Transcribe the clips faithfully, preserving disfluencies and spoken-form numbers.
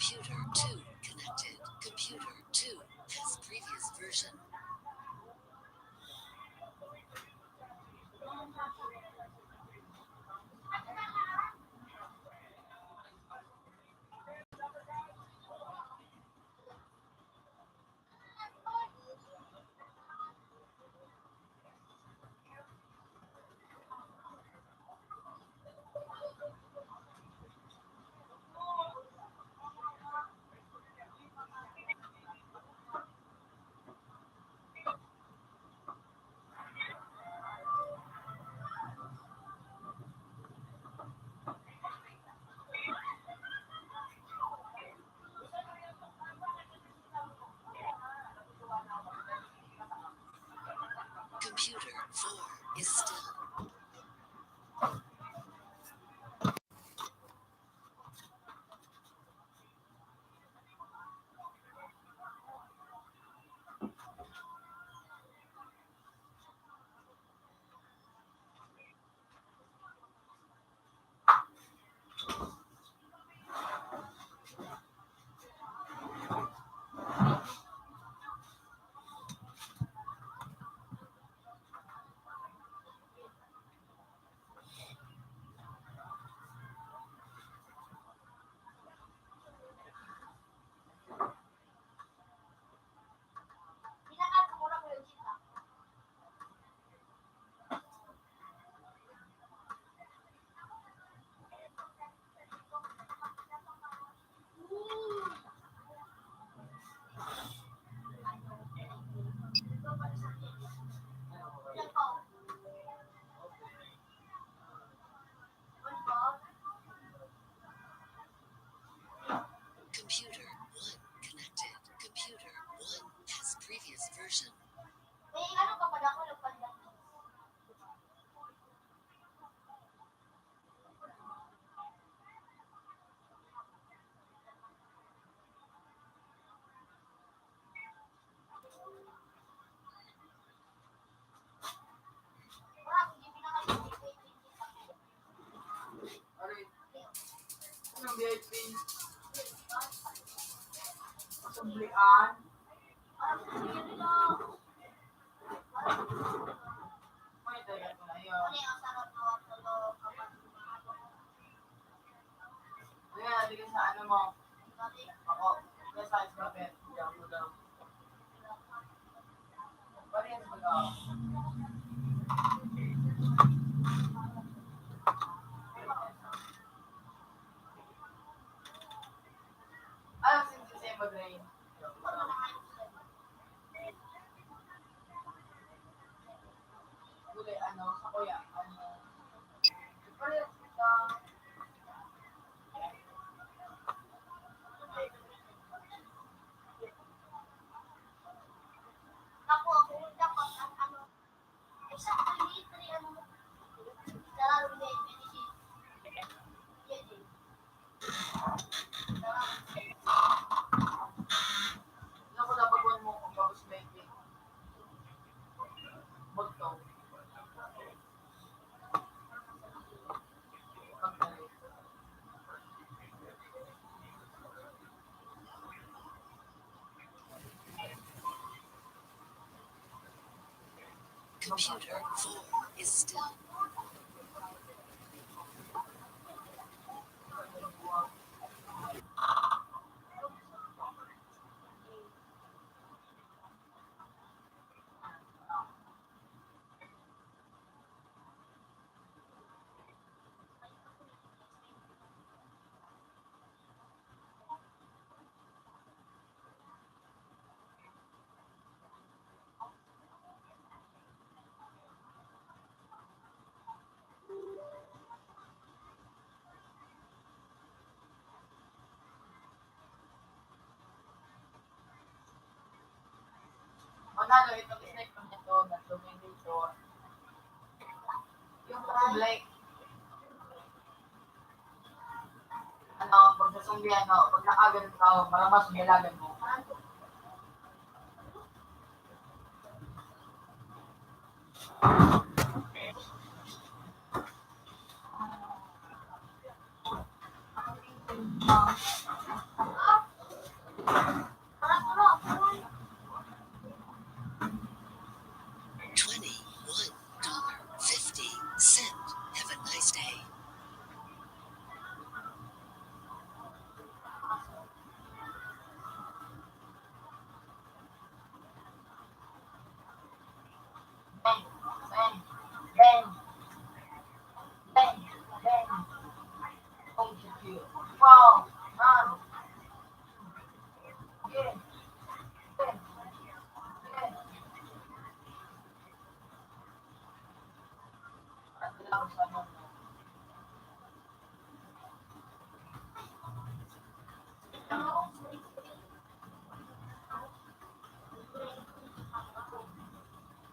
Computer two connected. Computer two has previous version. Computer four is still. Computer one connected. Computer one has previous version. May ano ka pa ako nagpagdang. Anong V I P? Sumblian? May dala ko na yun. Ayan, sige sa ano mo. Ako, sa size mo, Ben. Diyan mo daw. Parehas mo daw. Ano, since the same mag-rain? Gulay, ano, sa kuya, ano, parehas kita. Ako, ako, dapat ang ano, exactly three, ano, isa lang, hindi, hindi, hindi. Naku, dapat one mo kung tapos may cake. Bugtong. Pagdali. Computer four is still. Manalo, itong snake ko nito, nag-dominator. Yung black. Ano, pag nasumbihan mo, pag nakagan ka, maramas ang dalagan mo.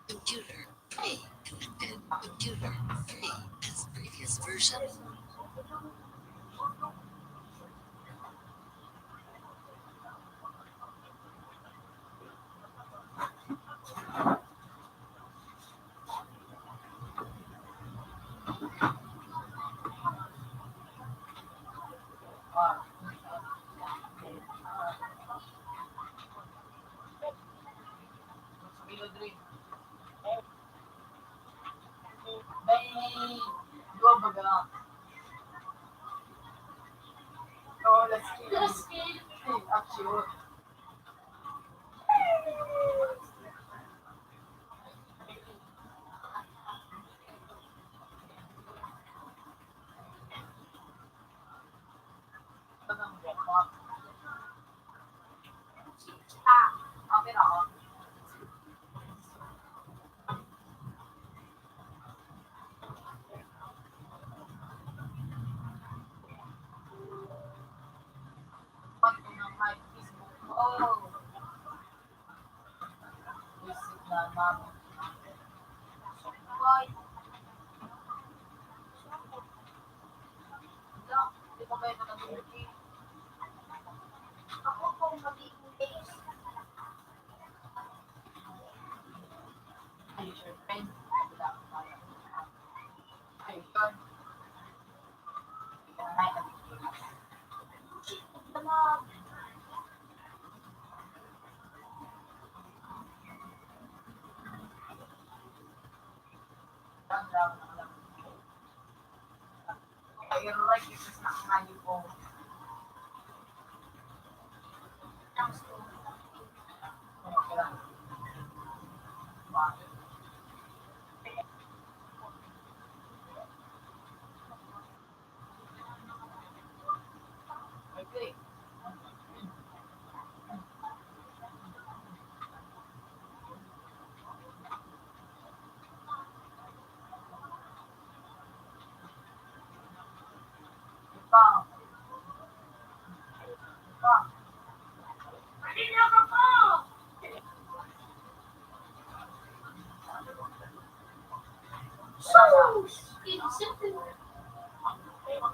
Computer three connected. Computer three as previous version. May duwa baga. No, last kill. Last kill. Action.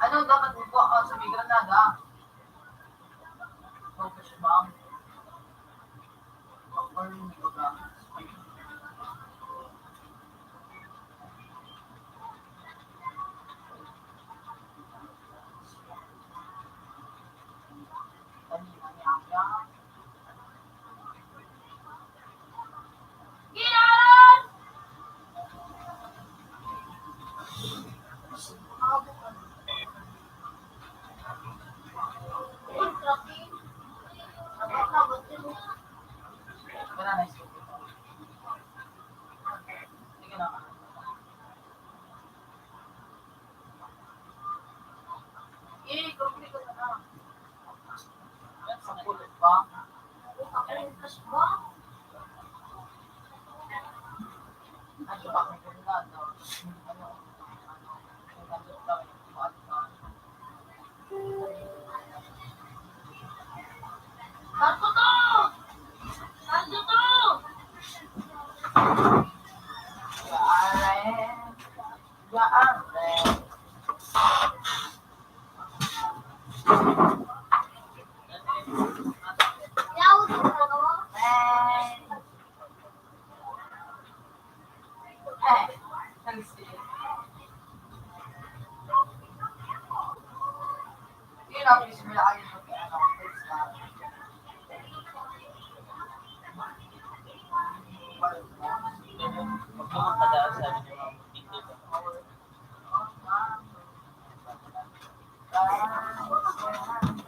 Ano dapat mo po sa may granada? Focus bomb. Or hindi ko ba?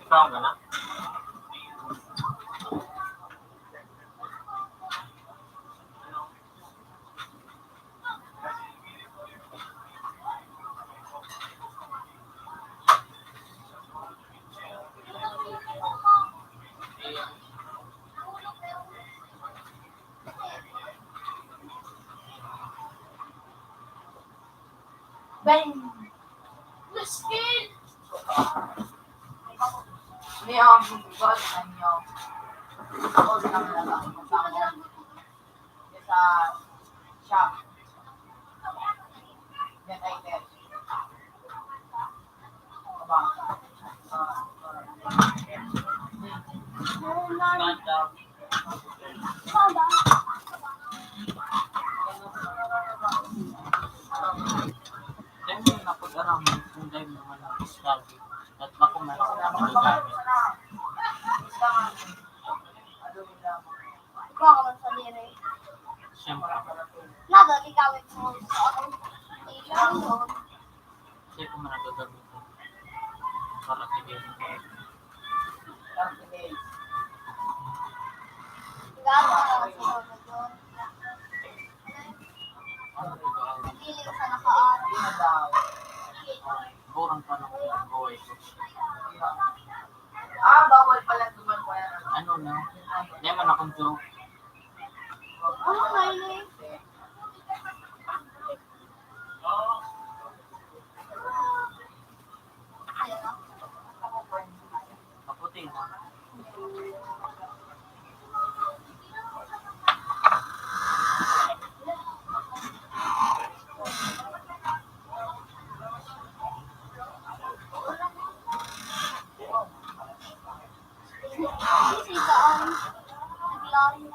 Ikaw ka na? Bang! Luskin! May ang bubog sa inyo. Huwag na lang ang magkakaroon. Sa shop. Yan ay test. Dahil mo napag-aram kung dahil mo man ang study at bako man ang magagamit. Ikaw ka man sa diri. Siyempre. Nada, di kawit mo sa ako. Ikaw yun. Kasi kung managagamitan. Para sige. Gano'n na lang sa sunod yun. Hindi sa nakaan. Kurang pa ng buhay ko. Ah, bawal pala gumagawa ng ano na? Hindi man akong joke. Oh, Kylie. Maputi na. Sika ang naglayo.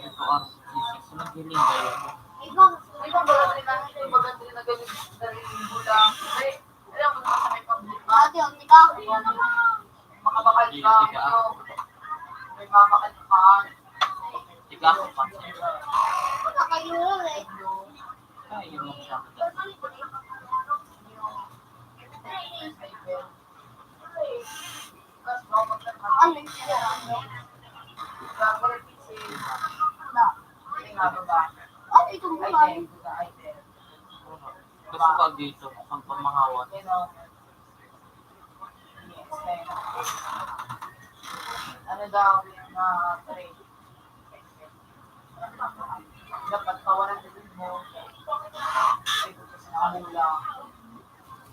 Ito ang sisig. Sunod yun yung bayan. Ibang, ibang balat rin natin, yung bagat rin na ganun, sarili mo lang. Ay, alam mo, sa may pamilya. Ate, ang tika. Makabakal ka, ano, may mabakal ka. Tika, pansin. Nakayuhan eh. Ay, yung mga Ano itong buhay? Gusto ko dito, ang pamahawan. Ano daw yung, ah, trade? Dapat kawalan din mo. Ang mula.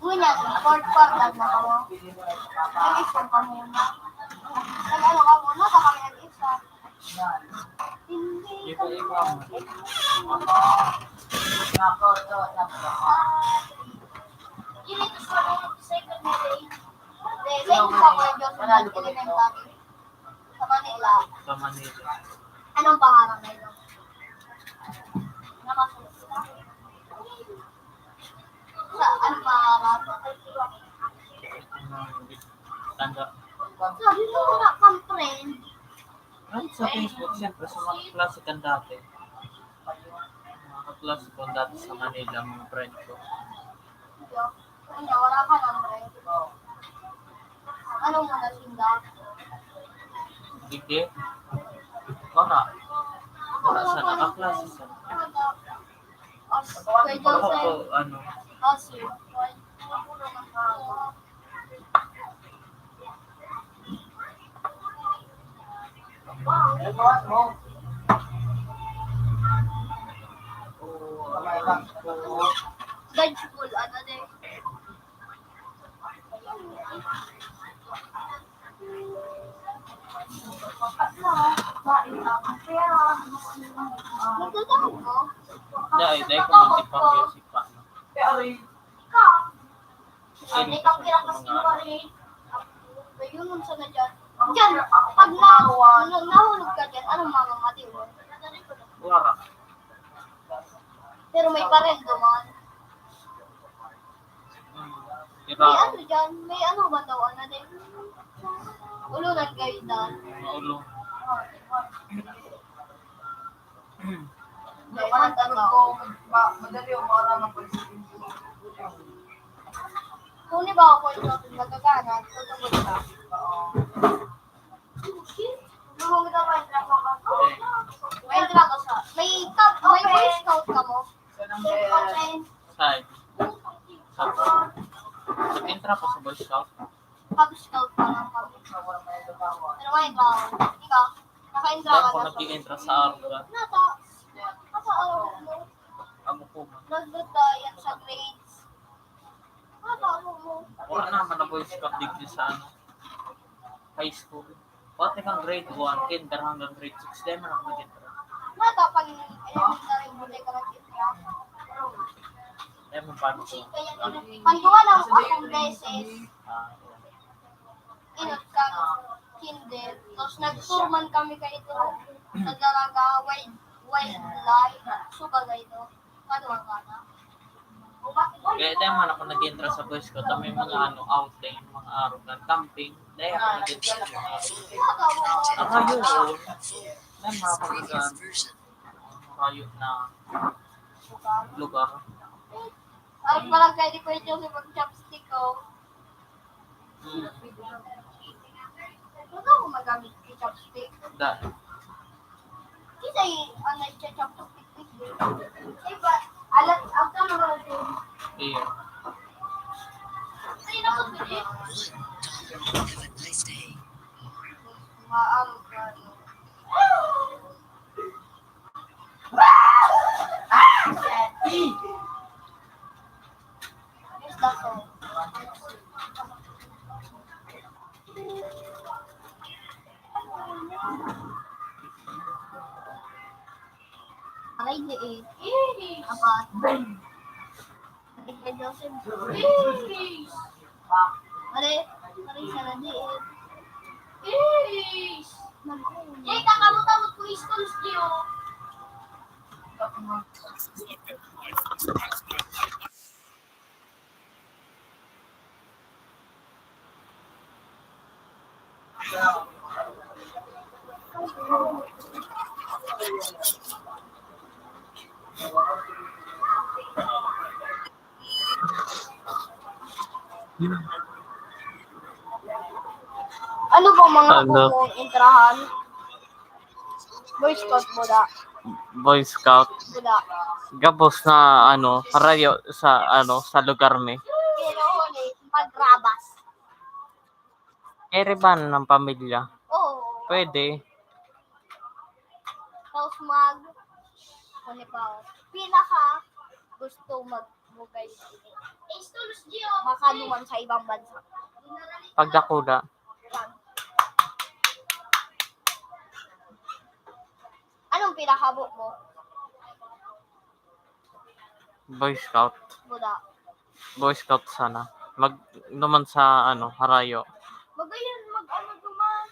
Ngunyan, fourth quarter na kamo. Nag-exam ka muna. Nag-ano ka muna, sa kami nag-exam. Hindi ka muna. Nako, ito, nako. Yun ito sa second grade. Hindi, sa inyo pa, Kuya Joseph, elementary. Sa Manila. Sa Manila. Anong pangarap ninyo? Nakasunod sila. Sa, anong pangarap? Tanda. Sabi mo, wala kang friend. Ay, sa Facebook, siyempre, sa mga kaklase kong dati. Mga kaklase kong dati sa Manila, mga friend ko. Ano, wala ka ng friend? Ano mo na sinda? Sige. Wala. Wala sa nakaklase sa. As, kay Wala Joseph. Ko, ano. As, Dodgeball, ano din? Nagdadaan ko. Dai, dai ko man di pa music pa, no? Ay, may kapira kasi yung pare. May yun, unsa na dyan? Dyan, pag na, na, nahulog ka dyan, anong mamamati mo? Wala. Pero may parel duman. May Diba? Ano dyan? May ano ba daw? Ano din? Ulo ng gayda. Maulo. May Dapat ano? Ko, ma-, madali ang mga naman. Kung di ba ako yung nagkakana, tutungod ka. Oo. May entra ka sa, may cup, may Boy Scout ka mo? Saan? Sa, sa, nag-entra ko sa Boy Scout. Cub Scout pa lang kami. Pero may entra ako. Ikaw? Naka-entra ka na sa, nag-entra sa Army. Nata. Nasa Army. Amo ko man. Nagdadayat sa Grades. Ano mo? Wala naman na Boy Scout digdi sa ano, high school. Pati kang grade one, kinder hanggang grade six, dahil man ako nag-entra. Wala ka pang elementary, hindi ka nag-entra. Dahil man paano ko? Panduwa lang akong beses. Ah, inot ka kinder. Tapos nag-tour man kami kaito sa Daraga, wild, wildlife. So, bagay to. Panduwa ka na. Kaya dahil man ako nag-entra sa Boy Scout, may mga ano, outing, mga araw na camping. Dahil ako nag-entra sa mga araw. Ang ayun, oo. May mga pagkagaan. Hayop na lugar. Ang barangay ni Kuya Jose mag-chopstick, oh. Hmm. Ano ako magamit yung chopstick? Da. Kasi, ano, yung chopstick. Diba? Alat, ang kamera din. Iya. Ay, naku, sige. Maarog ka, no? Aray, di eh. Apat. Aray, aray, sana di eh. Nag-uwi. Jay, kakamot-amot ko, istols, Jay, oh. Ano bang mga Ano? Pupong entrahan? Boy Scout, buda. Boy Scout. Buda. Gabos na, ano, harayo sa, ano, sa lugar mi. Pero, huli, pagrabas. Kiriban ng pamilya. Oo. Pwede. Tapos mag, ano pa, pinaka gusto magbugay. Makanuman sa ibang bansa. Pagdakula. Anong pinakabo mo? Boy Scout. Wala. Boy Scout sana. Mag, naman sa, ano, harayo. Magayon, mag, ano, duman.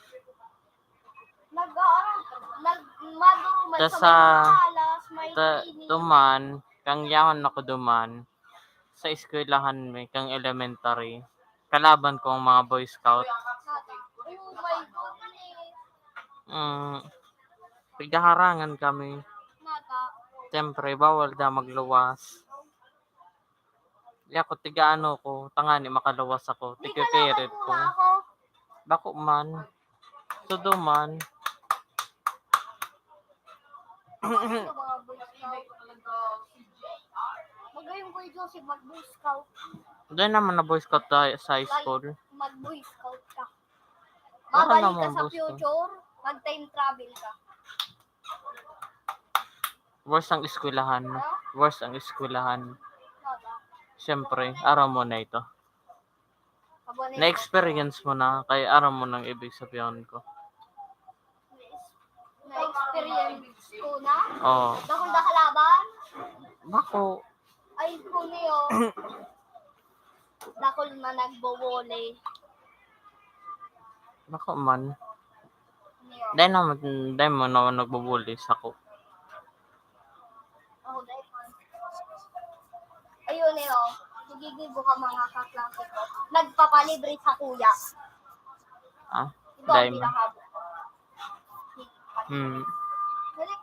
Nag-aaral, nag, maduro man Tas sa sa, may mahalas, may ta, training. Duman, kang yaon ako duman, sa eskwelahan mi, kang elementary, kalaban ko ang mga Boy Scout. Oh my God. Mm, pighaharangan kami. Siyempre, bawal daw magluwas. Di ako, tiga ano ko, tangani makaluwas ako, tiga-period ko. Bako man. Sudo man. Magayon, Boy Joseph, mag-Boy Scout. Doon naman na Boy Scout tayo sa high school. Mag-Boy Scout ka. Wala. Mabalik ka namang sa Boy Scout. Future, mag-time travel ka. Worst ang eskwelahan. Worst ang eskwelahan. Siyempre, aram mo na ito. Na-experience mo na, kaya aram mo nang ibig sabihin ko. Na-experience ko na? Oo. Dakul na kalaban? Bako. Ay, kuni, oh. Dakul na nagbo-volley. Bako man. Dahil naman, dahil mo naman nagbo-volley sa ko. Ako, dahil man. Ayun, eh, oh. Nagigibo ka, mga kaklase ko. Nagpapalibre sa kuya. Ah, ito ang dahil mo. Pinakabo. Hmm. Dali,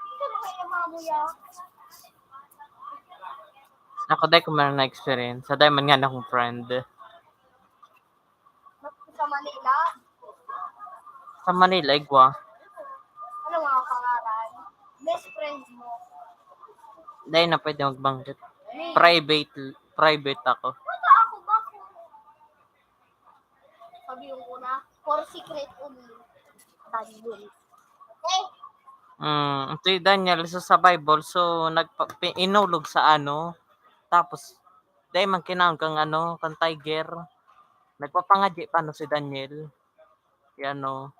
ito na kayo, mga kuya. Ako, dahil ko man na-experience. Sa dahil man nga na akong friend. Sa Manila? Sa Manila, igwa. Ano mga pangalan? Best friend mo? Dahil na pwede magbanggit. Private, private ako. Wala ako ba kung sabi yung una, for secret only. Daniel. Eh. Mm, si Daniel, isa sa Bible, so, nagpa-, pi-, inulog sa ano, Tapos, dai man kinaon kang ano, kang tiger. Nagpapangadyi pa no si Daniel. Yan no.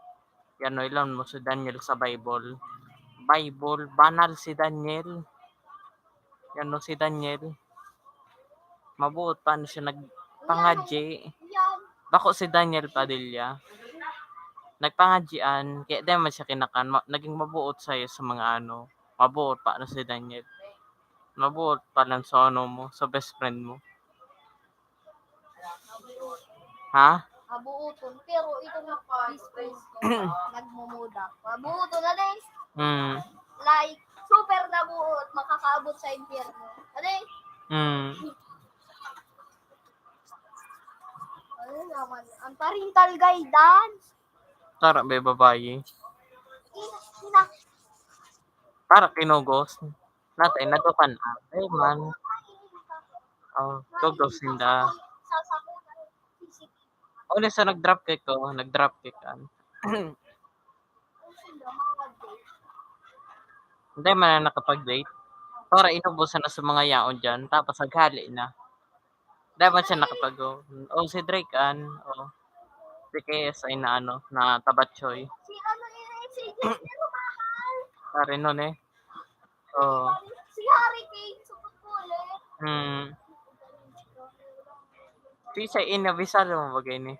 Yan no, ilon mo si Daniel sa Bible. Bible, banal si Daniel. Yan no, si Daniel. Mabuot pa no siya nagpangadyi. Bako si Daniel Padilla. Nagpangadyian, kaya di man siya kinakan. Ma-, naging mabuot sa'yo sa mga ano. Mabuot pa no si Daniel. Mabuot pa lang sa ano mo, sa best friend mo. Ha? Mabuoton. Pero itong best friend ko, nagmumuda. Mabuoton na din. Hmm. Like, super nabuot, makakaabot sa impyerno. Ano eh? Hmm. Ano naman? Ang parental guidance. Tara, be, babayi. Ina, ina. Tara, kinugos. Natay, nadukan na. Ay, man. Oh, tugos sinda. Sa, sa, sa, Uli sa nag-drop kick ko, nag-drop kick an. Hindi man na nakapag-date. Para inubusan na sa mga yaon dyan, tapos naghali na. Dapat siya nakapag-, oh, si Drake an, oh. Si K S I na ano, na tabatsoy. Si ano yun, si Jessica Mahal. Pare nun eh. Oo. Si Harry Kane sa football eh. Hmm. Pisa in, nabisado mo bagay ni?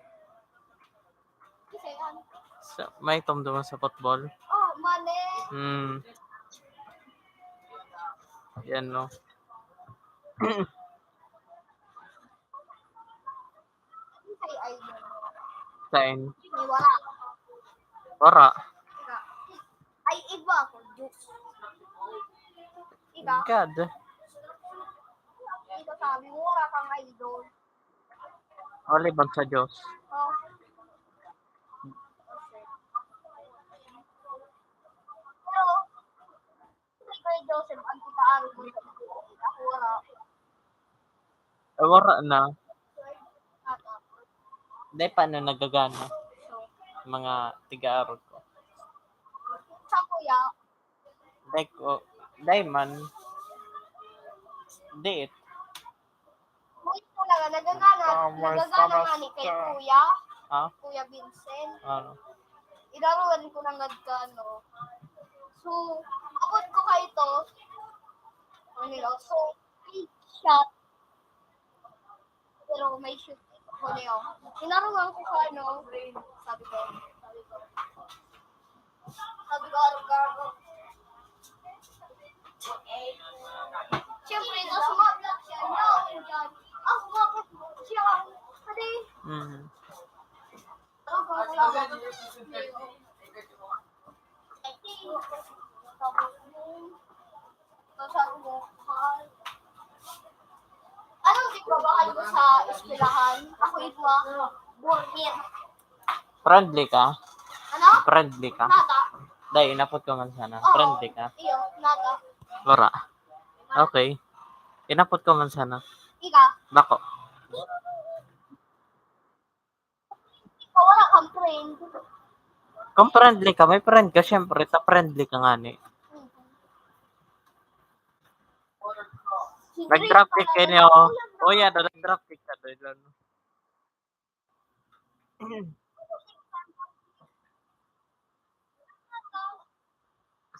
Kasi ano? Sa, may tumduman sa football? Oh, mali. Hmm. Yan, no? Ay, ay, Sain? May wala. Wara. Ay, iba ako. Diyos. Iba? God. Iba sabi mo, wala kang idol. Oliban sa Diyos. Oh. Pero, si Kuya Joseph, ang tiga-aro mo sa Ako, wala. Eh, wala na. Dahil paano nagagana? Mga tiga-aro ko. Sa kuya? Dahil ko, dahil man. Date. Wait ko lang, nagagana, nagagana nga ni kay Kuya. Ha? Kuya Vincent. Ano? Inaruan ko na nga ka, no? So, abot ko ka ito. Ano yun? So, big shot. Pero may shoot. Ano yun? Inaruan ko ka, no? Sabi ko, sabi ko. Sabi ko, "Arog ka, arog." Siyempre, no, sumabit siya. No, dyan. Ah, sumabit siya. Pati, Mhm. Arog ka, arog ka. Tapos, Anong trabaho mo sa eskwelahan? Ako ito, ah, worker. Friendly ka? Ano? Friendly ka? Nata. Dai, inapot ko man sana. Oo. Friendly ka? Iyo, nata. Wala. Okay. Inapot ko man sana. Ika? Bako. Ikaw, wala kang friend. Kung friendly ka, may friend ka, syempre, ta friendly ka ngani. Nag-drop kick kayo niyo. Oh, yeah, nag-drop kick ka doon.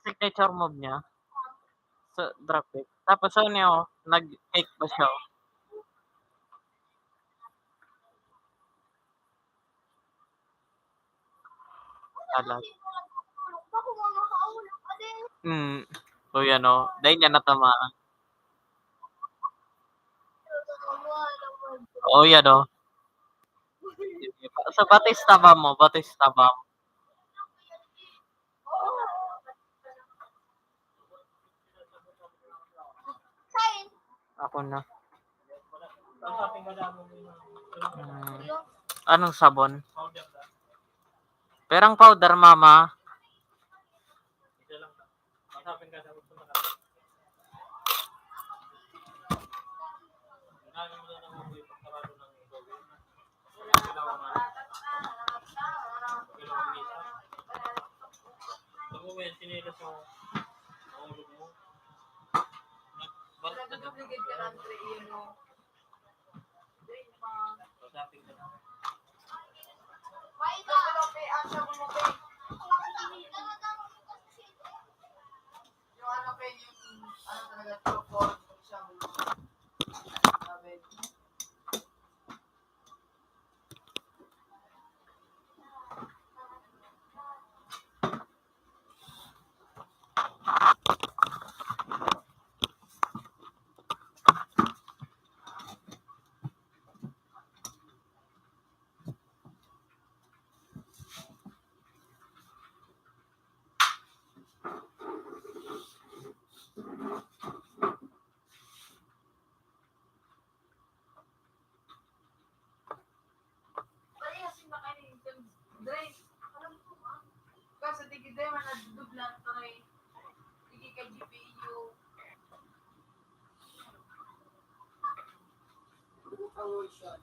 Signature move niya sa drop kick. Tapos, ano niya, oh, nag-kick pa siya, oh. Alag. Hmm. So, yan, oh. Dahil niya natamaan. Oh, yan, oh. Sa Batista ba mo? Batista ba mo? Ako na. Hmm. Anong sabon? Perang powder, mama. Nagduduplicate ka ng three, yun, no? Kausapin ko na. Wait, ah. Ano, pe? Ah, siya mo, pe. Yung ano, pe, yung ano talaga, true form, siya mo. Sabi. Parehas yung makain yung drink. Alam ko, ma. Kasi tigil din, man, nadublan to eh. Tigil kay G P U. Ang version.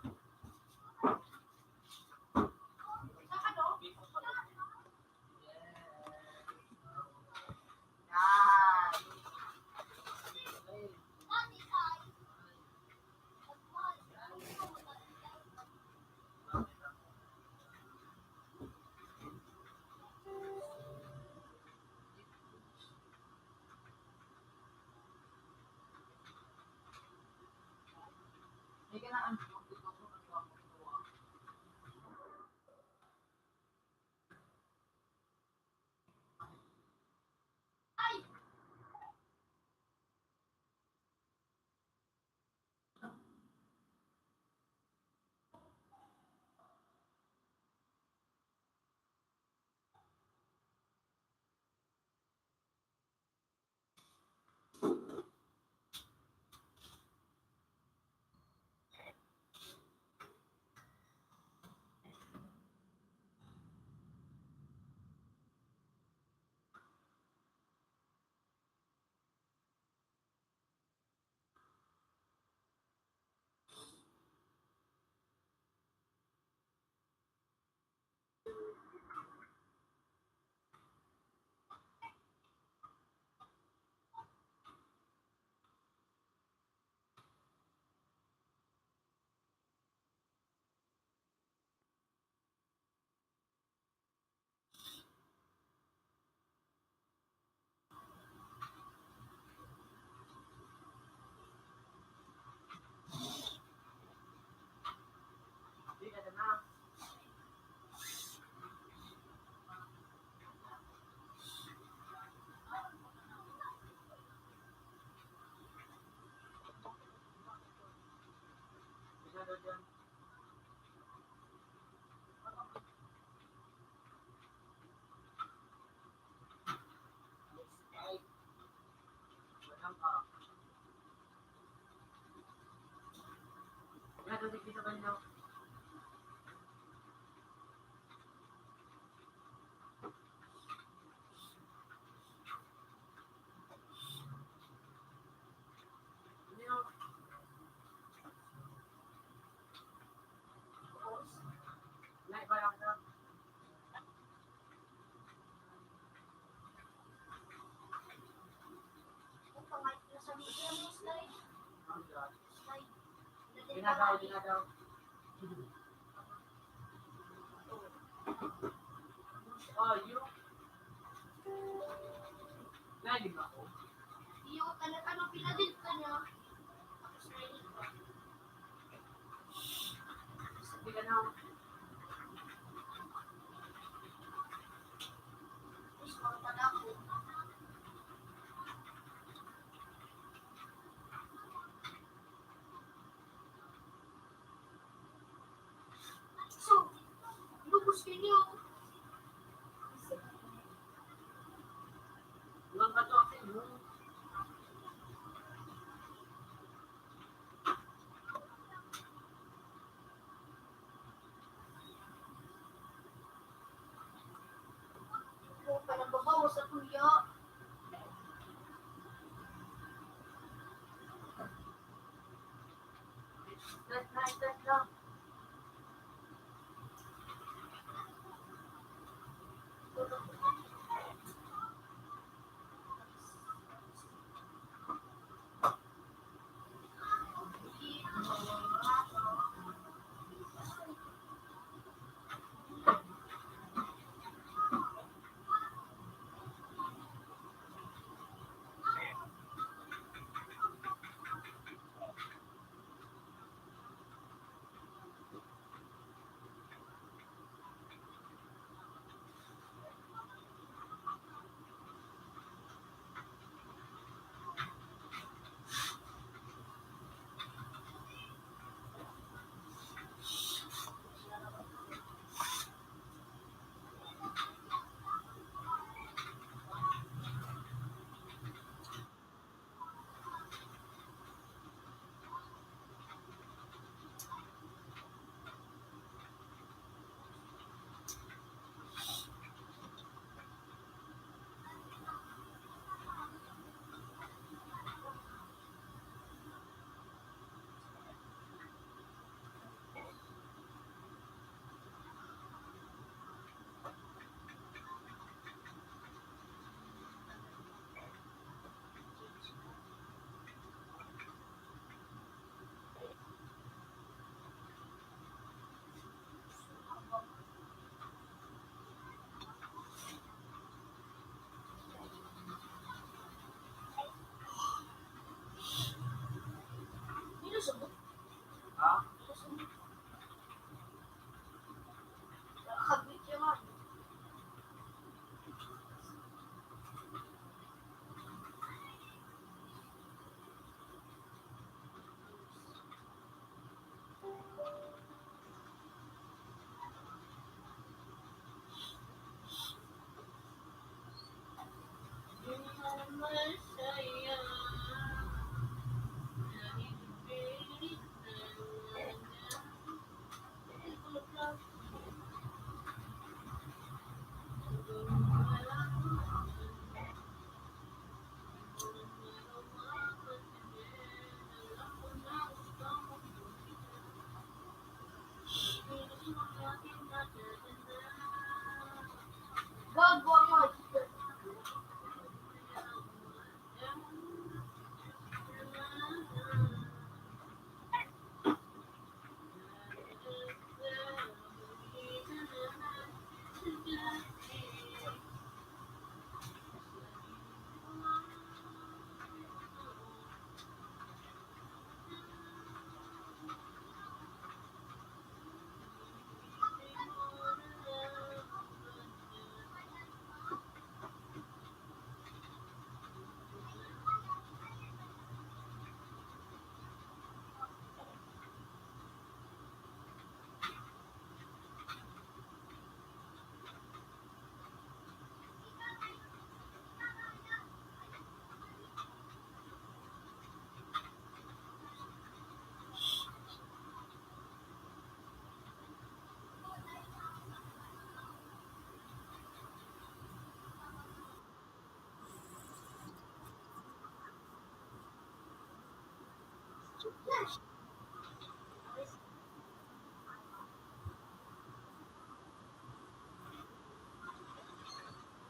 Sa ano? Ginagawa, ginagawa. Oh, yun. Lalim ako. Iyo, ano, ano, pinadil ka niya. Tapos nainig ka. Sabi ka na. Tapos, mga pala ako. So, lubos kayo. Ilang ka to, ate, no? Yung panababaw sa tuya.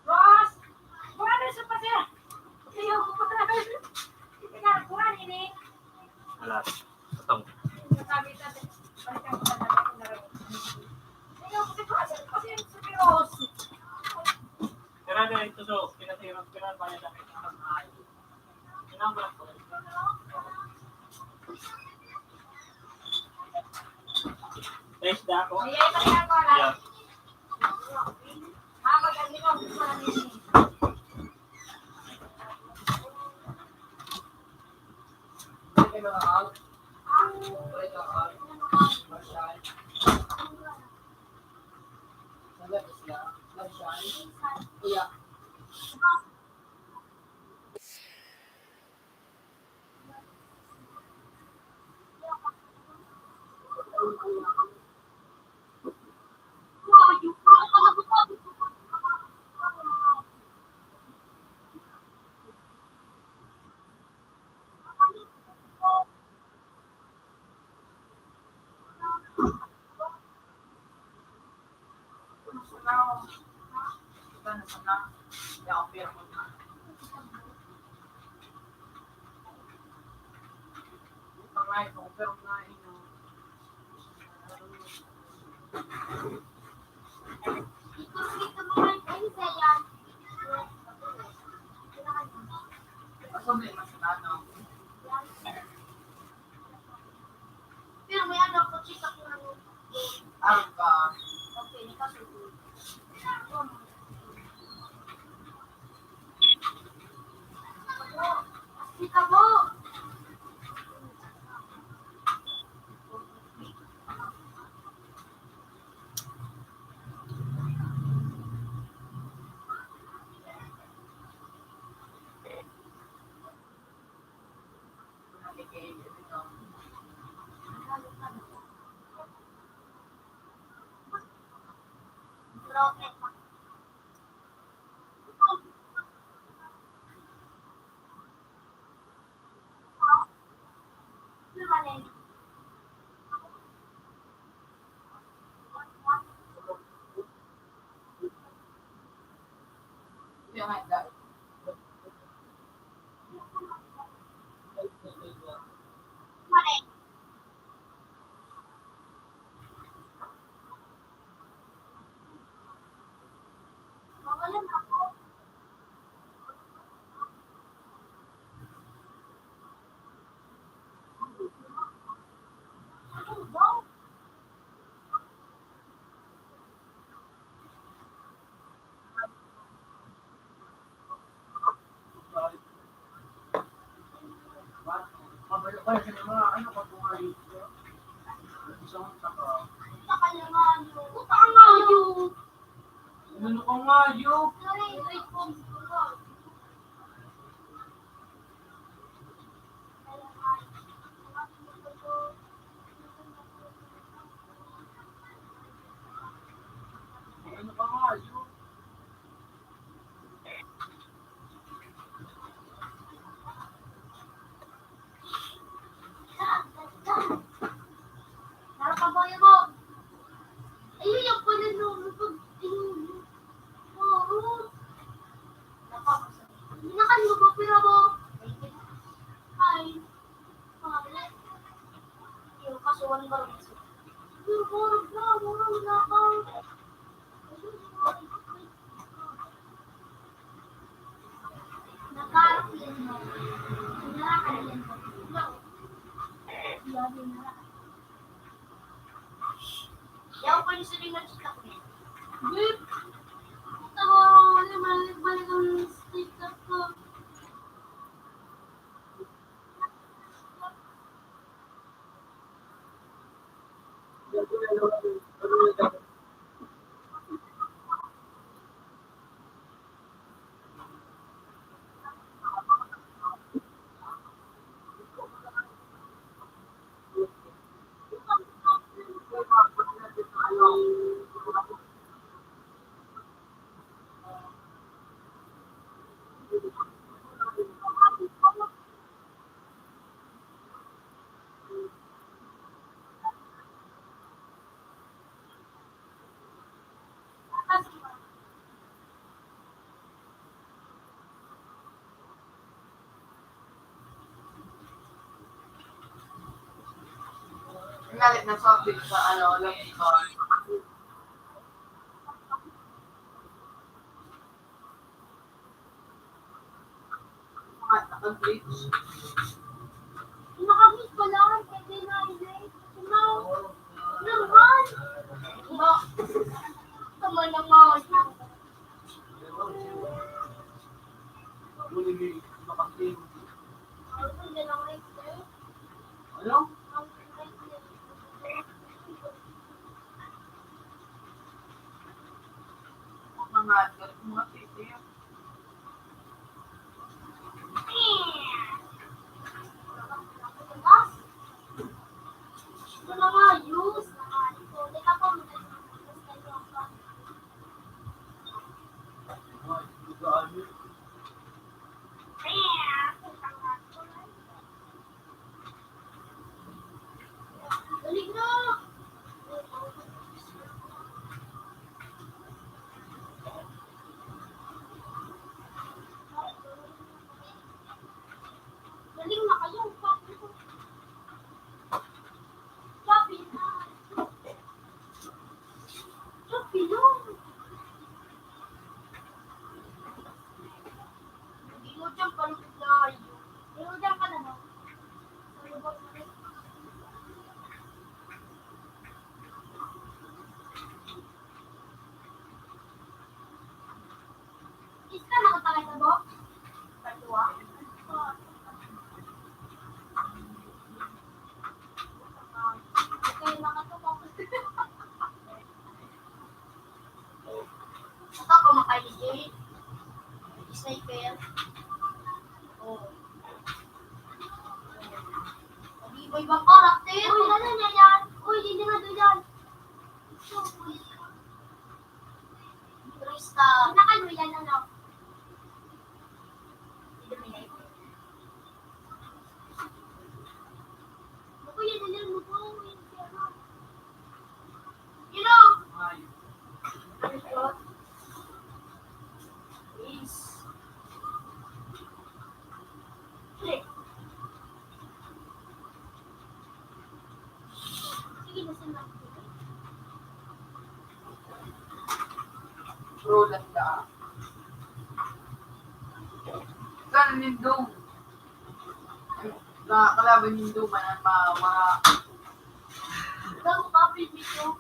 Boss! Buwan sa pasira! Ayaw ko pa. Ikaw, buwan ini. Alas. Atong. Sabi sa, balikan ko na lang. Ayaw ko pa. Kasi, kasi, seryoso. Tira na ito, so, pinatira, pinatira, pinatira. Taste na ako. Ayan, ayan, ayan. Yeah. Ah, mag-ano ka, gusto na nini. Yeah. Pero may ano ako, check ako ng... Ano ba? Okay, nagkasubo. Kita mo. Galit na sa update sa ano, love card. Mga update. Nakabit ko lang, pwede na, eh. No. Normal. Ba? Tama na nga. Ano? Mga, mga sisiyo. Ito na nga, use na nga. Ito, teka po, Galing na kayo. Papi na. Papi na. Hindi mo dyan palubog na kayo. Pero dyan ka na ba? Palubog na rin. Iska na ka talaga, Bo? Patuwa. Okay, nakatukok. Ito ako makaligay. Sniper. Oh. Iba-ibang karakter. Uy, ano niya yan? Uy, hindi na doon yan. Turista. Nakano yan, ano? Illuminate. Ako yan, ano, ano, ano, ano, ano. You know? Is. Click. Sige, nasa na. Roland Daan. Saan nindong? Nakakalaban nindong man ang mga, mga Bago pa, video.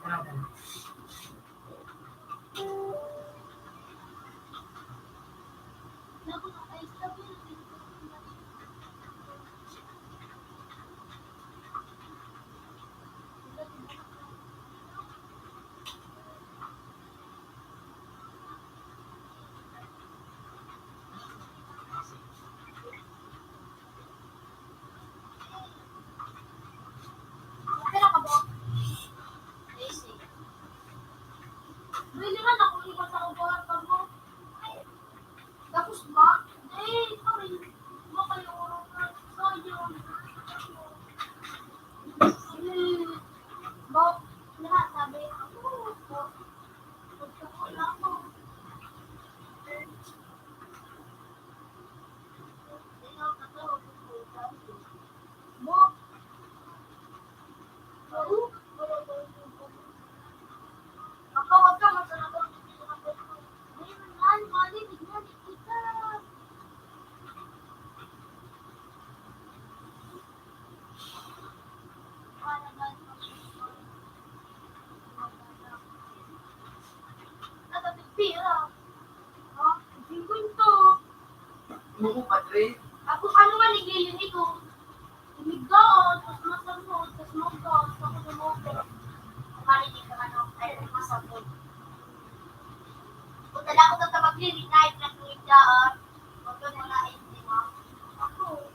Pwede naman ako iwan sa kukuha pag mo. Tapos ba? Eh, pare, makayo ko lang. Sayang. Hmm. Bo, lahat sabi, ako, bo. Gusto ko lang ako. Bo. Bo. Ako, wag ka masyado. Ayun, man, mali, tignan, tignan. Pira. Ha? Singkwenta. Buko pa, Dre. Ako, ano man, igiyon ito? Umigaon, tas masamot, tas maugaw, tas ako lumobo. Kali di ka ano, ay, masamot. Kung talaga ko tatabagin, di na, di na, di na, ah. Huwag ka muna, eh, di ba? Ako.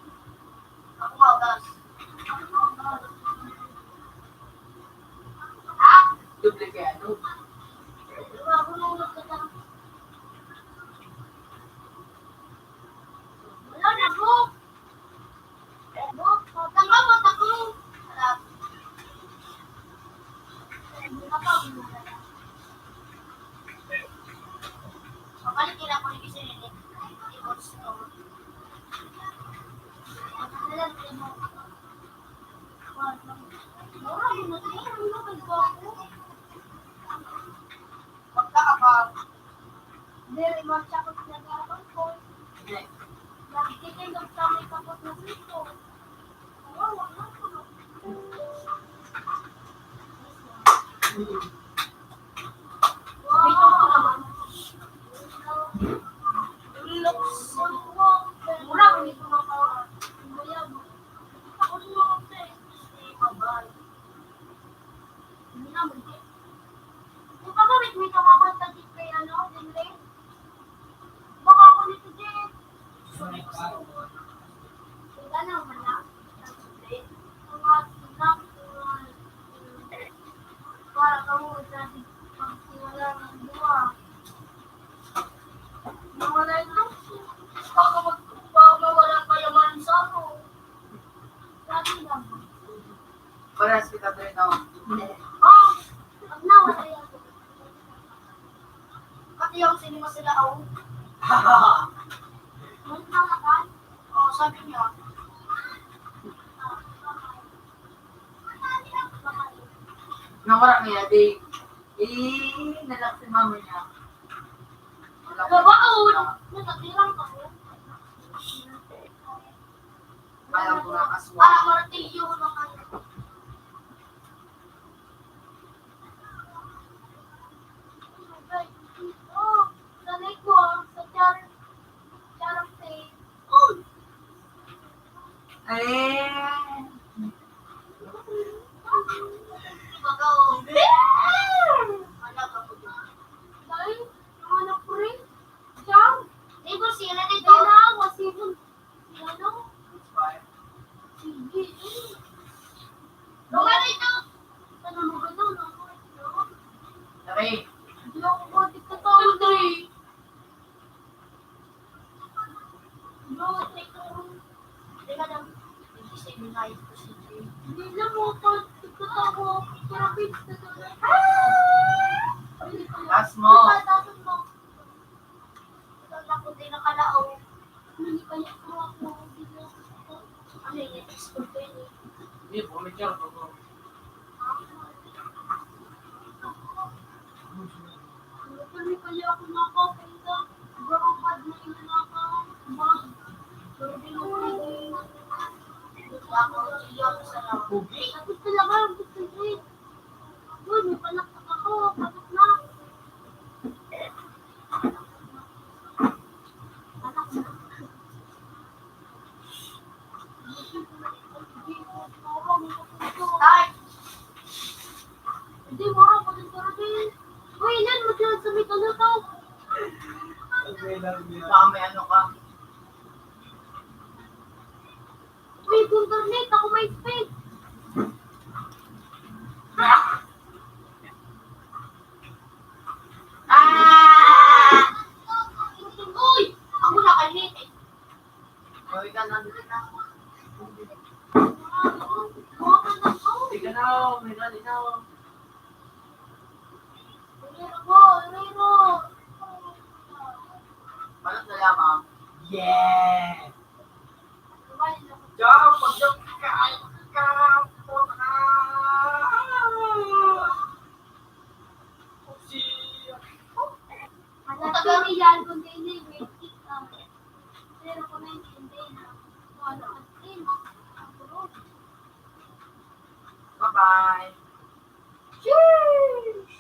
Ako, maugas. Ako, maugas. Ha? Doble kaya, no? Ako, maugas ka. Wala na, bro. Pagkaabang. Diri man siya kung nag-aabang ko. Hindi. Nagtitindog sa may kapot na siko. Kawawa na ako. Mura ko nito mga kawawa. Ako yung mga friends. Hindi na, hindi. Yung pagkawit mo itong ako sa kay ano, Jinri? Baka ako nito, Jin. Wala na, wala. Mga, mga, mga, para kamo, dati, pag wala ng buwa. Nawala ito. Baka mag-, baka mawala pa yung sa ako. Dati lang. Parehas kita, Breno. Oh, pag nawala yan. Pati yung sinima sila, oh. Mas malakas. Oh, sabi niya. Nawala niya, di. Eh, nalak si mama niya. Gawaon! Nagkatilang pa siya. Parang mga aswang. Parang martilyo na kayo. Oh, sa likod, sa char-, charity. Oh! Eh. Baga, oh. Wala ka po. Dahil, ang anak ko rin, siya, Neighbor, sila na ito. Kailangan, masipon. Ano? Sige. Lugar ito. Ano mo ba ito? Three. Hindi ako pwede sa tao. Three. Bro, three ko. Hindi ka lang. Hindi siya binayad ko si Jay. Hindi lang mo pag tigkatawa. Pero pizza na lang. Taas mo. Taas mo. Ito na po din nakalaong. Hindi pa niya po ako. Ano yun? Expert ko yun eh. Hindi po, may charot ako. Ano pa niya kaya ako nakakita? Bro, bad na yung nakakabag. Pero di mo pwede. Gusto lang ako, gusto ko eh. Uy, may panaksak ako. Patok na. Tay! Hindi mo ako pagkakaroon. Uy, Nan, magkakaroon sa may ano to. Baka may ano ka. Uy, kung internet, ako may speed. Ah! Uy! Ako na kainit eh. Uy, ka na, dito na. Hindi ka na, oh, may rally na, oh. Rero, rero. Balot na lamang. Yes! Diyan, pag diyan, kain ka, puta. Si, Ang taga Real, kundi ini, wait, ah, pero kung naintindihan na, wala ka din. Bye-bye. Cheers!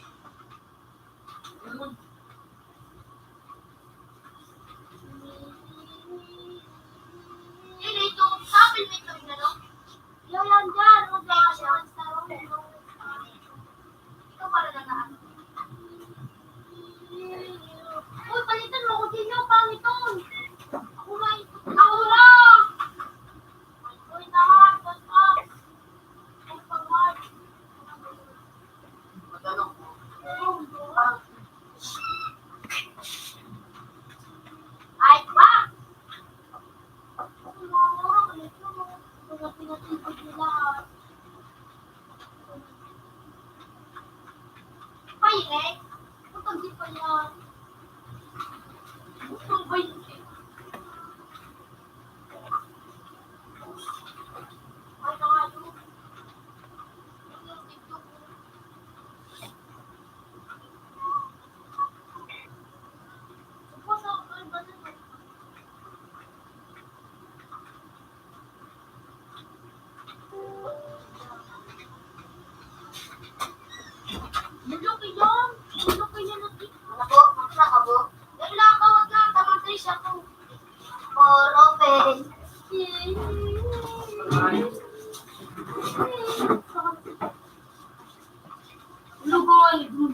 Yan, ito, sabi nito, ano? Yan, yan, yan. Ito para na lang. Uy, palitan mo ko din yung pangiton. Ako na, ako lang. Uy, na, basta. Ay, pangwad. Matanong ko. Ay, ba? Mga pinatipid nila. Pairik? Kapag di pa yan. Gusto ba yun? Ay, mga yun. Ano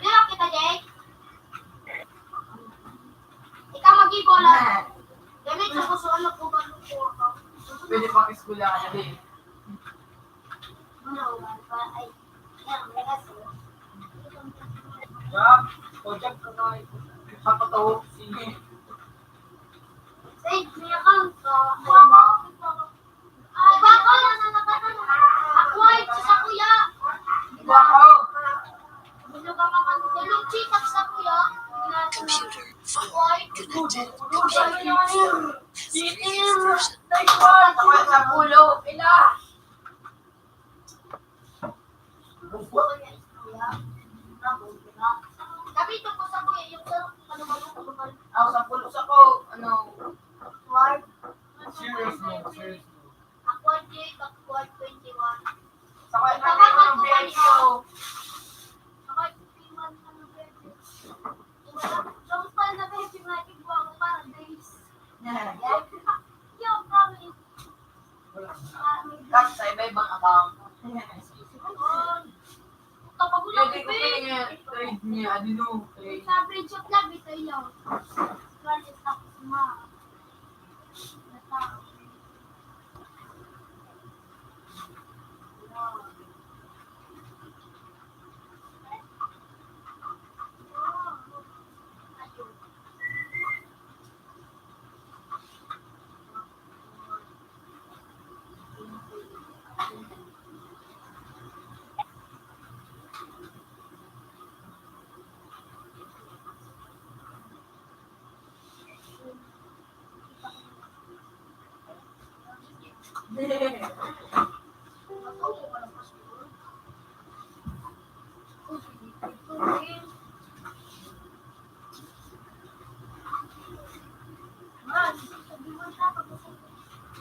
lang kita, Jay? Ikaw mag-ibo lang. Gamit sa gusto, ano po ba, ano po ako? Pwede pang eskwelahan na din. Ano, wala pa, ay, yan, may kaso. Jack, o Jack, kapataw, sige. Say, may account ka. Iba ko, acquired sa kuya. Wow! Gusto ka makatulog, chitak sa kuya. Computer, phone, connected, computer. First person. Ako sa pulo, ila. Sabi ko sa kuya, yung sa, ano ba yung, ano ba yung Ako sa pulo sa ko, ano, Word? Serious mo, serious mo. Ako, Jake, ako, twenty-one. Sa kanya, ako, ng Biyernes ko. Ako, twenty-one ng Biyernes. Wala. Tapos pala na tayo, si Mike, buwan ko para days. Yeah. Yung kami. Wala. Kasi sa iba-ibang account. Kapag wala. Pwede ko ipe. Pwede nga, trade niya, ano, no, trade. Sa bridge of love, ito yun. Wala sa ma.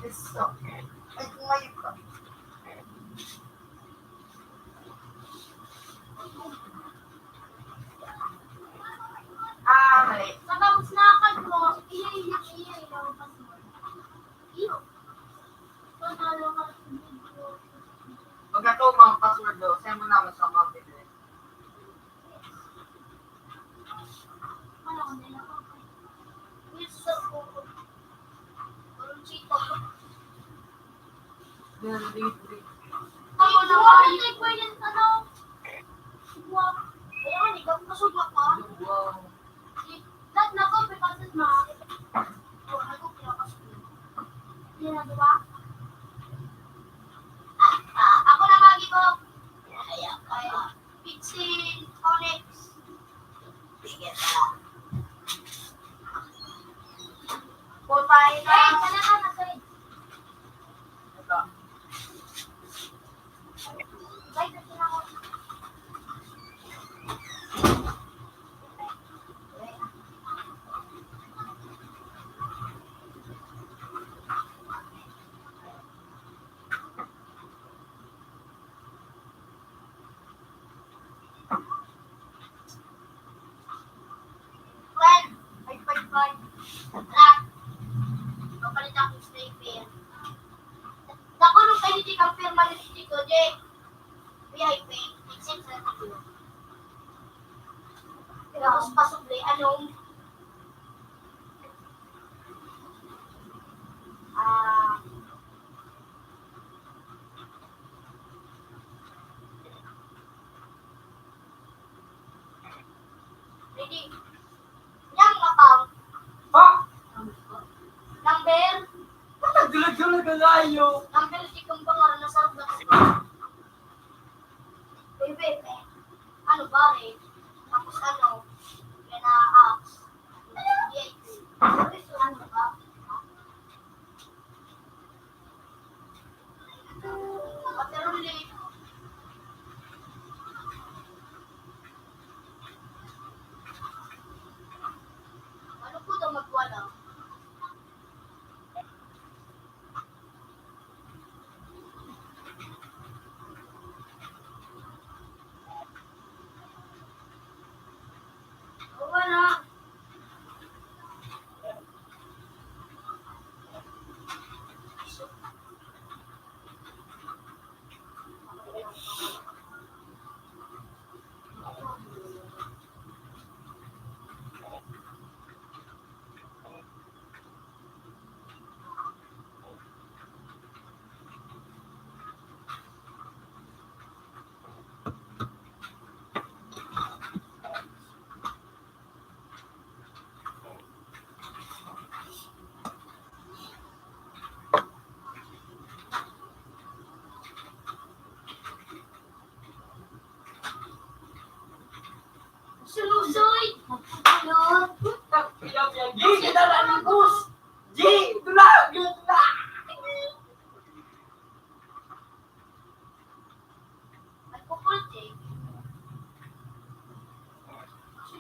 It's okay. Ay, kumayo ka. Ah, mali. Sa tapos na mo, iya, iya, iya, iya, iyo. Pagka to, mga password do, send mo naman sa mga pwede. Ako naman. Ay, kuya, ano? Ayan, ikaw, masugwa pa. Wow. Lahat na ko, pipasok na. Ako, pipasok na. Yan na, di ba? Ah, ah, ako na mag-ibo. Ay, ay, ay. Pixel Onyx. Sige na. Putay na. Hey, sana ka na, Sir. Ito. Friend, five five five. Tara. Papalit ako ng sniper. Dako nung kayo di kang pirma ni Tito J. V I P, except sa Tito. Pero mas pasubli, anong, ah, Ready? Yang account. Ha? Number? Ba't nagdulag-dulag ang layo? Number, di kang pangalan na sarap na ko. Baby, eh. Ano ba, eh? Tapos ano? Yan na, apps. Ano ba? Ano po daw magwala?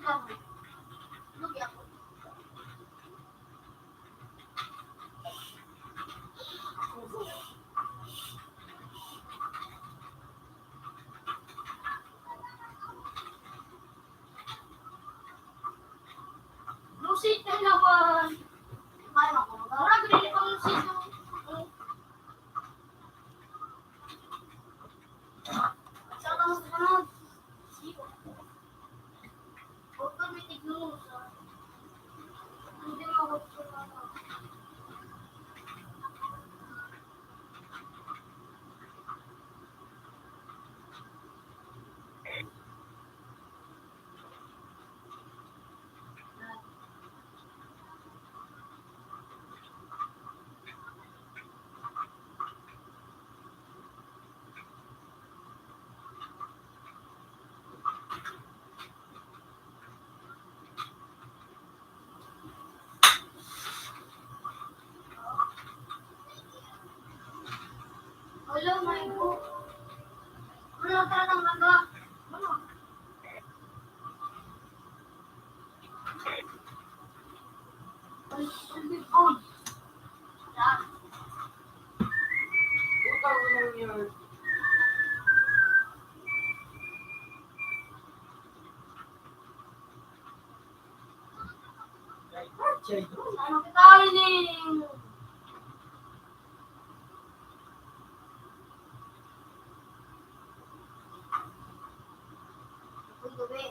Lucy, tayo naman. Parang hindi pang Lucy, no? Saan ka mas sunod? Automatic mo sa. Hindi mo ako sunod. Hello, my book. Wala talagang naga. Ano? Ang, ang big phone. Yan. Utang mo lang yun. Ano kita ini? Uy, gabi.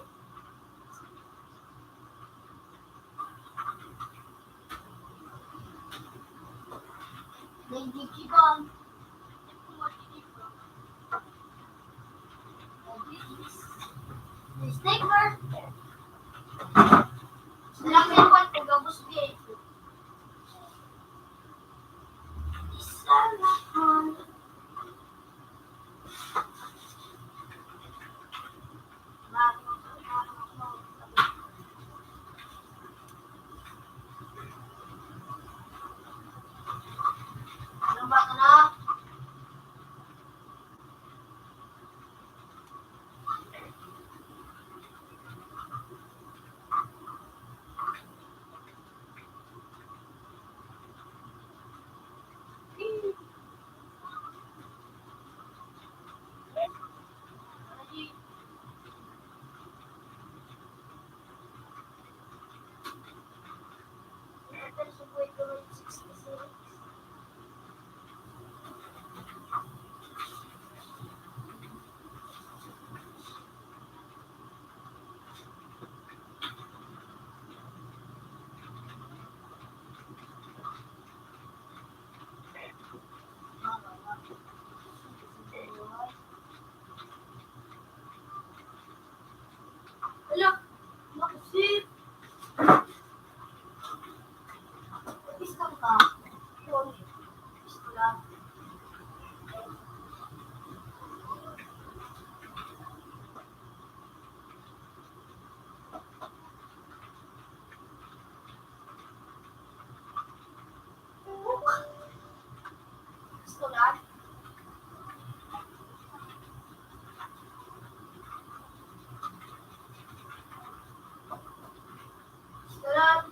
May Digimon. Snake Bird. Sila may one, pagkabos gate. Isa na man. Ala, naku, sir. Pista ka. Yun. Pista lang. Gusto lang. Gusto lang.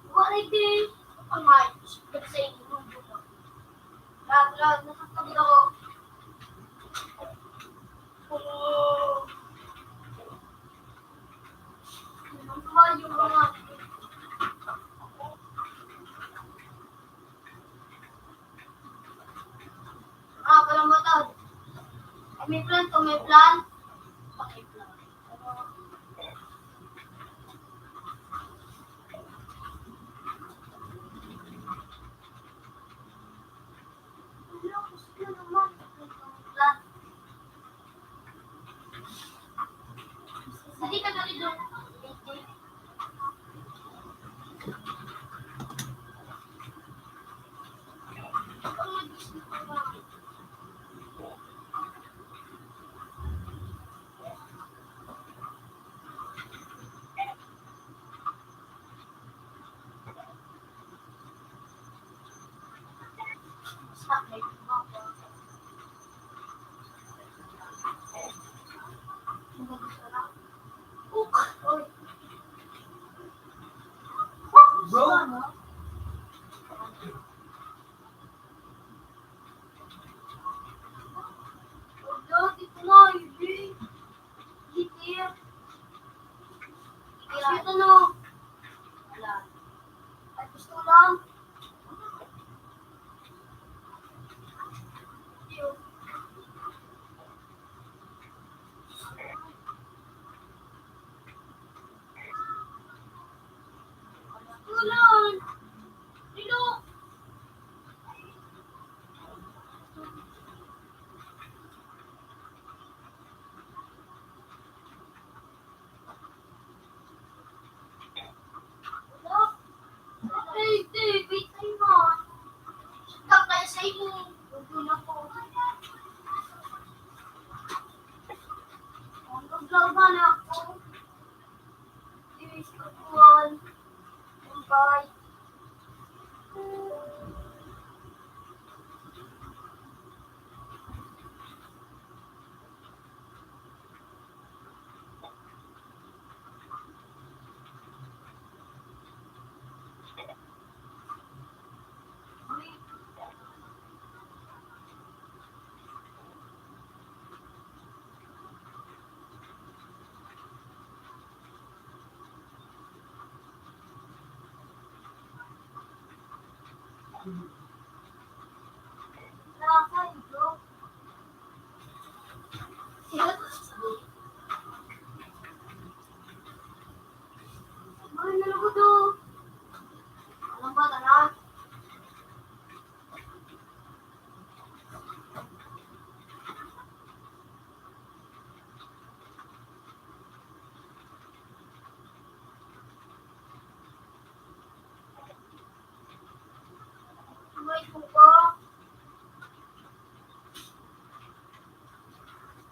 Wala din. Ang ayos. Ba't sa inyo? Lahat, lahat. Nakakabit ako. Oo. Ang tuwa yung mga Ah, walang motor. Ay, may plan to, may plan. Pakiplan. Plan. Dali ka, dali doon.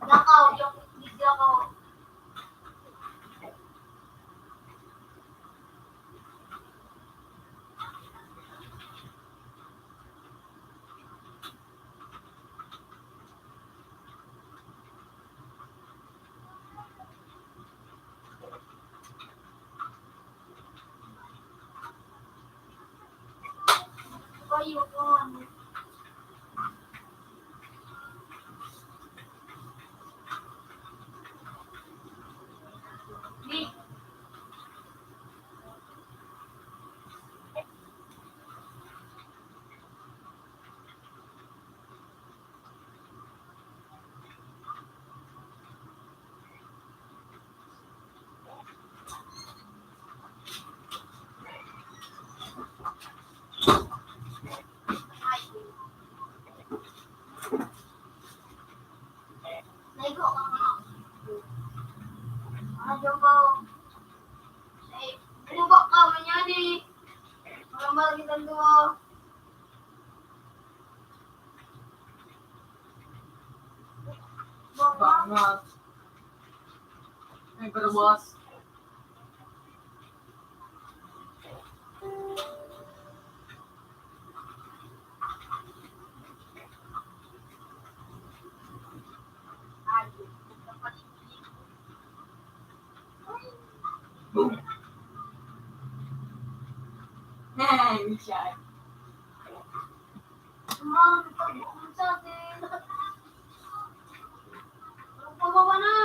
Lakaw, yung video ko. Naigo ka nga. Ano ba? Ay, bumaba ka man yan eh. Marambal kitang duwa. Bangat. May barawas. Boom. Hey, Richard. Ma'am, pag-uusap eh. Pababa na.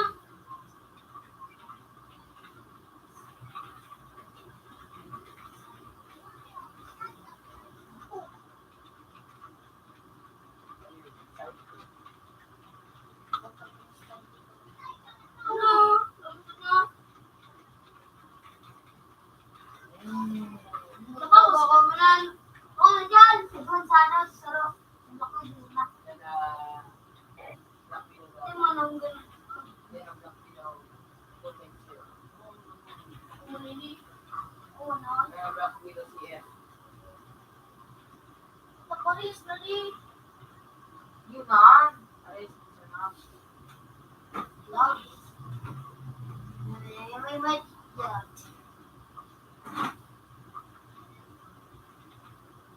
Ano? Tapos, baka mo na. Oh, yan. Si Gonzalo, saro. Ang laki, di na. Ito mo nang ganun. Malini. Oo, no? Paparis na rin. Yun na. Aray, sa na. Love. May, may, may, yeah.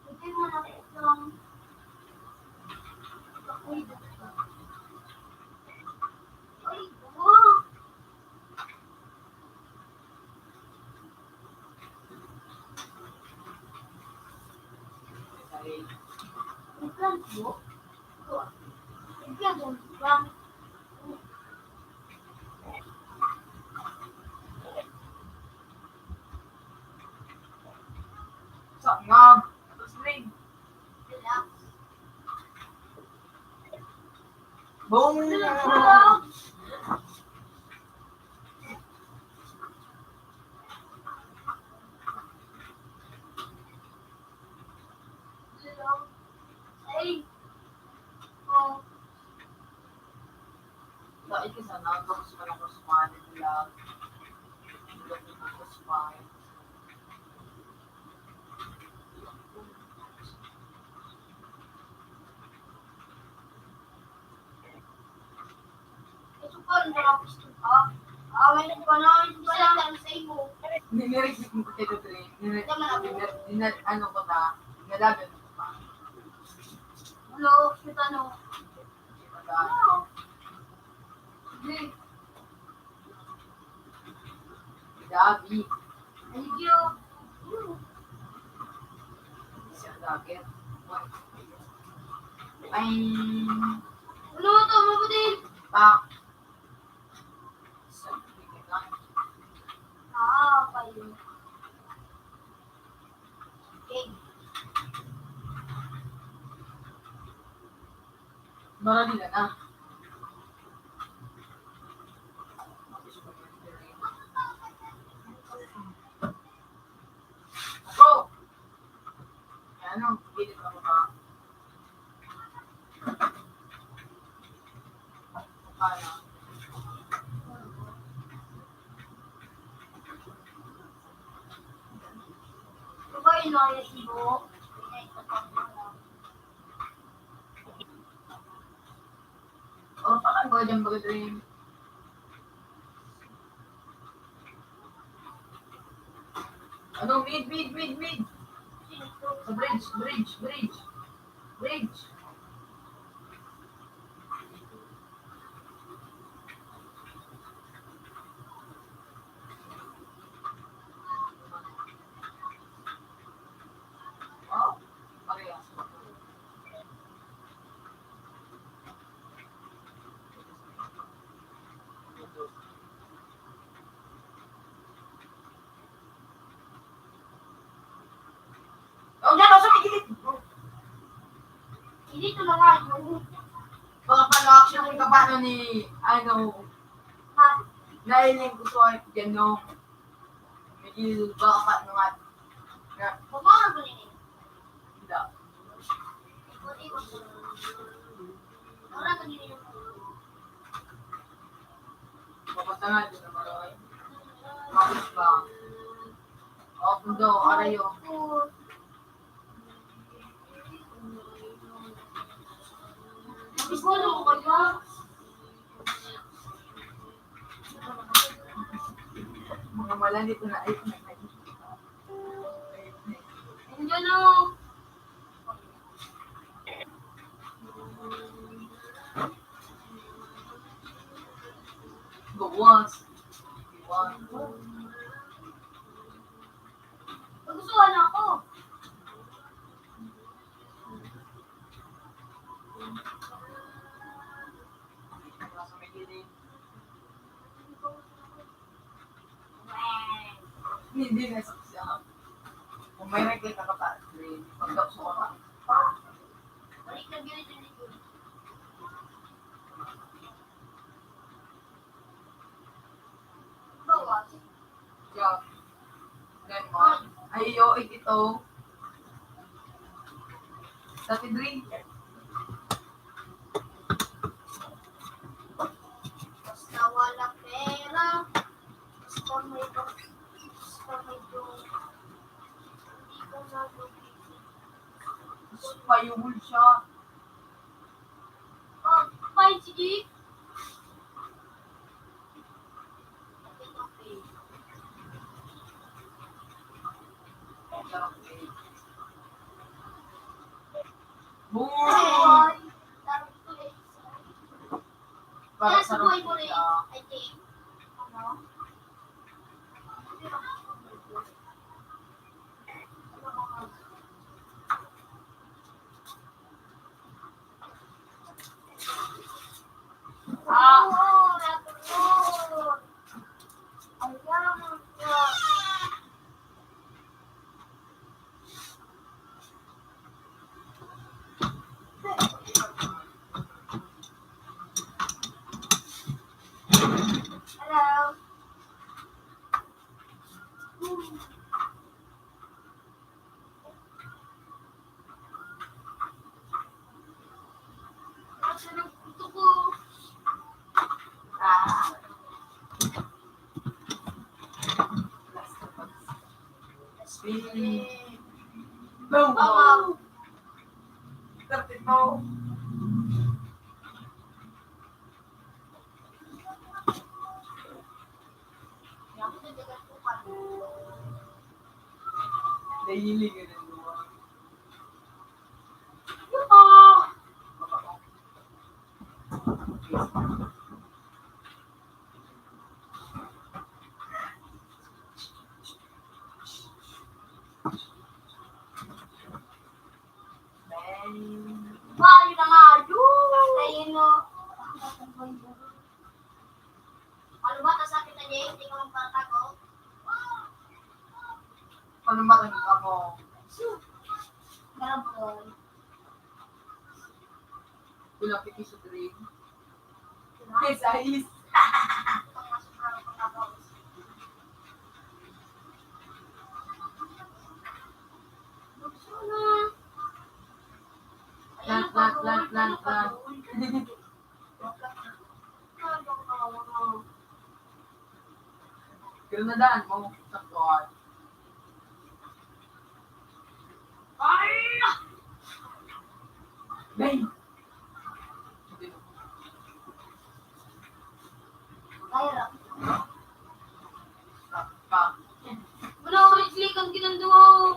Hindi mo na itong Ay, wow. Ang plan ko, ito ah. Ang plan ko, Sa nga. Tapos rin. Boom! Ay. Oh. Dahil ka sana, tapos ka na kusmahan nila. Kusmahan. Ito pa, ang sarap ito pa. Ah, may nagpanahon ko lang sa imo. Nire-reject mo ko, Tito Dre. Nire-, nire-, nire-, ano ko ta, nilalagan ko pa. Hello, kita no. Ano? Sige. Gabi. Thank you. Siya lagi. Ay. Ano to, mabuti? Pak. Ah, okay. Egg. Marali ka na. Ako. Ano? Gilid ako ba? Paano? Ano ba yun, Lola Sibo? O, pakan ko dyan, baga dream. Ano, mid, mid, mid, mid. Sa bridge, bridge, bridge. Bridge. Oh, parehas. O, dyan, sa may gilid. Dito na nga, yung Baka pala action yung kabano ni, ano, ha? Nailing ko sa gano. Medyo baka pa nung at, na, Bumara ba nini? Hindi. Ikaw, di ba? Wala ka nini yung Basta nga, di na marami. Tapos ba? O, pundo, arayo. Siguro ko ba? Mga mala dito na, ay, Hindi, no. Gawas. Gawas. Nagustuhan ako. Hindi na sa siya. Kung may nakita ka pa, pagkapso ka pa. Balik na gilid yung likod. Bawas. Yeah. Then, one. Ay, yo, ito. Dati drink. Basta wala pera, basta may ba-, basta may pera. Hindi ko malugi. Payuhol siya. Oh, five, sige. Boy! Para sa buhay mo rin, I think. Ano? Hello. Ah. Boom! Boom! Nahiling ka ng luha. Bayo na nga, yun. Basta yun, no. Ano ba, tas sakit na niya, hindi ko magpatago. Ano ba, ano ba mo? Bravo. Kulang pipi sa green. Yes, ice. Plant, plant, plant, plant, plant. Pero nadaan mo, saktuan. Ay! Bang! Wala, ulit, Lik, ang ginanduho.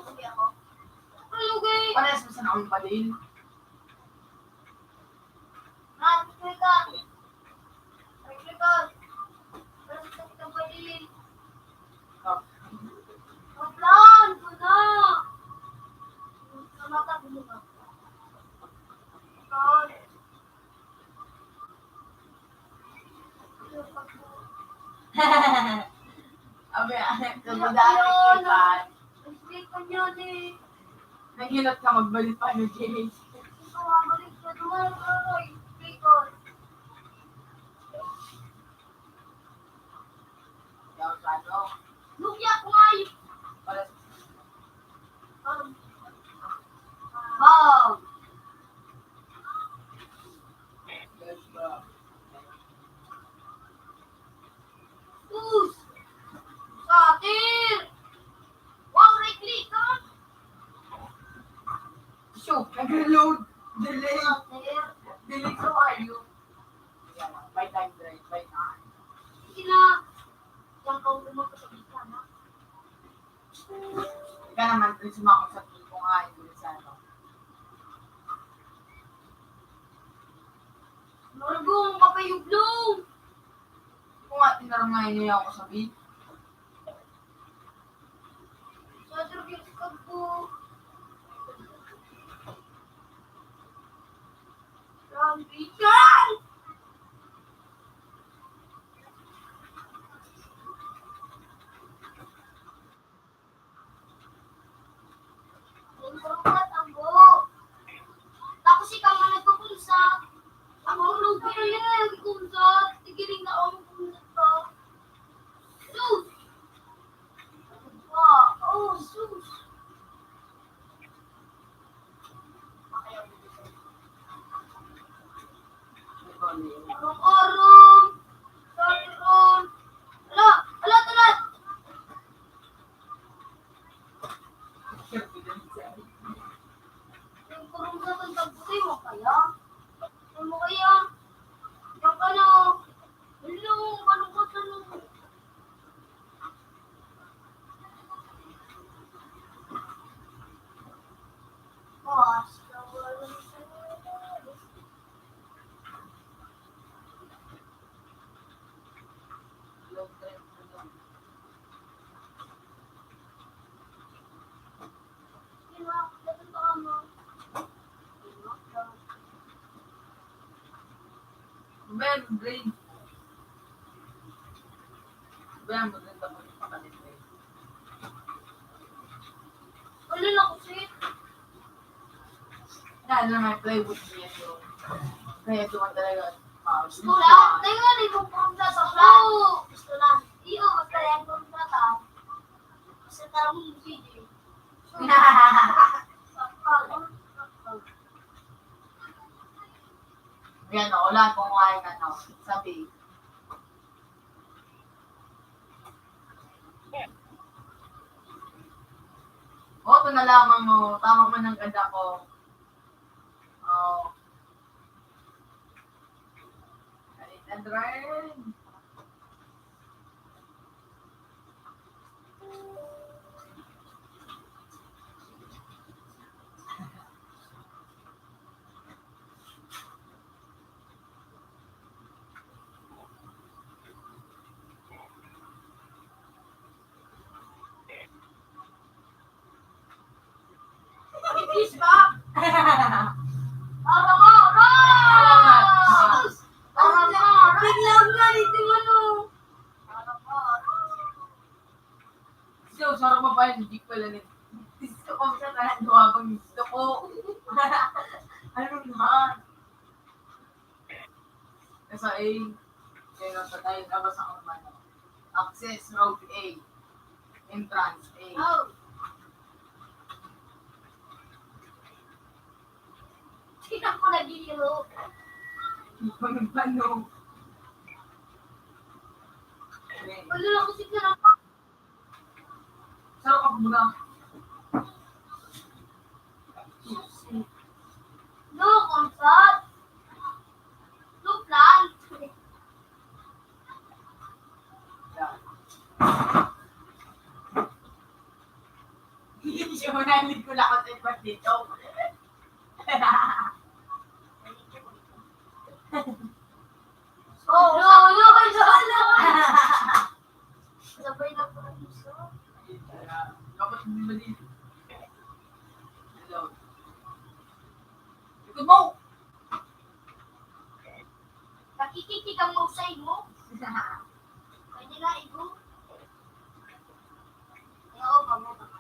Ano, gay? Parehas mo sa naong padil. Abi, ah, kabudaan ko ba? Ang sweet ko niya, eh. Naghilot ka magbalik pa ni Jay. Gusto ko magbalik sa duman, oy. Sweet ko. Yaw sa ano? Lugya ko nga yun. Para sa Bang! Sus! Satir! Wow, right click ka! So, nag-reload. Delete. Satir! Delete, so are you? Yan, by time, by time. Sige na. Diyan ka, huwag mo sa gitna, ha? Ika naman, Chris, sumakot sa tipo nga, Ingles, ano. Margong kapayublong! Kung nga, tinarangay niya ako sa beat. Sa Turkey, po. Rambikan! Nagkurumsat ang buhok. Tapos ikaw nga nagkukumsat. Ako ang lupa na yan, nagkukumsat. Tigiling na ako magkumsat pa. Sus! Wow, oh, sus! Arong-arong! Saron! Ala! Ala, talat! Nagkurong sa tong tagputi mo kaya? Ano mo kaya? Diyan ka na. Hello, ano ka sa nung Membrane. Ba, maganda pa rin pakalimay. Wala na kasi. Yan na may plywood niya, so, kaya ito man talaga, ah, gusto lang. Tayo nga, may pumprong sa tao. Gusto lang. Iyo, basta yan, pumprong sa tao. Basta tao mo, C J. Yan, o, wala akong wine, ano, sabi. O, ito na lamang, o. Tama man ang ganda ko. O. Ay, Andren. Kiss ba? Tama ka, Ron! Salamat. Tama ka, Ron! Biglang ganito, ano? Tama ka, Ron! So, sarap mo pa yun, hindi ko lang yun. Gusto ko sa tanan, duwa pang gusto ko. Ano na? Sa A, kaya sa tayo, labas ang umano. Access road A. Entrance A. Oh. Sino ko nag-iiro? Ibang bano. Wala lang kasi tinapa. Sarap muna. No, comfort. No plan. Siya mo na, hindi ko lang ako sa iba dito. Oh, no, no, no, no. Sabay na po ang isa. Dapat hindi mali. Hello. Likod mo! Nakikikita mo sa imo? Pwede na, ibo. Oo, babo, babo.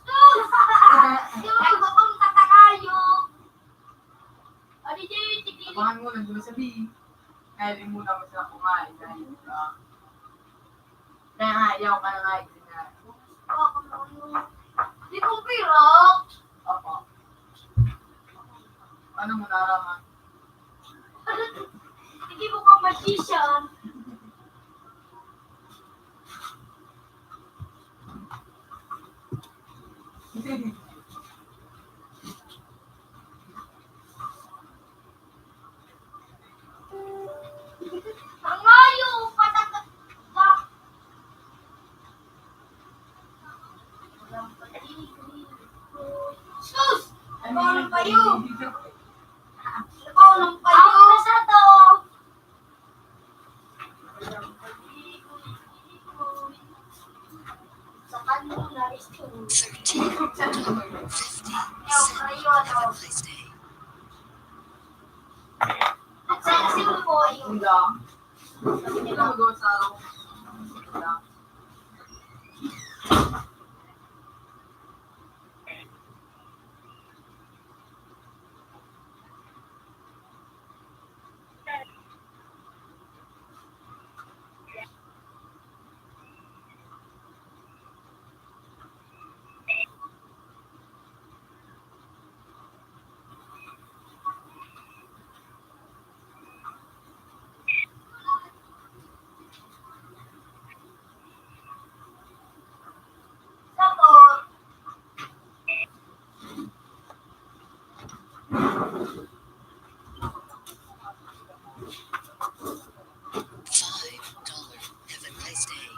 Sus! Di ba, babang tatakayo? Ano yun? Abangan mo, nandun na sa B. Kaya di muna mo sila kumain dahil, ah, kaya nga, ayaw ka na nga, yun nga. Di kong pirok. Opo. Ano mo naraman? Hindi mo ka magician. Ang layo, patak-, pa-, Sus! Ano ang payo? Ano ang payo? Ako na sa to. Sa kanila, thirteen fifty. Ayaw, ayaw, ayaw. At sa, sa po, yung Five dollar. Have a nice day.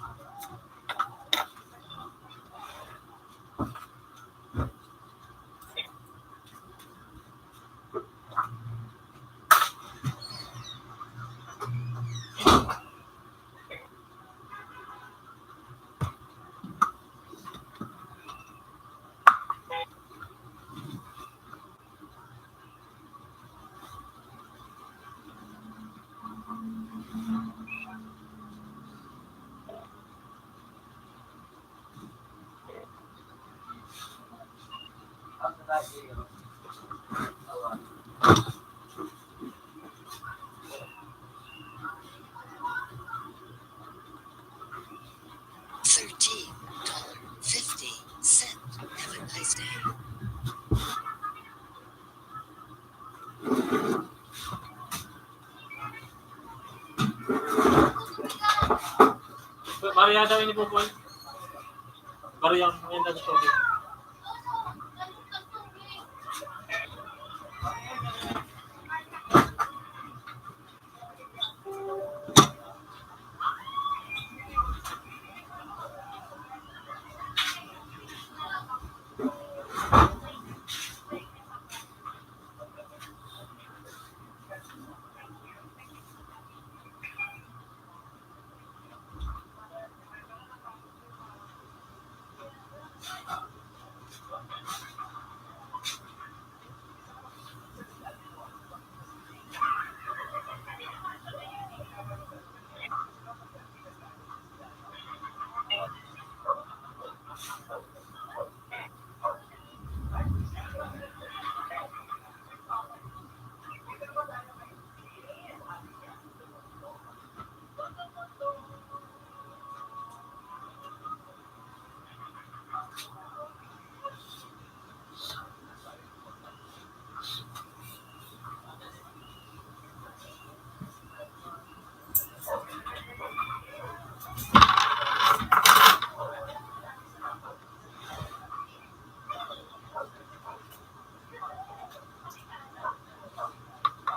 Thirteen dollar fifty cent. Have a nice day. Barya daw ini, Popoy. Barya, yan daw sa tubig.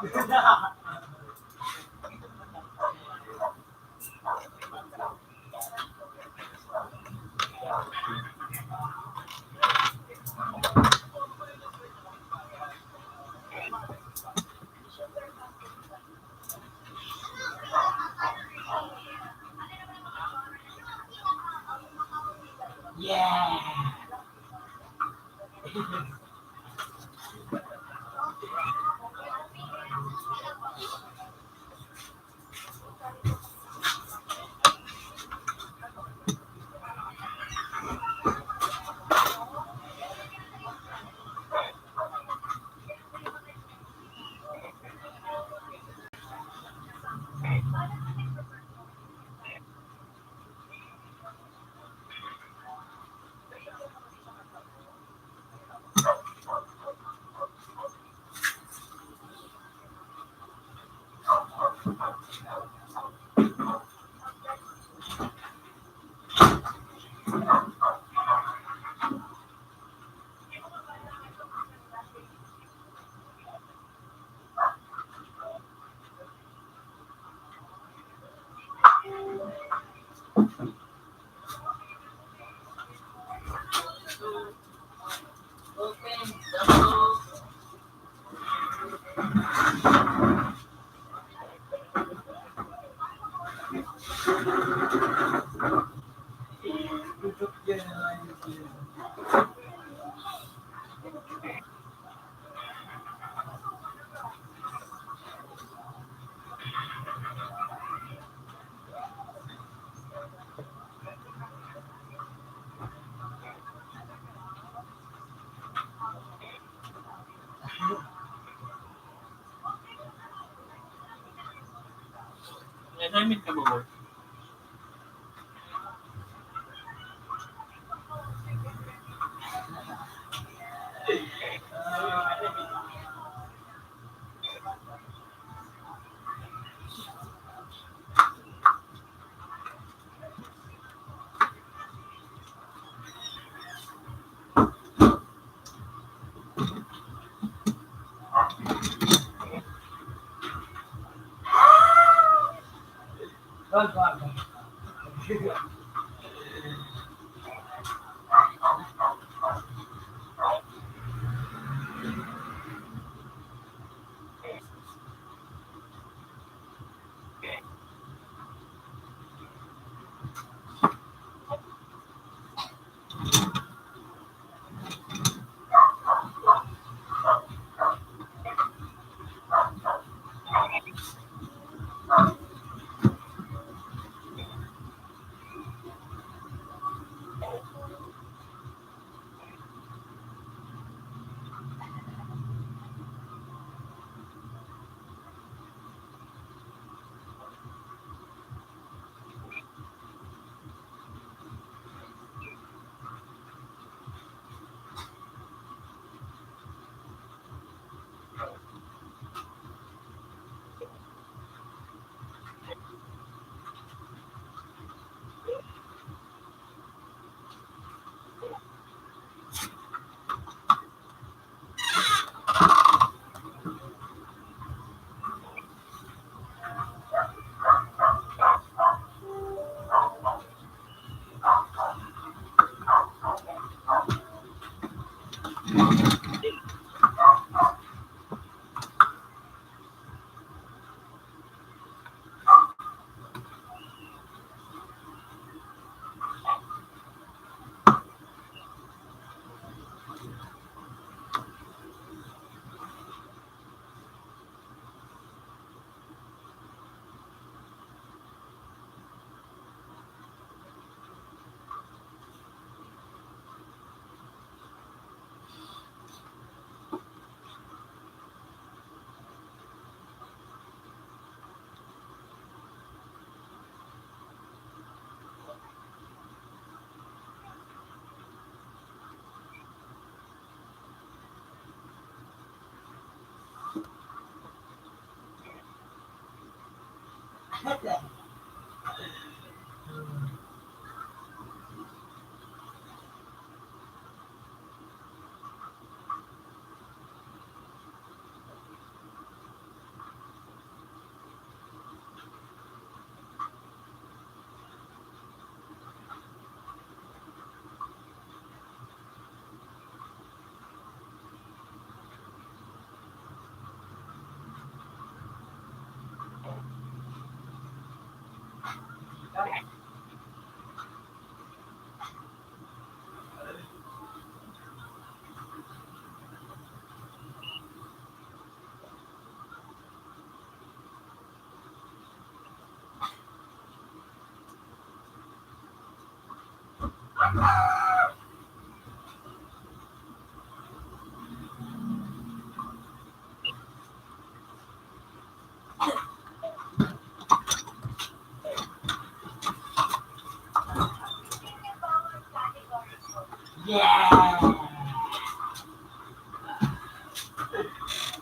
Yeah! May assignment ka ba, boy? Yeah!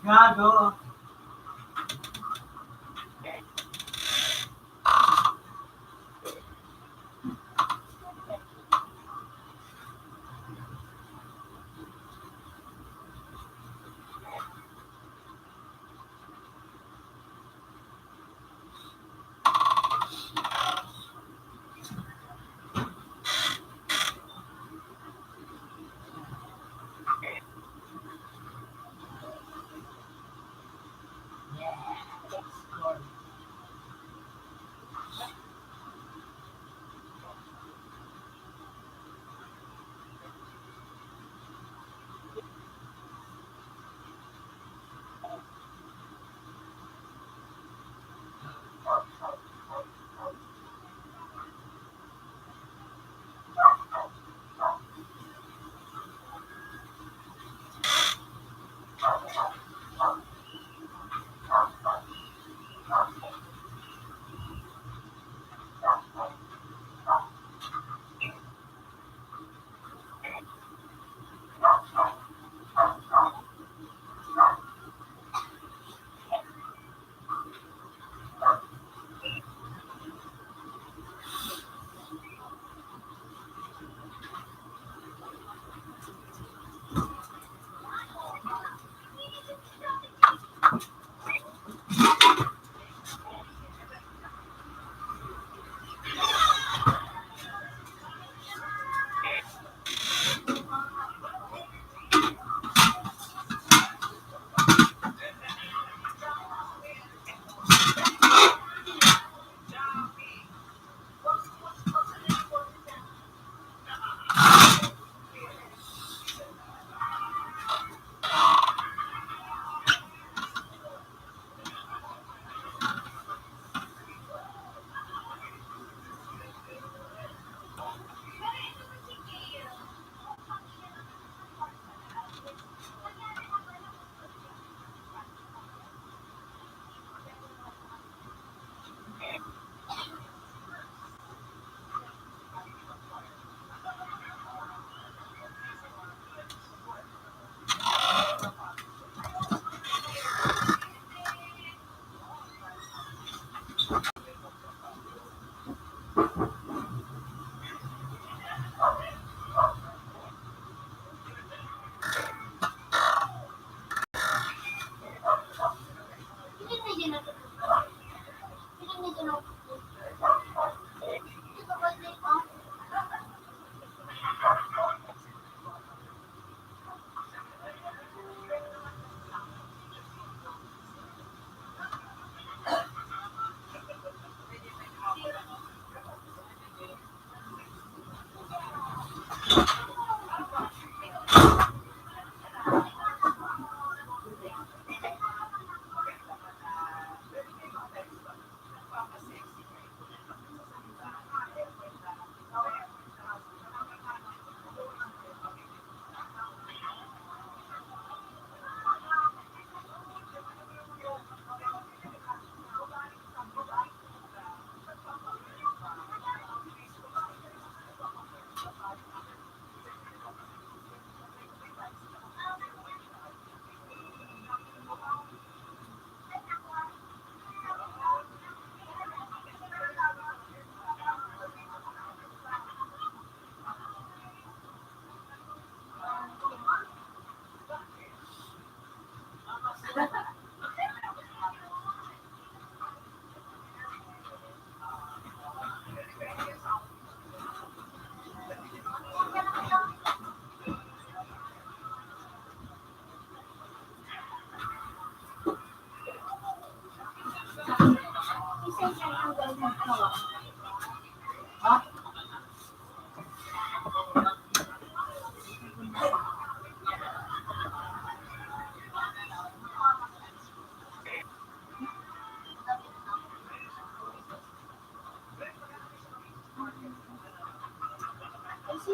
Gago!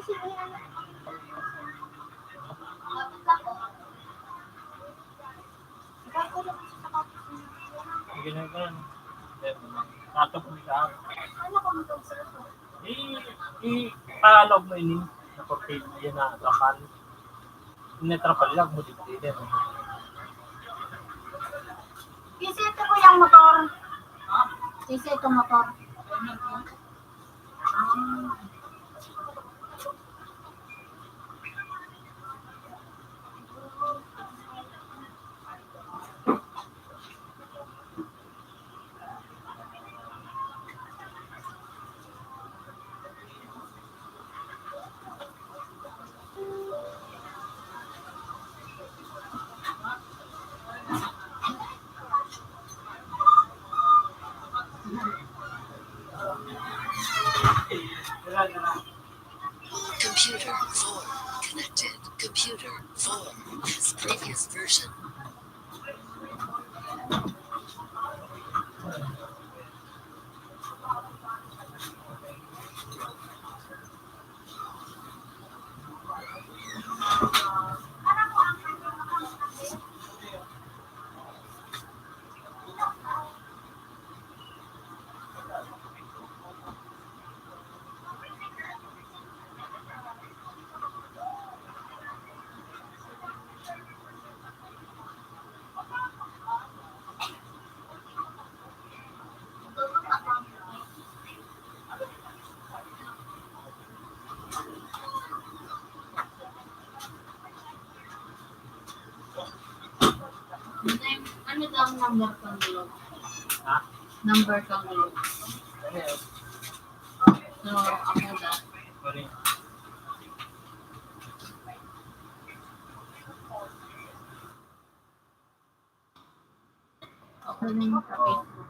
Sige na, ganun. Natog mo siya. I, i, paalog mo ini. Napapil, yun na, trapal. Yun na, trapal lang mo, di ba? Isi ito ko yung motor. Isi ito motor. Computer four connected. Computer four, this previous version. Ano daw ang number kang Globe? Ha? Number kang Globe. Ano yun? So, ako daw. Sorry. Ako rin sa Facebook.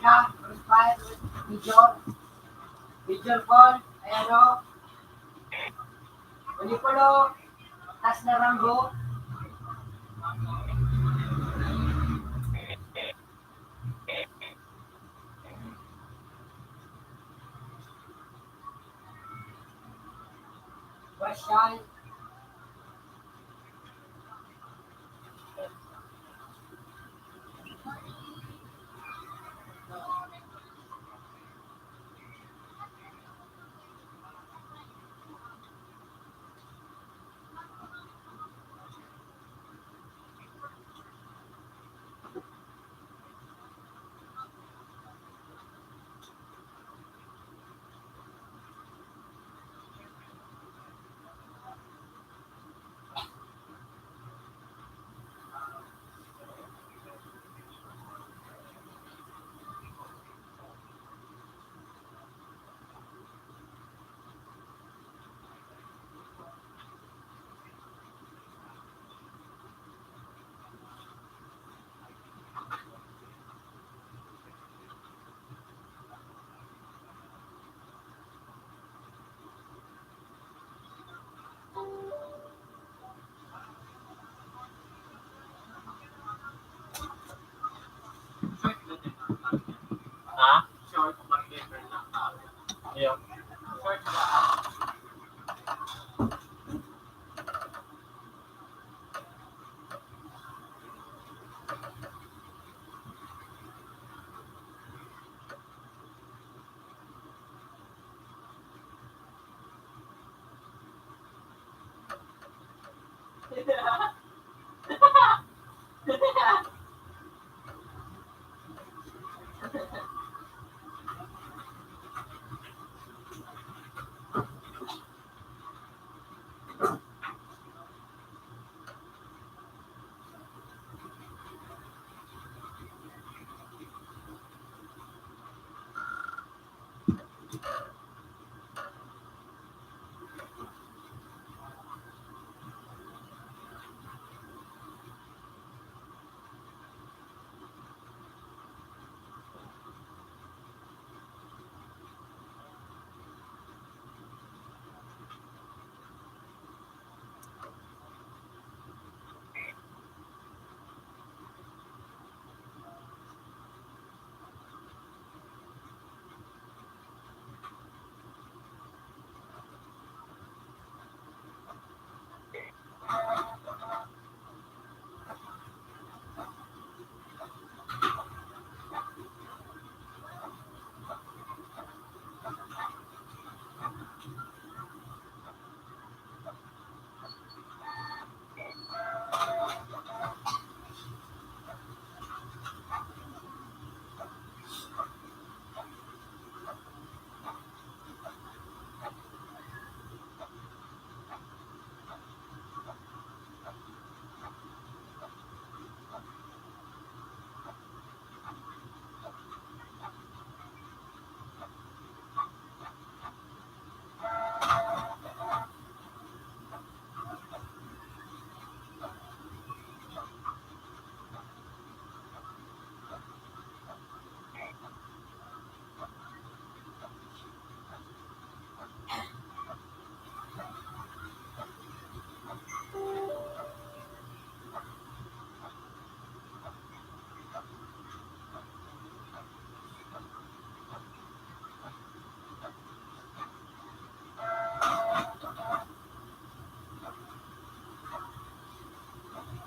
Ka, Bruce Pine, Major, Major Paul, Ayano, Unipulo, Tas na Rambo. Marshall. Ha? Iyo.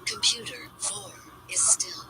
Computer four is still.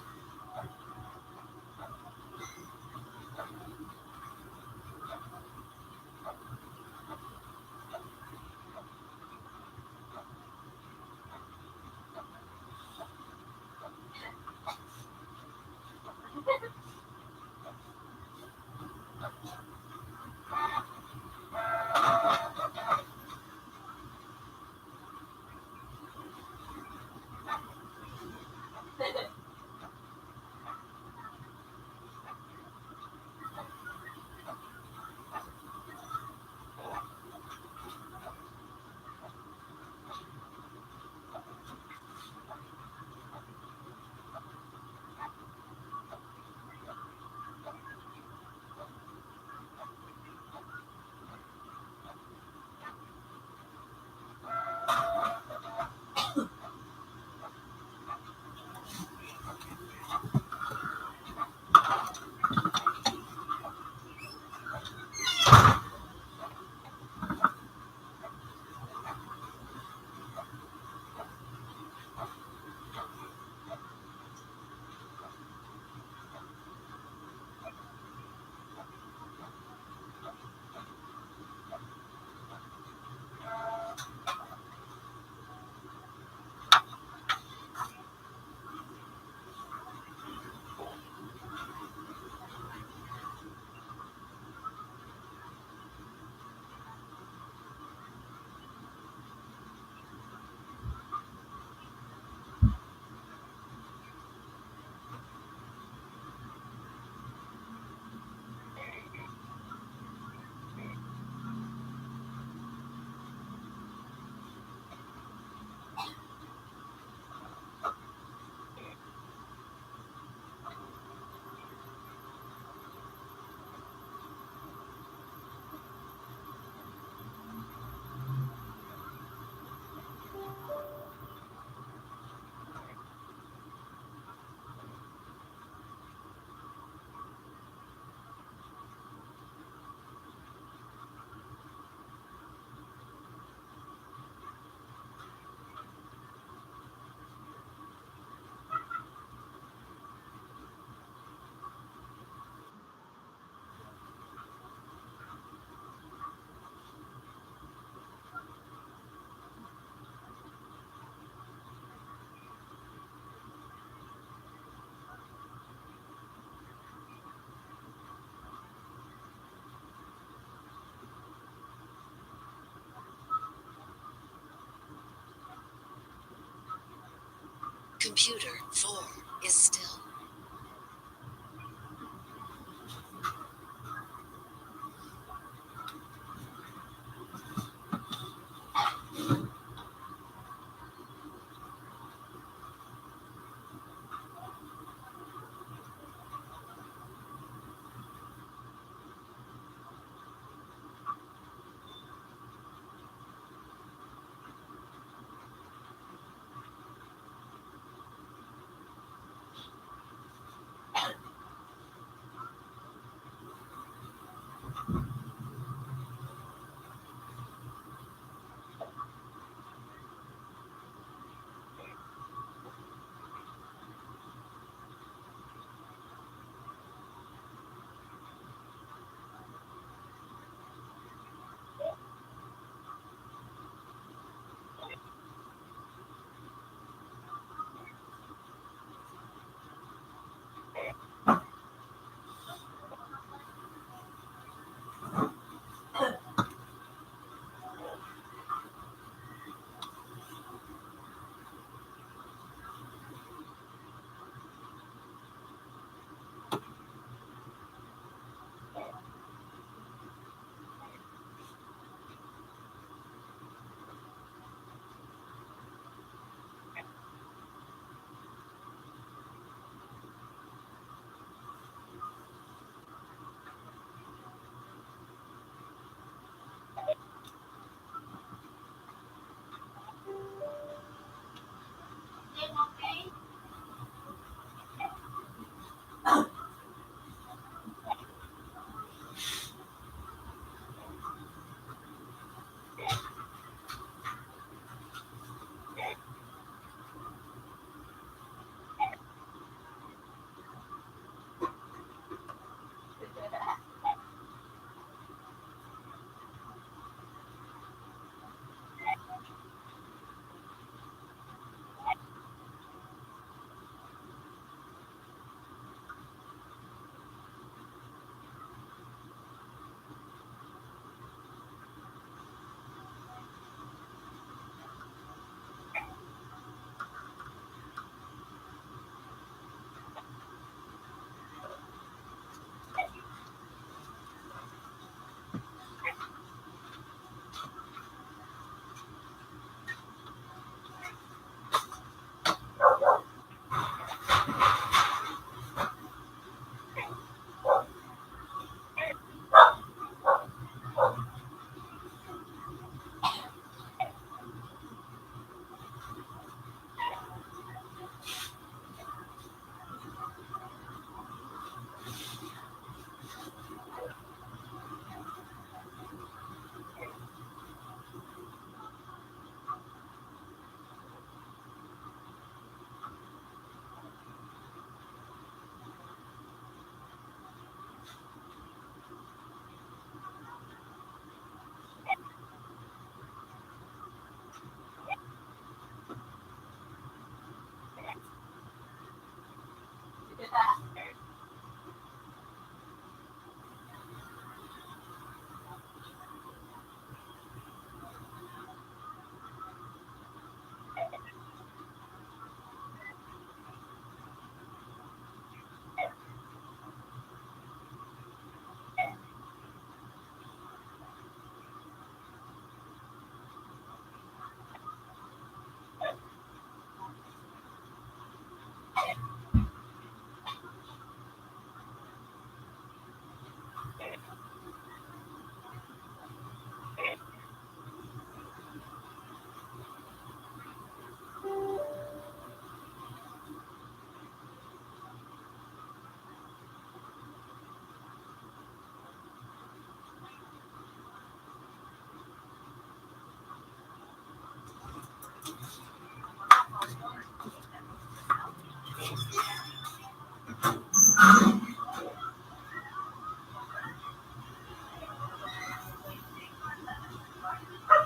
Computer four is still.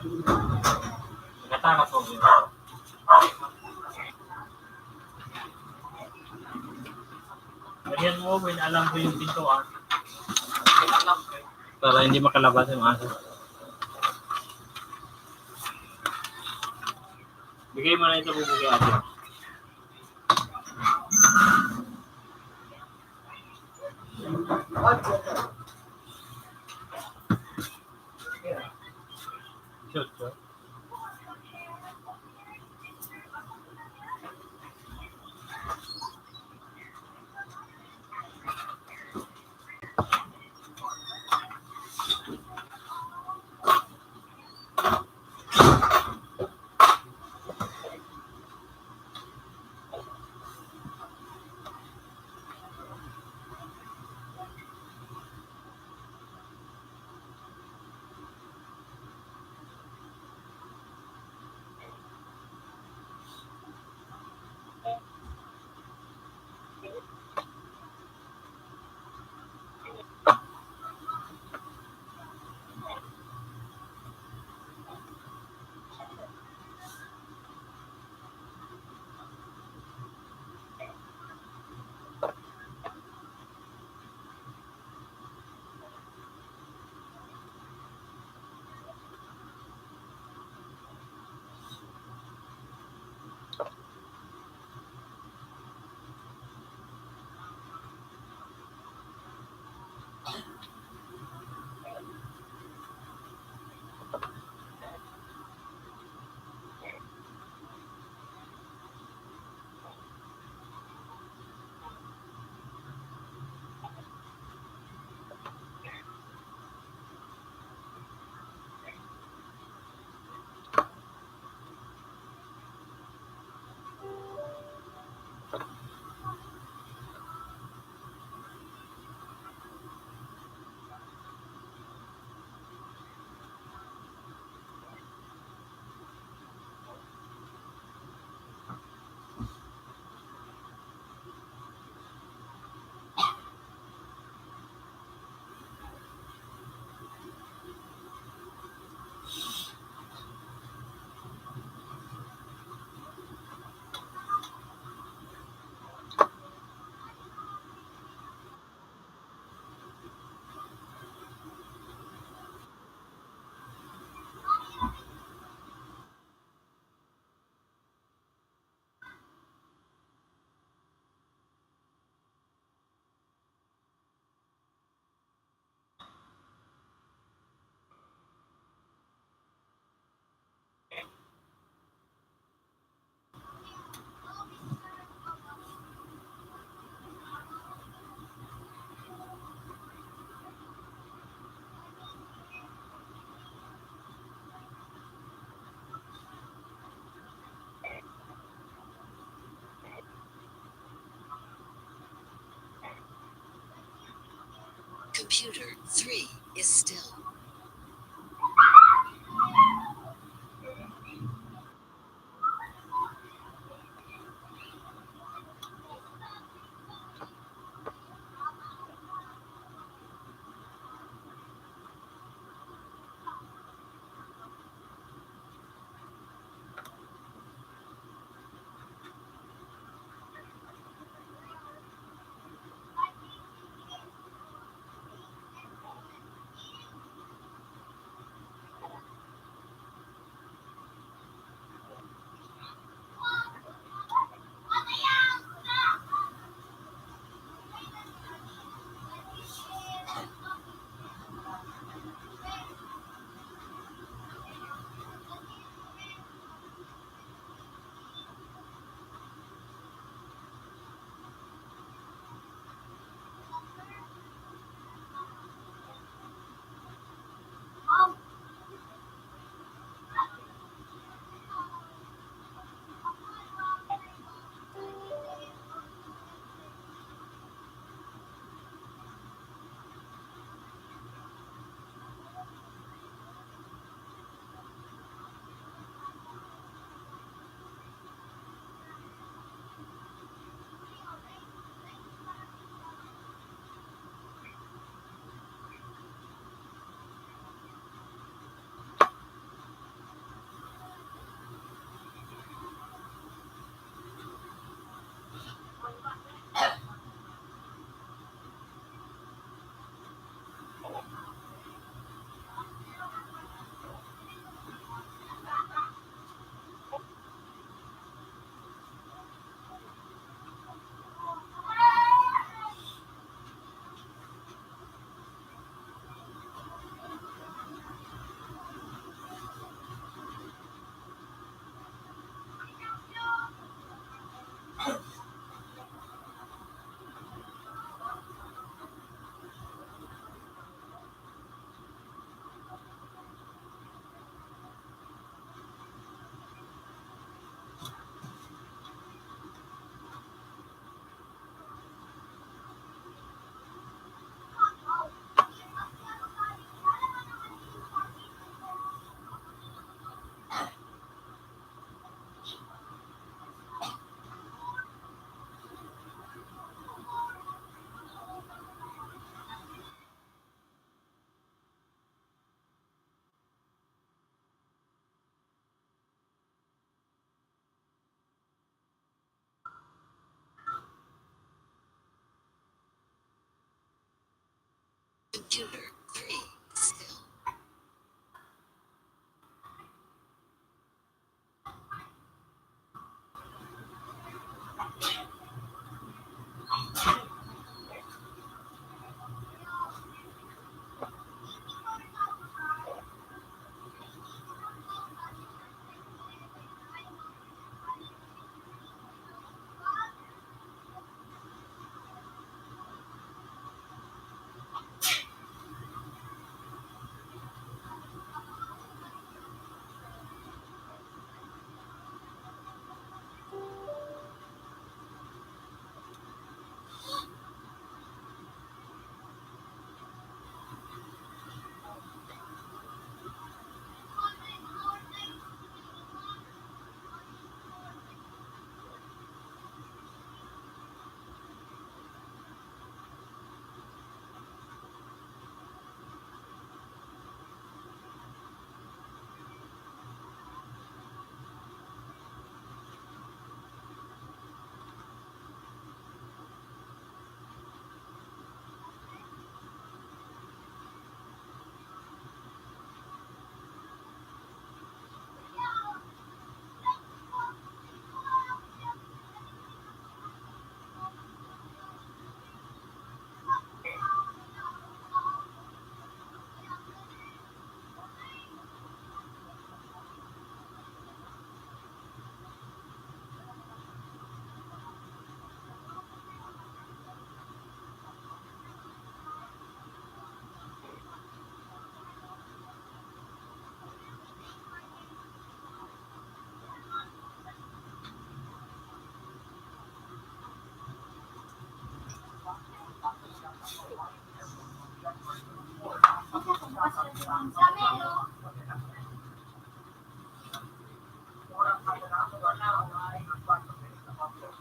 Nagkataka po yun. Ganyan mo, when alam ko yung pintuan. Para hindi makalabas yung aso. Bigay mo na ito, bubugay ate. Sure, sure. Computer three is still. Tutor three, skill.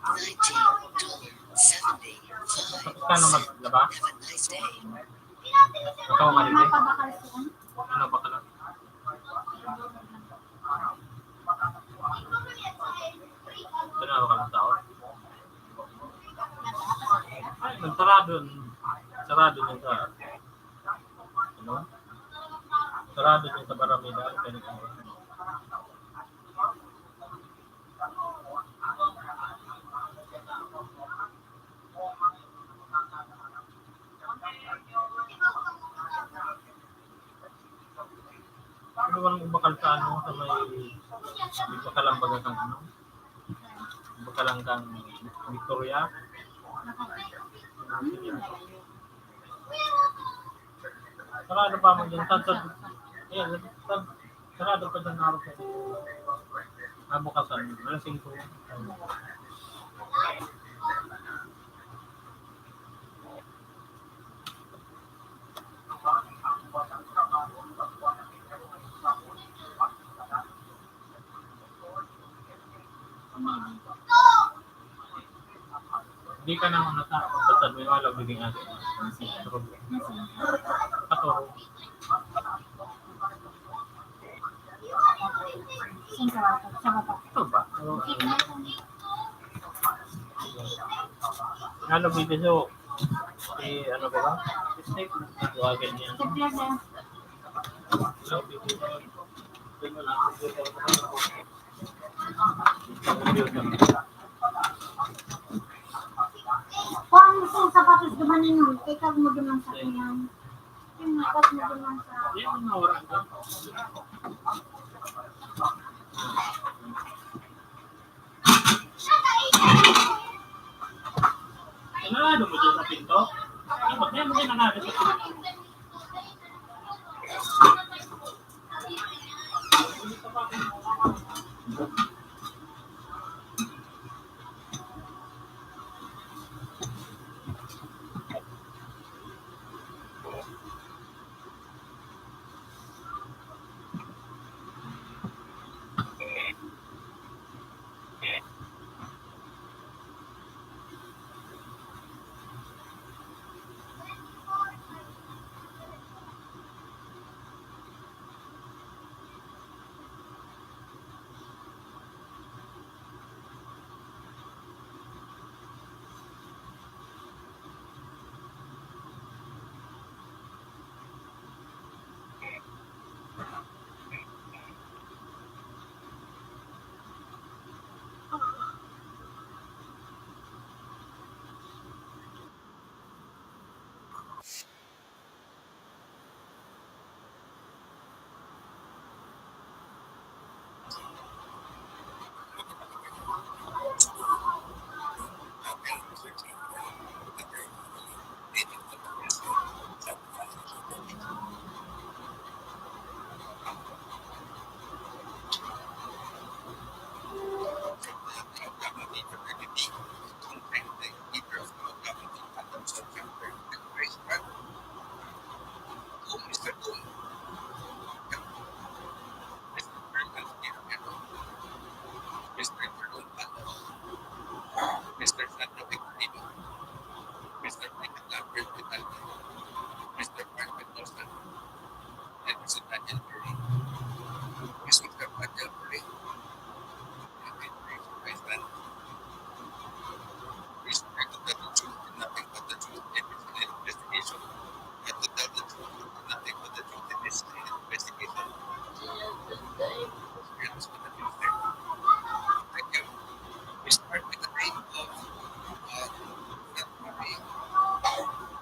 Nineteen seventy-five. Tapos ka na maglaba? Have a nice day. Ikaw nga rin eh. Ano ba ka lang? Ano ba ka lang tao? Ay, nagsarado. Sarado na sa, ano? Sarado na sa barangay na, kaya nag-, Ano bang bakal sa ano, sa may, may bakalan baga kang ano? Bakalan kang Victoria? Sarado pa man dyan. Sa, sa, ayan, sa, sarado pa dyan araw sa, ah, bukasan, alas singko. Hindi ka na muna ta. Basta may wala, bigyan natin. Katulog. Singko, sa baba. Ito ba? Ano, bibiso? Si, ano ba ba? Snake. Tawagan niya. Sa plaza. Ano, bibiso? Kung gusto mong sapatos, dumanin mo. Kaya ka mo duman sa kanya. Yung mga kot mo duman sa... Yung mga oras. Sarado mo dyan sa pinto? Ay, wag na, wag na, sarado sa pinto. Sinadyang Perry. Mister Daniel Perry. Please protect the truth and nothing but the truth in this investigation. Let the tell the truth and nothing but the truth in this investigation. Yes, but the truth. Thank you. We start with the name of, uh, February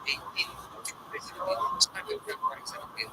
eighteen, two thousand twenty-three. Start with February seventeen.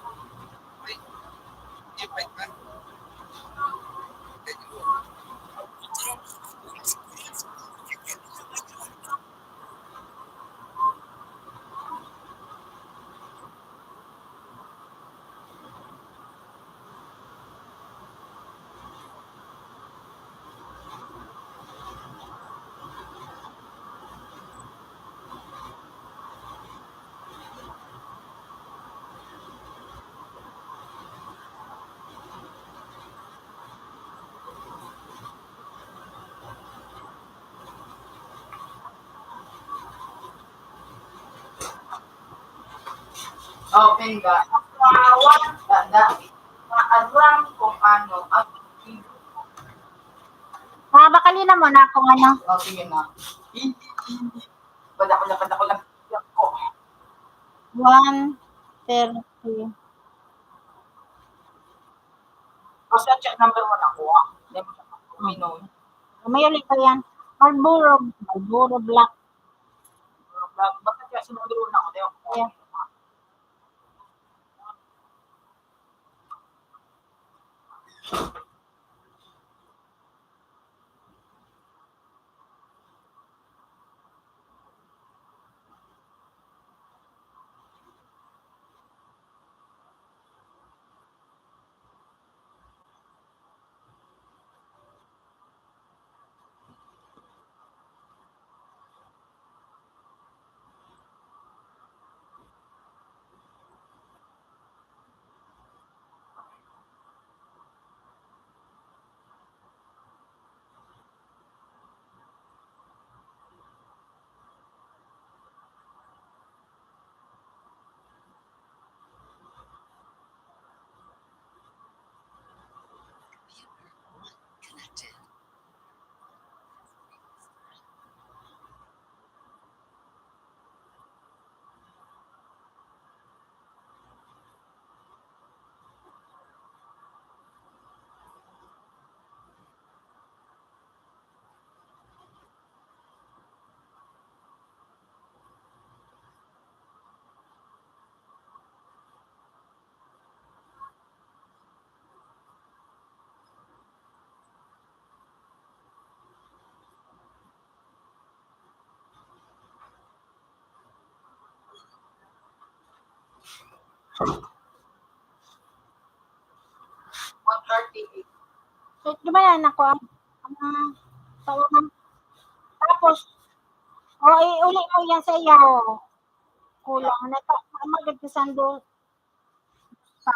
Open ka. Maawan ka dai. Maaram kung ano ang Ah, bakali na mo na kung ano. Oh, sige na. Hindi, hindi. Wala ko lang, wala ko lang. Ko. One thirty. Basta check number one ako, ah. Hindi mo siya pag-, hmm, uminom. May ulit pa yan. Marlboro, Marlboro Black. Marlboro Black. Basta check si number one ako, di ba? Ayan. One thirty-eight. So, di ba yan ako ang, ang, tawag ng, tapos, o, iuli mo yan sa iyo. Kulang na ta-, magad ka sando. Pa.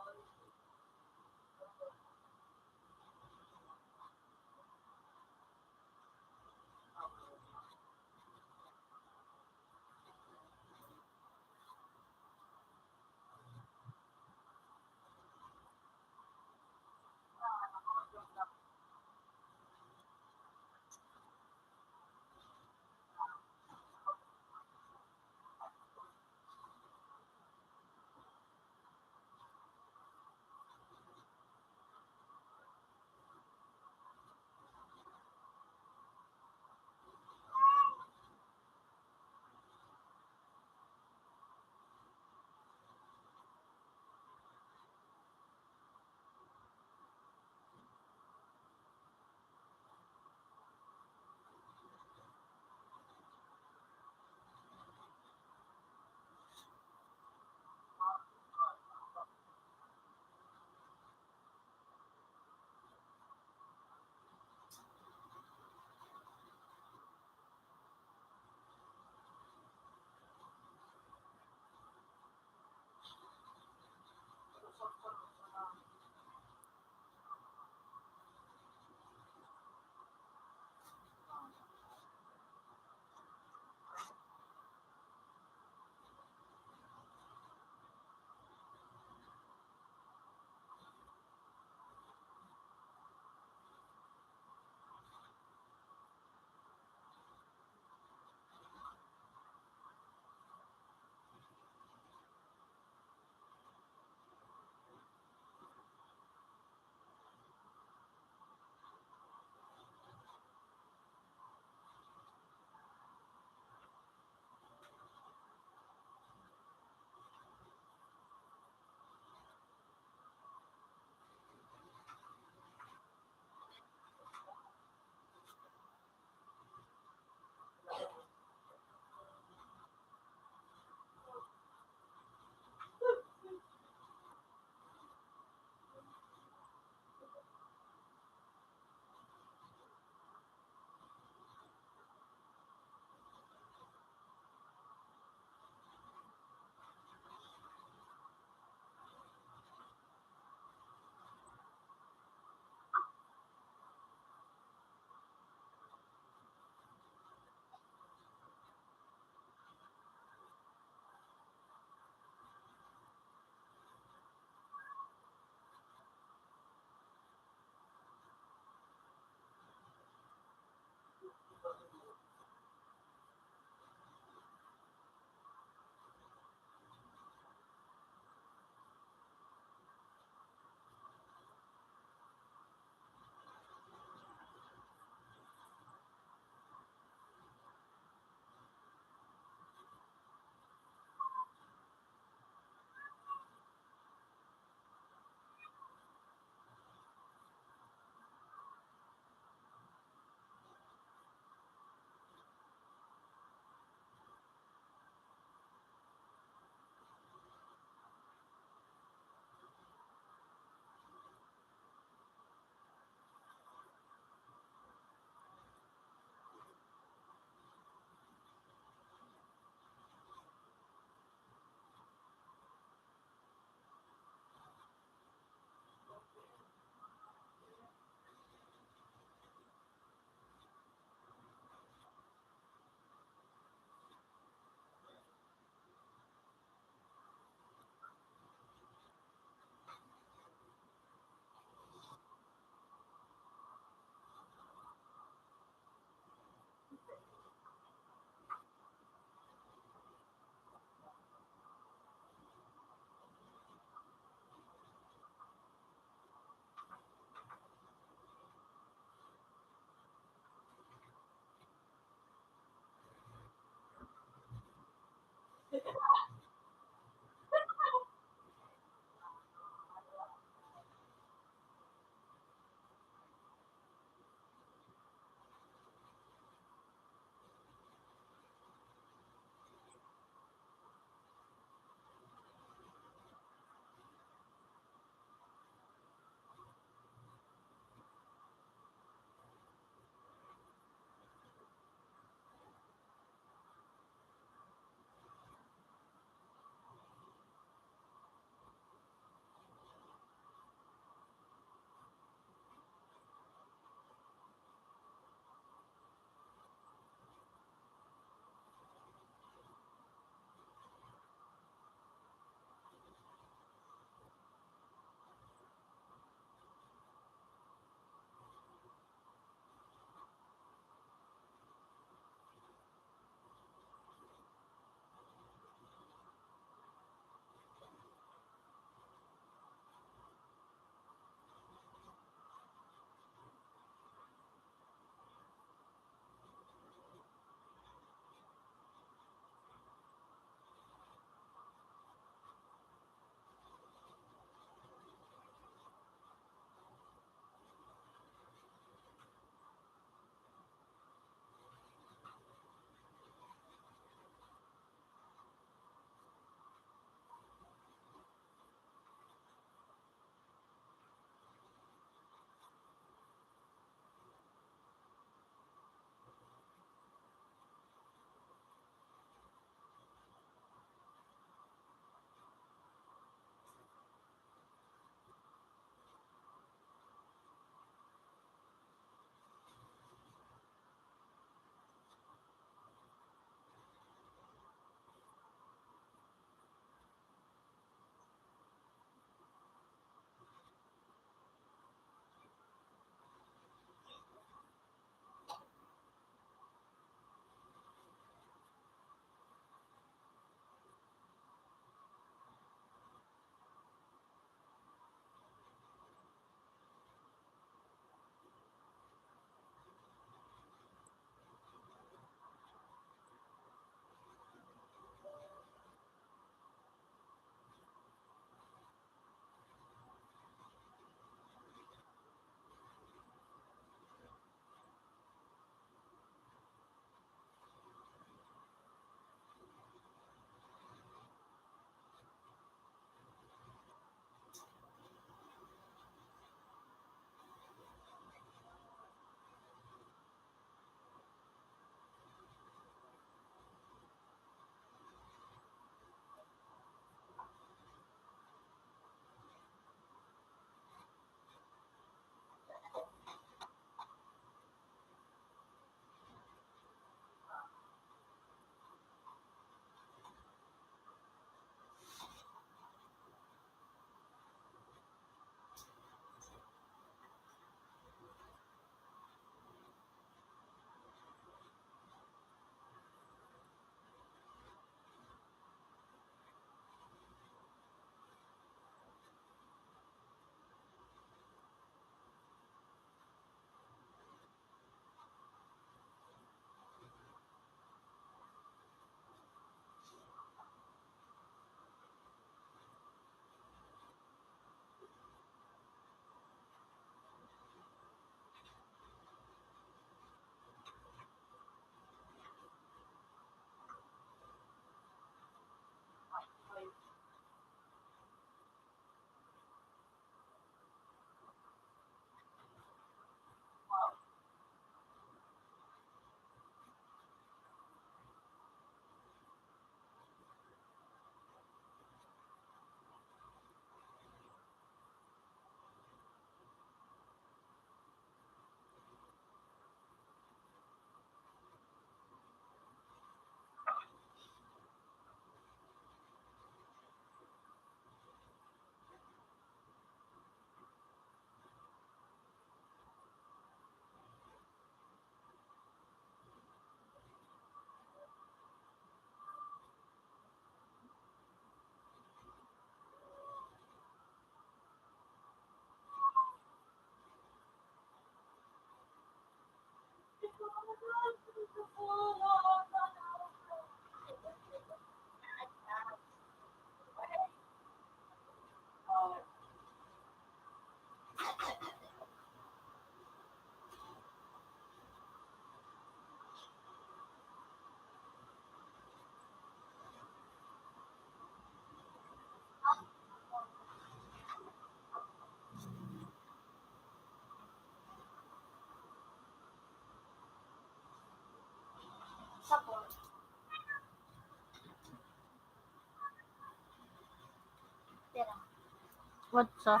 What's up?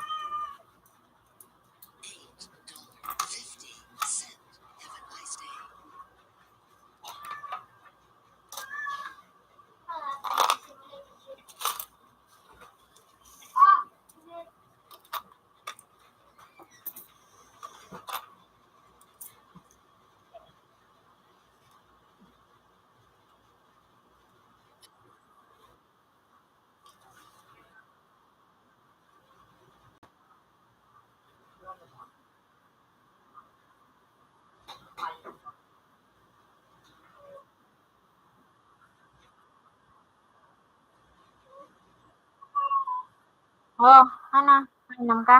Oh, ano? Mainom ka?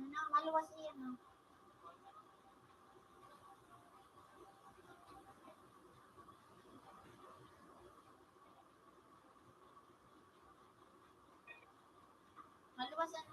Ano, maluwas iyan, no? Maluwas ang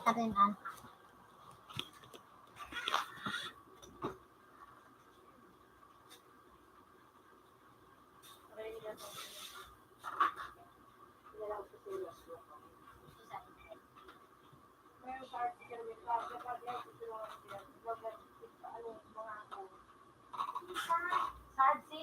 Arin, ah. Sarsi?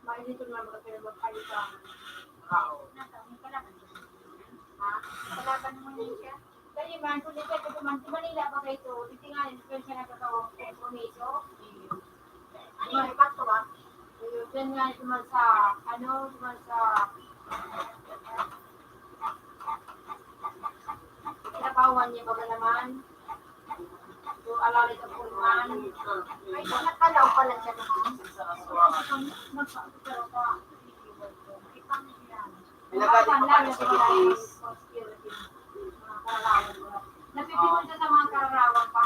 Mainit na mga pinagpapalitan. Wow. Ha? Kalaban mo yun siya? Kaya man, kung di ka duman, di Manila ba kayo ito? Di tingali, di siya nagkatawang kompromiso? Ano yung epekto ba? Ayun, yan nga, duman sa, ano, duman sa, kinabawan niya, baga naman. So, alalay ka po naman. Ay, nakalaw pala siya naman. Nagpapagkaro ka. Pinagkakita ko sa Pilipinas. Napipikon ka sa mga kararawan pa.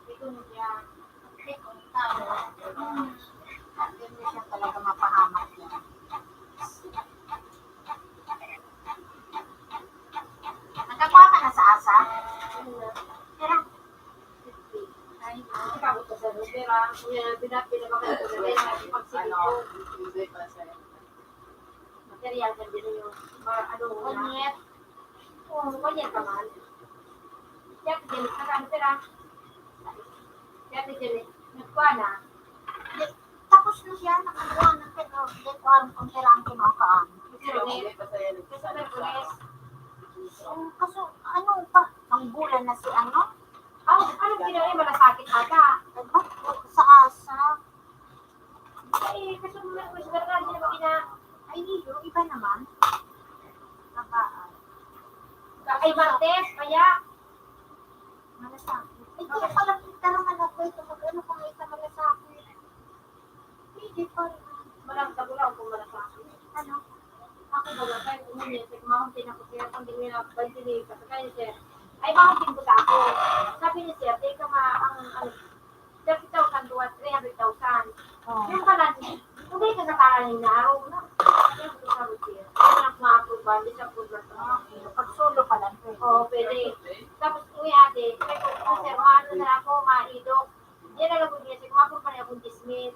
Ito mo yan. Hindi siya talaga mapahamak yan. Nakakuha ka na sa asa? Tira. Ay, ikaw ko sa Rivera. Kuya, binat-, binabakal ko sa Rivera. Ano? Material kan din yung, ma-, ano, onyet. Oo, onyet ka man. Siya, Ate Janet, nag-ano ka na? Siya, Ate Janet, nagkuha na. Di, tapos na siya, nakakuha na, pero di ko alam kung kailangan ko makaano. Kasi Janet, kasi Berkules. Um, kaso, ano pa, ang bulan na si ano? Ah, ano ginawa niya? Malasakit ata. Nagbat-, sa asa? Ay, kaso mga, mas barkada na ba kina-, ay, yung iba naman. Naka-, ay, Martes, kaya. Malasakit. Ay, kaya pala, kita naman ako ito. Mag-ano pa nga ito, malasakit. Hindi pa rin. Malang sa gulaw kung malasakit. Ano? Ako ba, kaya kung yun, sa kumahon din ako, sir, kung di mo yung nabay din, eh, kasi kayo, sir. Ay, mahon din po sa ako. Sabi ni sir, di ka ma-, ang, ano, thirty thousand to three hundred thousand. Oh. Yung pala, hindi ka sa parang na araw, no? Yung gusto sabi ko, yung anak na approval, di sa approval sa mga. Pag solo pa lang, pwede. Oo, pwede. Tapos, uwi ate, sabi ko, "Oh, sir, maano na ako, maidok." Yan na lang po niya, sir, maapprove pa niya akong dismiss.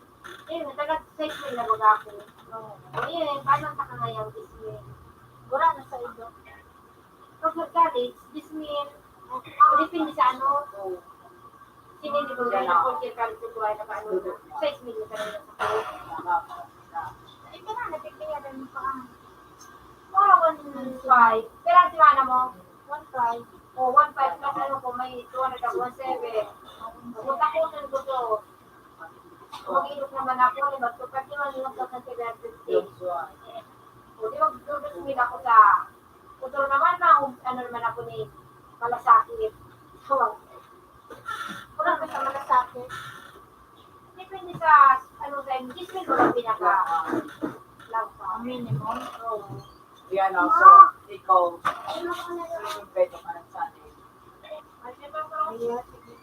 Yun, nagkakasite mo yung nabag ako. Oo. O yun, paano ang takangayang dismiss? Wala na sa idok. Pag nag-college, dismiss. O, depende sa ano. Sinindi ko rin ang culture culture ko ay nakaano na. Size million ka rin sa kulay. Ito na, napipinyadan mo pa ang mga one five. Pero ang simana mo? One five. O, one five plus ano ko, may two hundred ako, one seven. Kung tapusin ko to, mag-ilok naman ako, di ba? So, pag yun, yung plus ang seven hundred fifty. O, di ba, two hundred ako sa Utro naman, ma-, ano naman ako ni Malasakit. So, wala ka sa Malasakit. Depende sa, ano, sa English, may mga pinaka lang pa. Ang minimum? Oo. Yan, oh, so, ikaw, ano ka na yun? Yung peto ka lang sa atin. Ay, di ba, bro? Ayan, sige.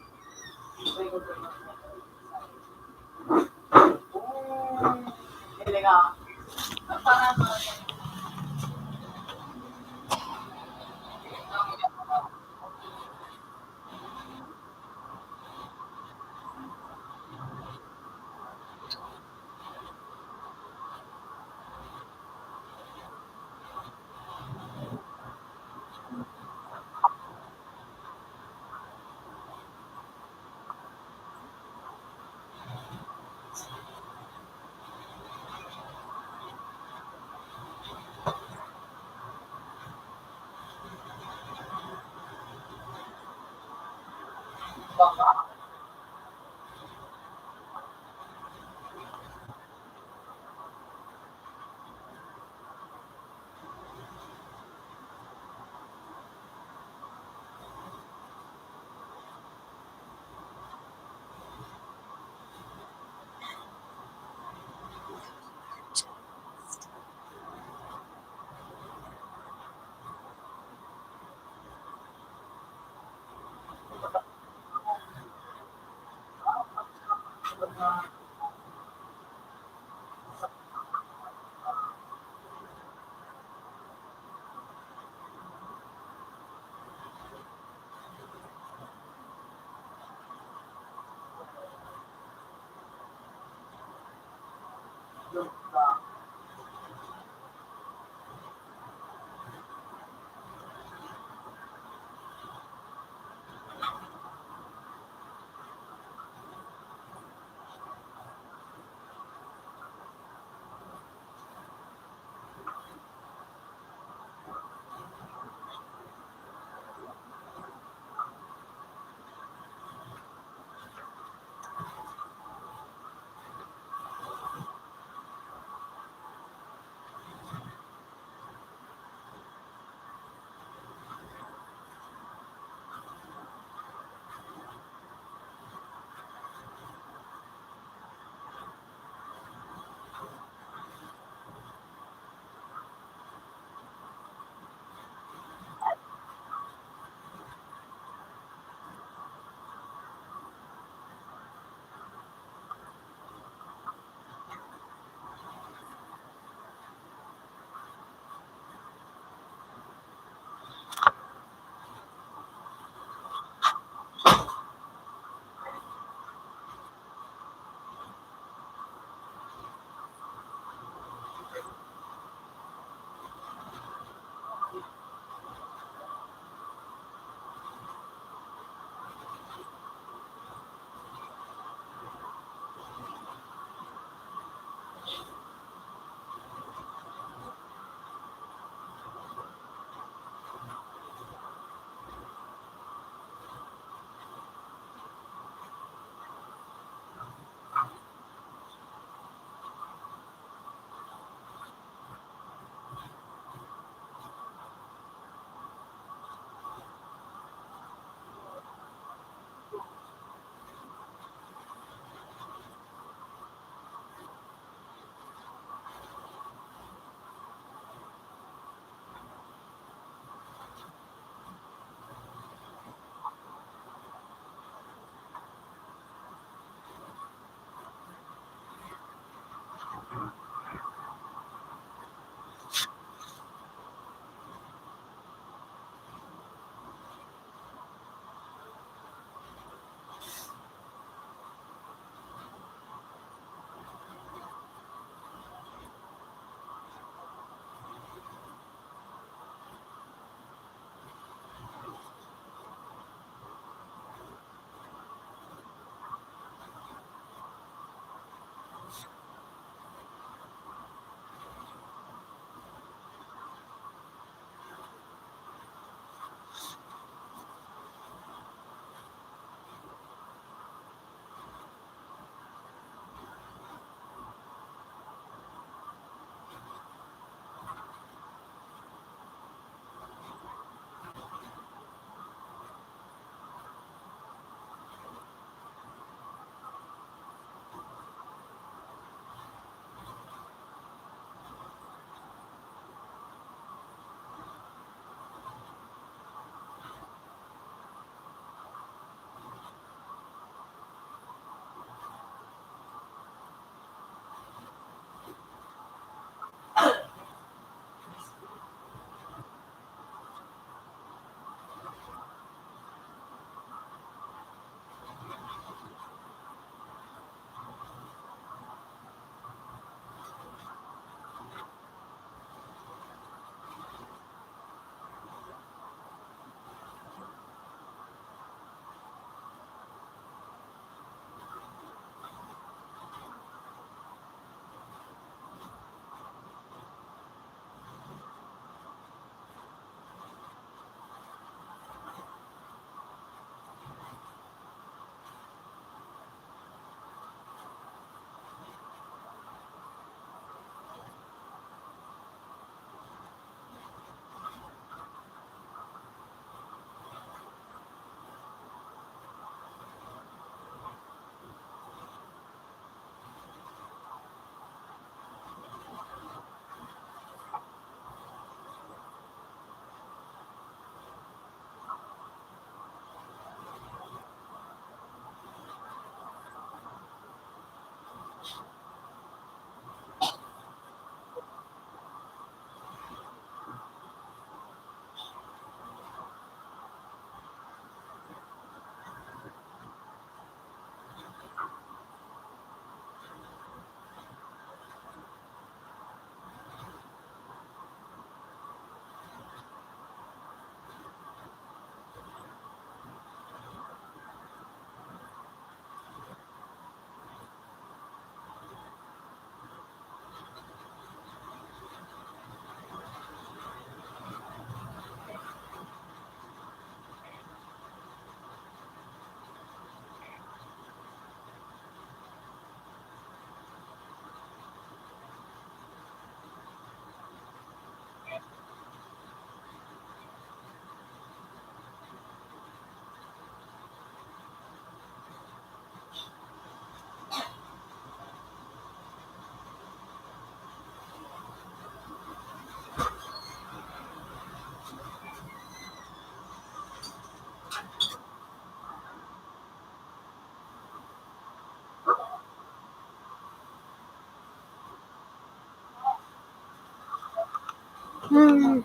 Mm.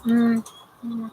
Mm. Mm.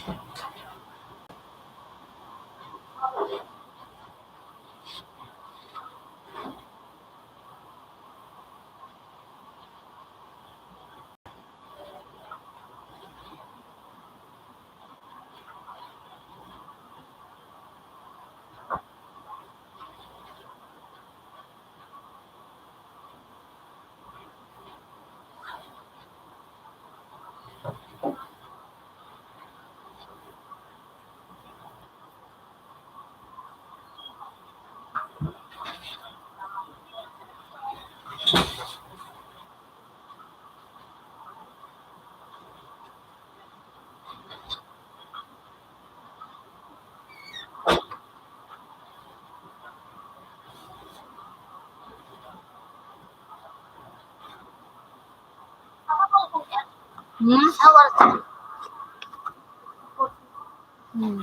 Hmm? Hmm.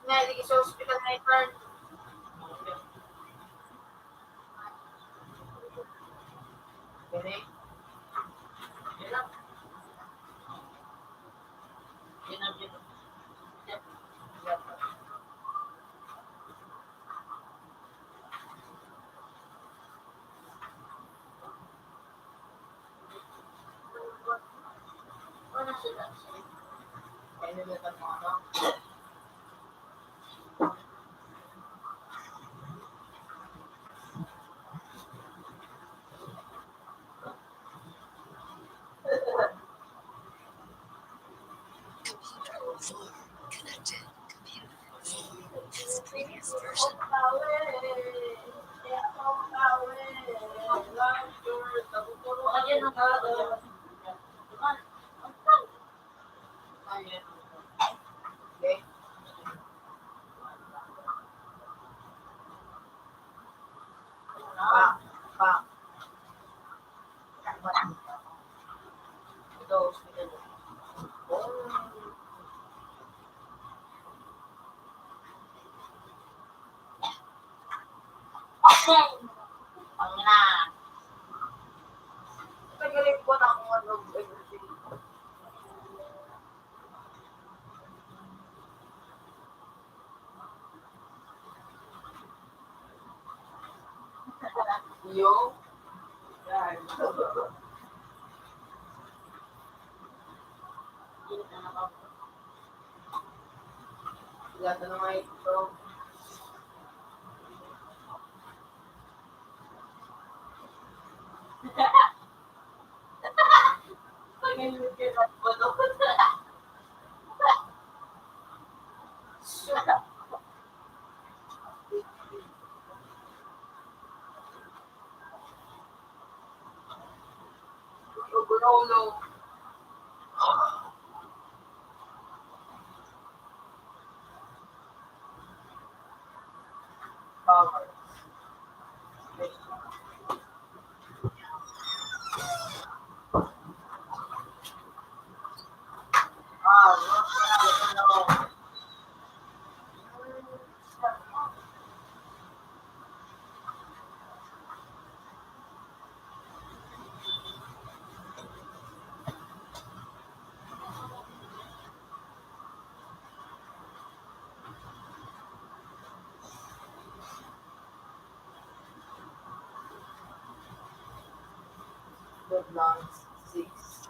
Nga, lagi sa hospital na ito. Galing. Yan lang. Yan lang, yan lang. Computer four connected. Computer four has previous version. Pa, pa. Ito, hospital. Ang ina. Tagalog po na akong ano, everything. Yo. Wala na nga ito. Good night. Six.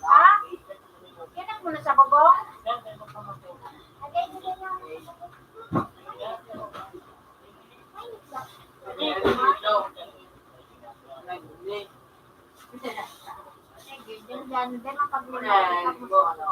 Ha? Yan ang muna sa bubong? Sige, dyan, dyan, dyan ang pagluluto.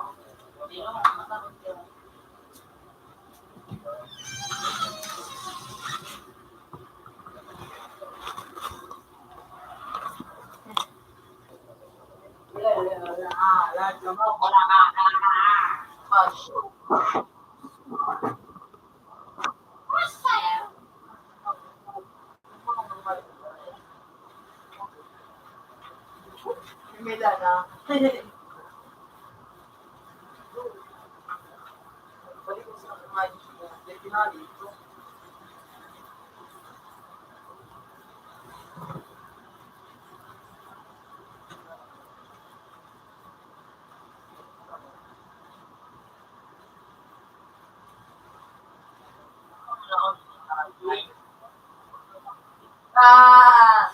Ah,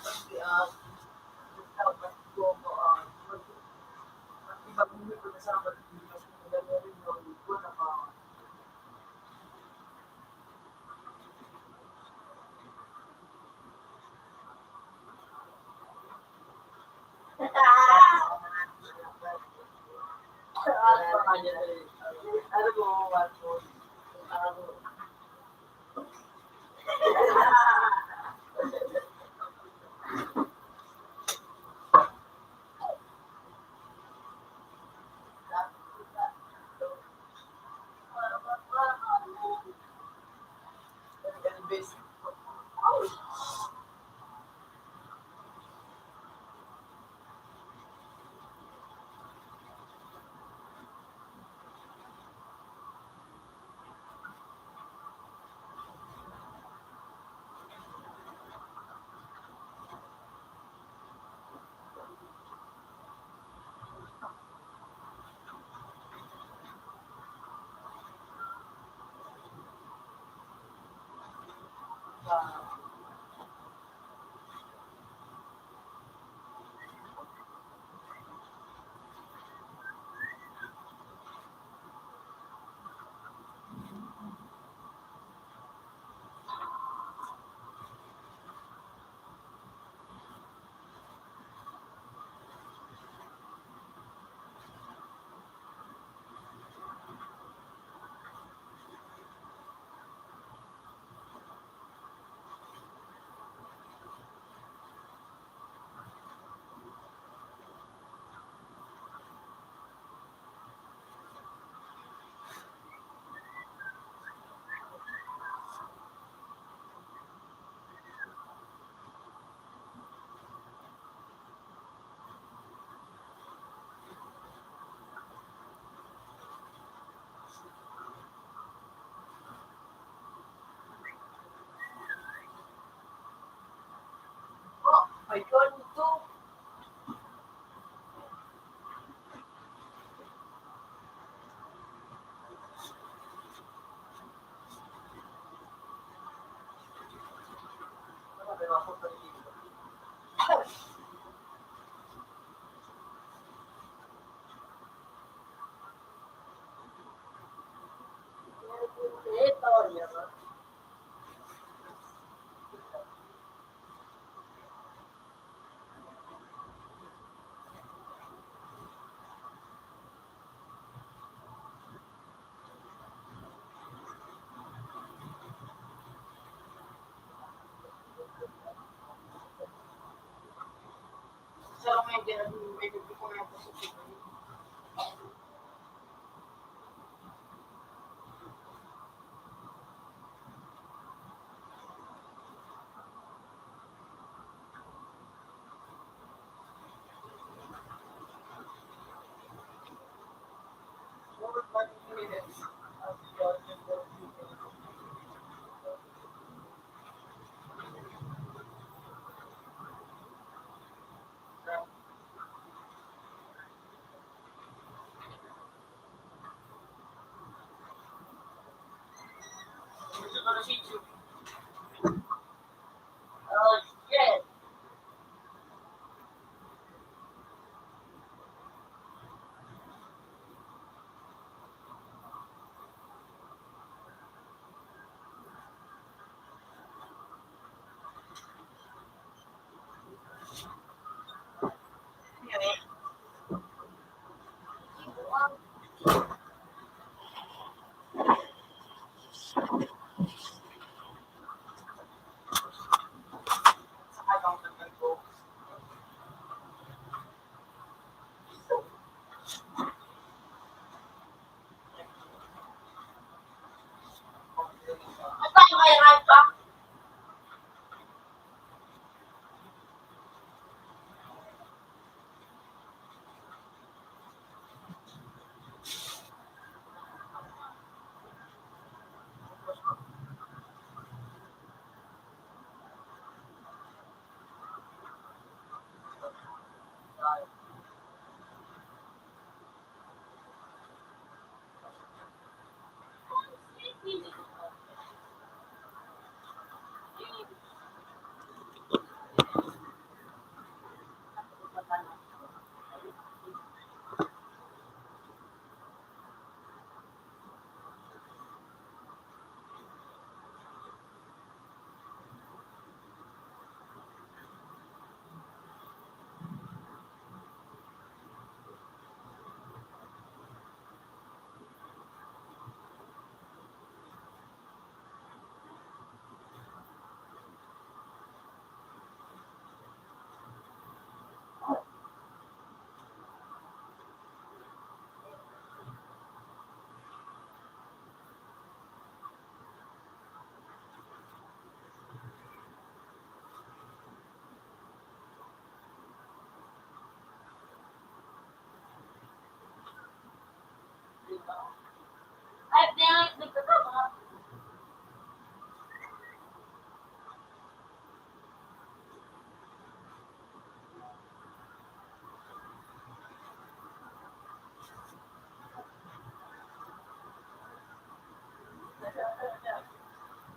Ano mo, ano mo?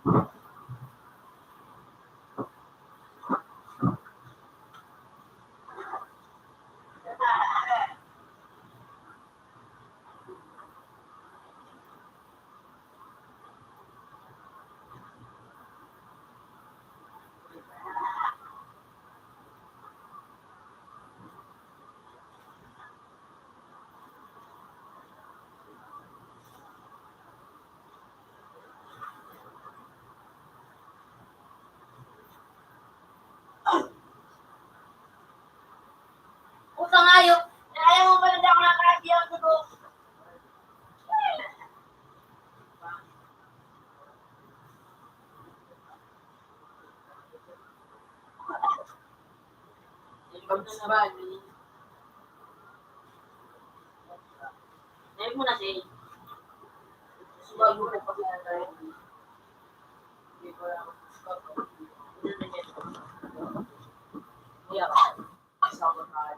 Utang ayo. Kaya mo pala daw nakakiyang ko. Pag sa bali, dahil mo na siya, suwag mo na pag-aantay. Hindi ko lang, hindi na niya. Kaya, kasama ka.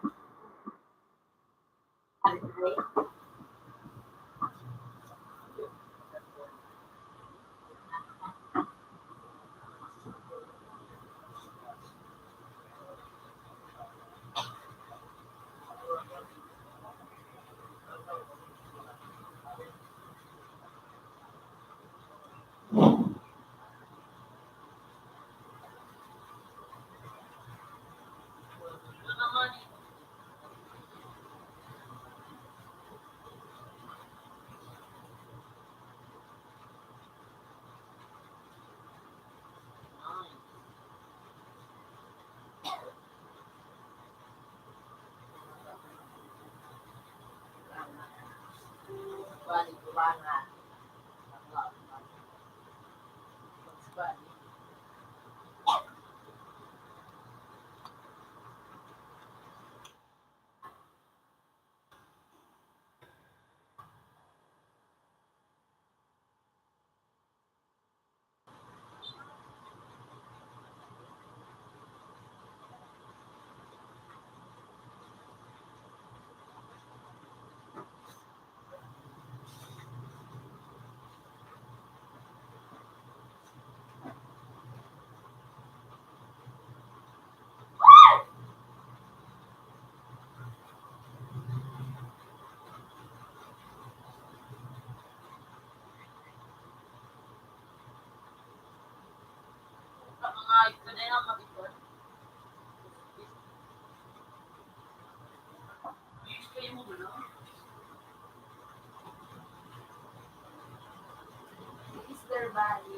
Mister Bali.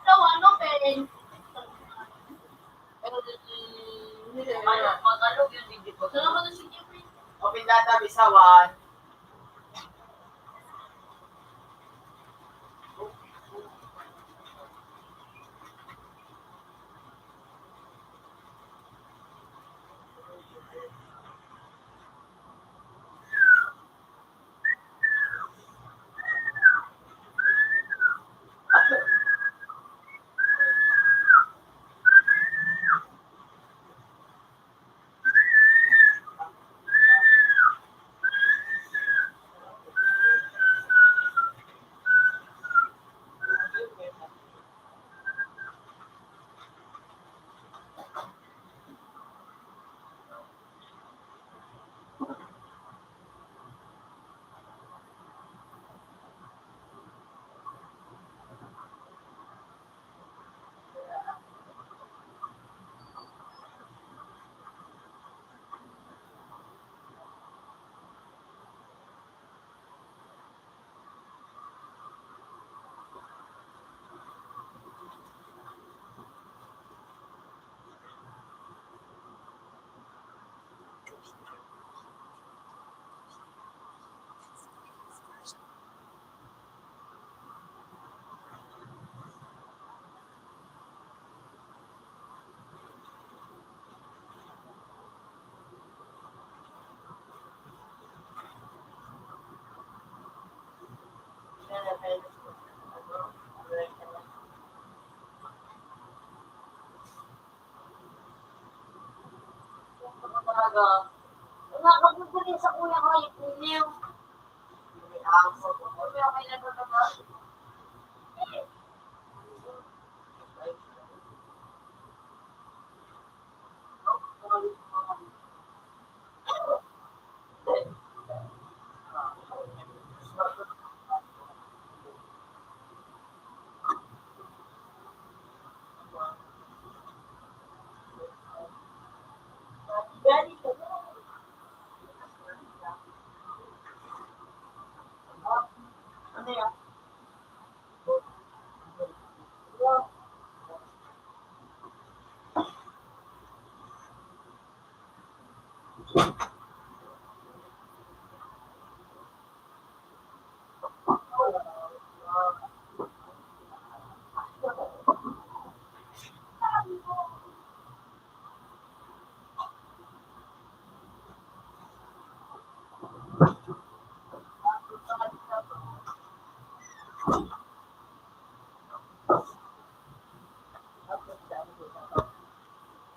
Ikaw, ano, Pen? Mag-, mag-alog yung digit mo. Open data, bisawan. Talaga. Wala ka po dali sa kuya ko, yung email.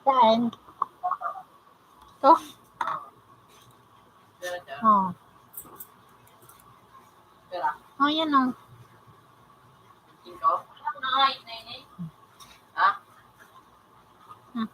Saan? To? Oh. Oh, yan oh. Hmm.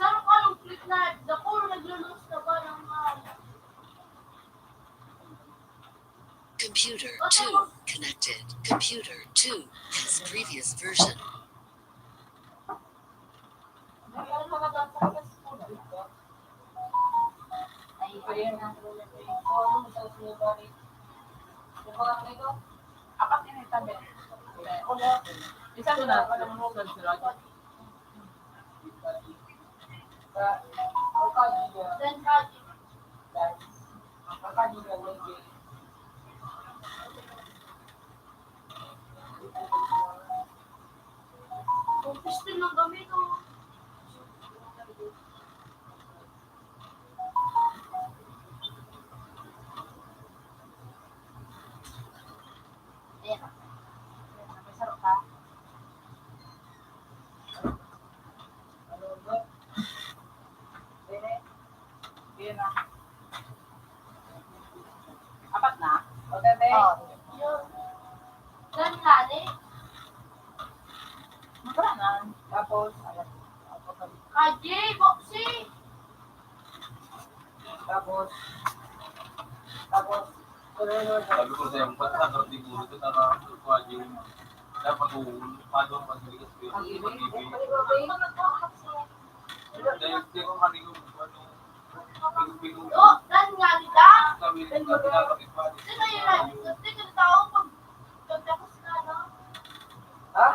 Saan ka nag-click na? Dako, naglulus na ba ng, ah, Computer two connected. Computer two has previous version. Apat ini tabi. Isa ko na, sunod-sunod. Ang pistil ng gamit, oh. Ayan. May sarap pa. Ayan na. Apat na? Maganda eh. Oh. Yun. Saan nga ni? Magkano na? Tapos, ayan. Kaji, boxy! Tapos, tapos, sabi ko sa'yo, ba't nakatingin ko, naka-, kuha yung, dapat kung paano ang pagbigay sa pag-ibig. Dahil di ko marinig kung ano, pinu-, pinu-, oh, dan nga, di ba? Sabi nila, pinapakipali. Sino yun? Sino yung tao pag, pagtapos na, no? Ha?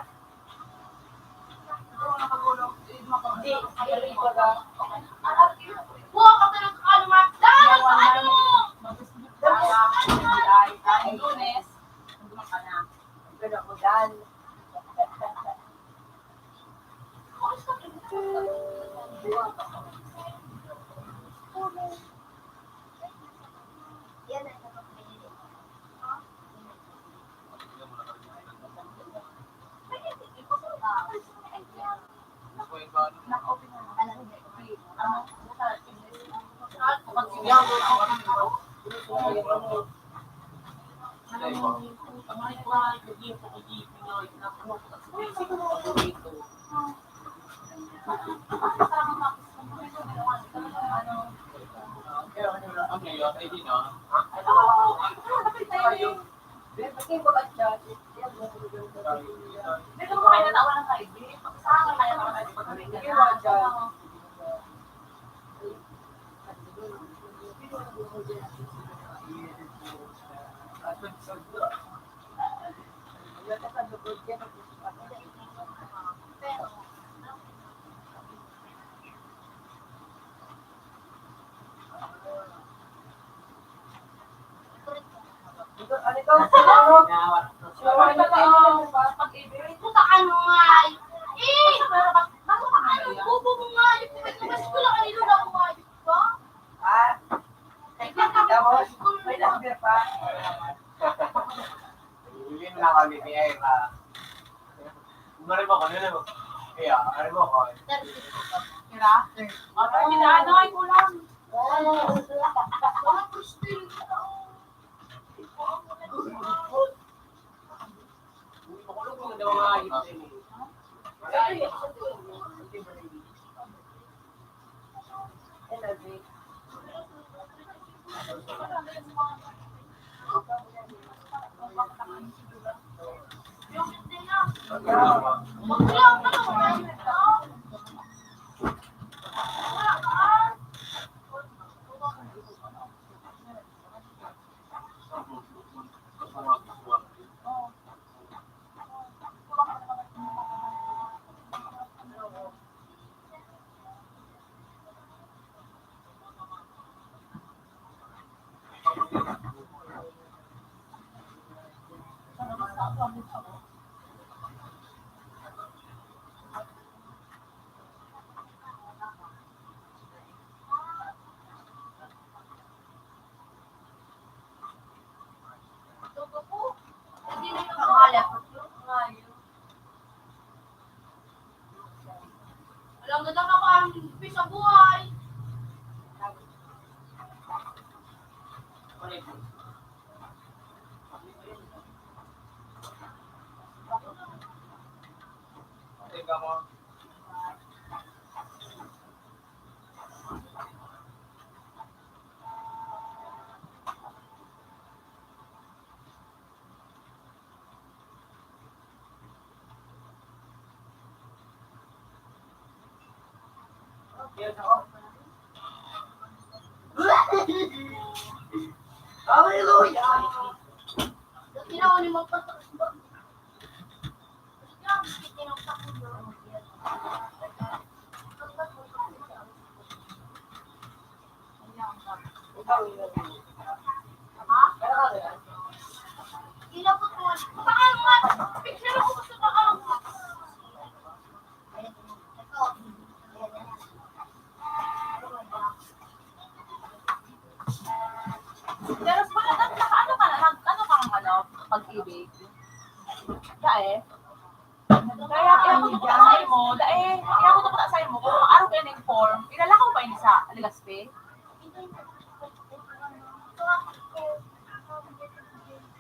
Puta ka, ano nga eh. Eh, ano, bobo mo nga eh. Mas ko lang, ano na nga eh. Ah? Tapos, may number pa. Hindi mo na kami kaya, ah. Mari mo ko, nila mo. Kaya, mari mo ko. Kira? Ano, ano ay kulang? Alam mo na ka pa ang sa buhay. Hallelujah! Ginawa ni Mangkatras ba? Pero sa mga nag-, naka-ano ka na, nag-, ano kang ano, pag-ibig? Dai. Kaya, kaya ko tukuta sa imo, dai, kaya ko tukuta sa imo, kung maaro ka na inform, ilalakaw pa ini sa Legazpi?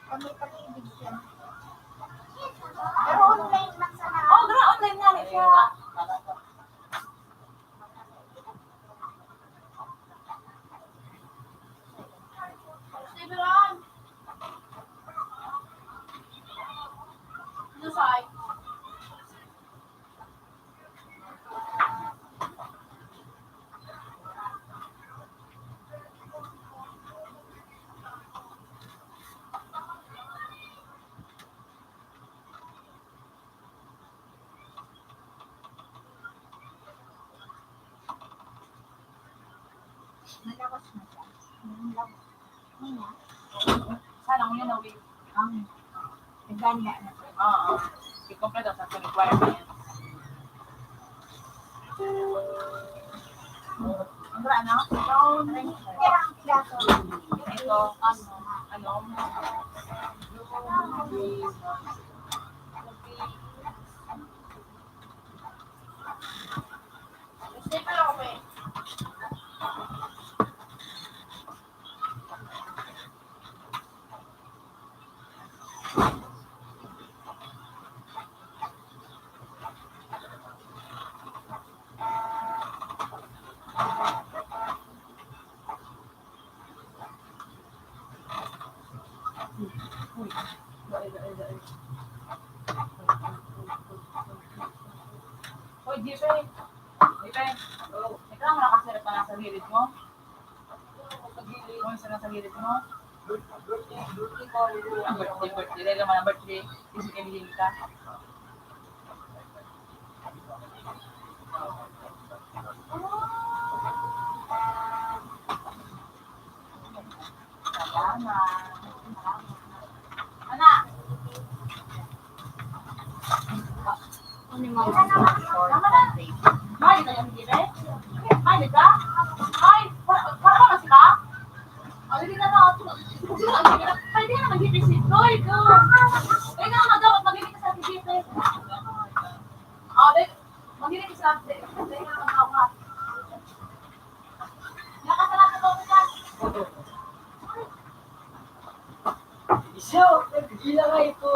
Kami pag-ibig siya. Pero online man sana. Oh, gra-, online nga ni siya. Malawas na siya. Malawas. Ngayon na. Sana kung yun, nawin. Ang naganda na siya. Oo. I-complete ang sa requirement. Ang ano? Ito, ano, ano, Uy, dito eh. Dito eh. Ikaw ang nakasirap pa nasa gilid mo. Kung saan sa gilid mo? Ang birthday, birthday. Dahil naman ang birthday, isip ka. Salamat. Salamat. Ano? Ano yung mga Mali ka yung dire? Mali ka? Ay, para, para ka sila? Ay, hindi na ba? Ay, hindi na mag-ibig si Floyd. Ay, na, magawat, mag-ibig ka sa Felipe. Ah, di, mag-ibig ka sa, di, di na magawat. Isyo, nagdila nga ito.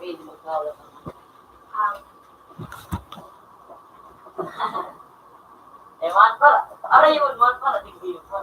Ewan pa. Aray, yun, man pa. Hindi pa.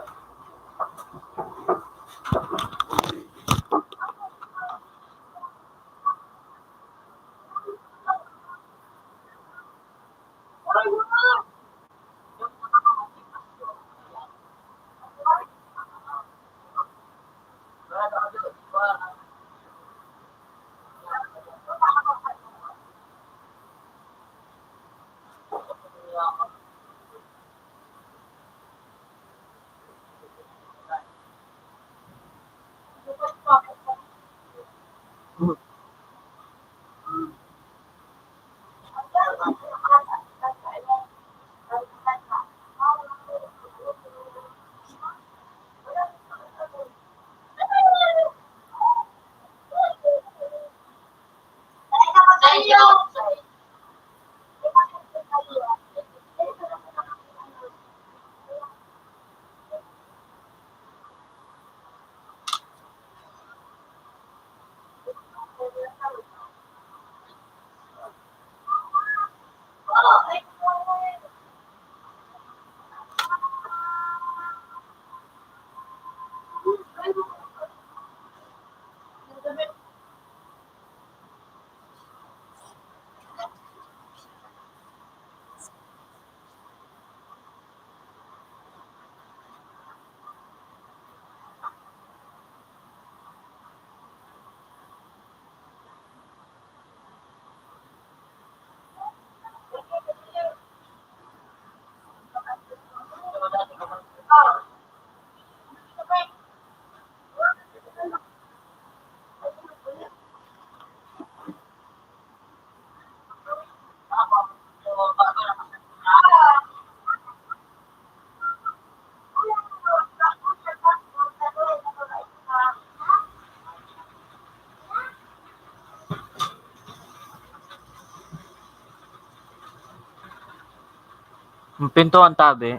Ang pinto ang tabi.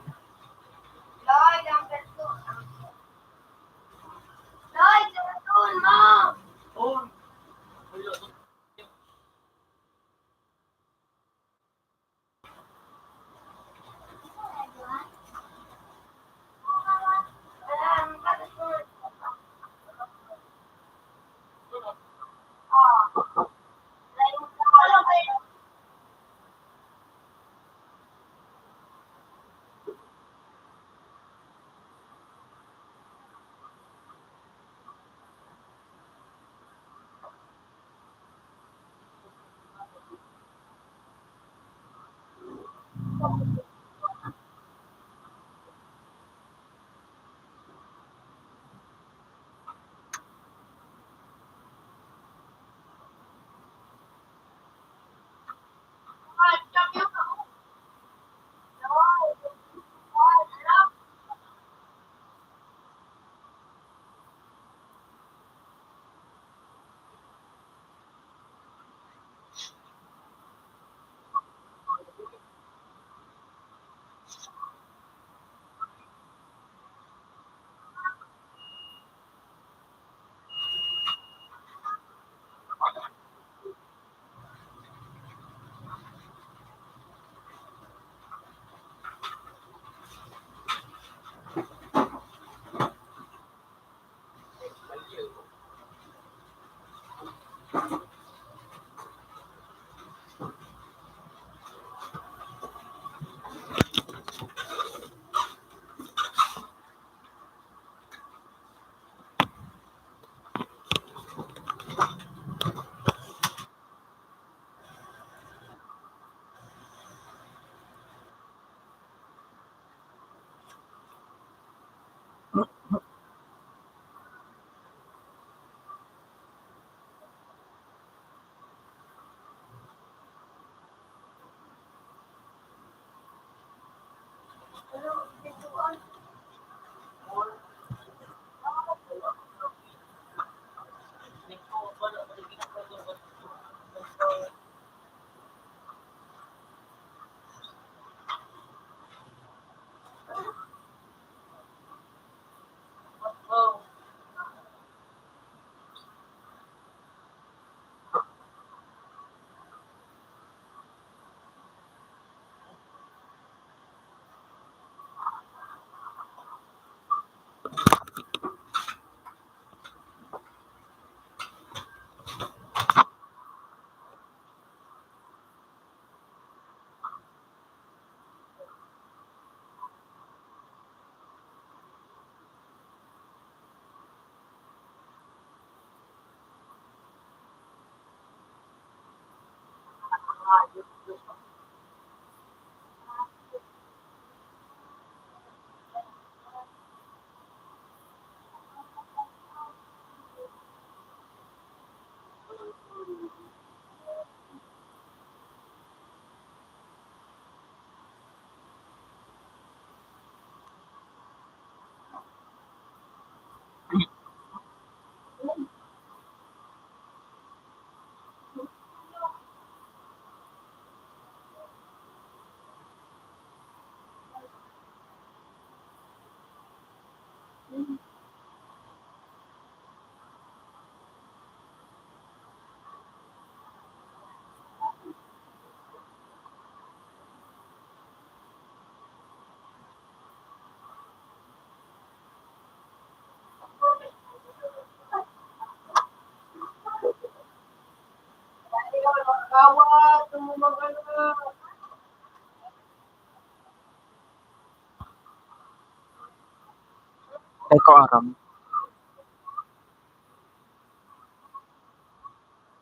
Ay, ko aram.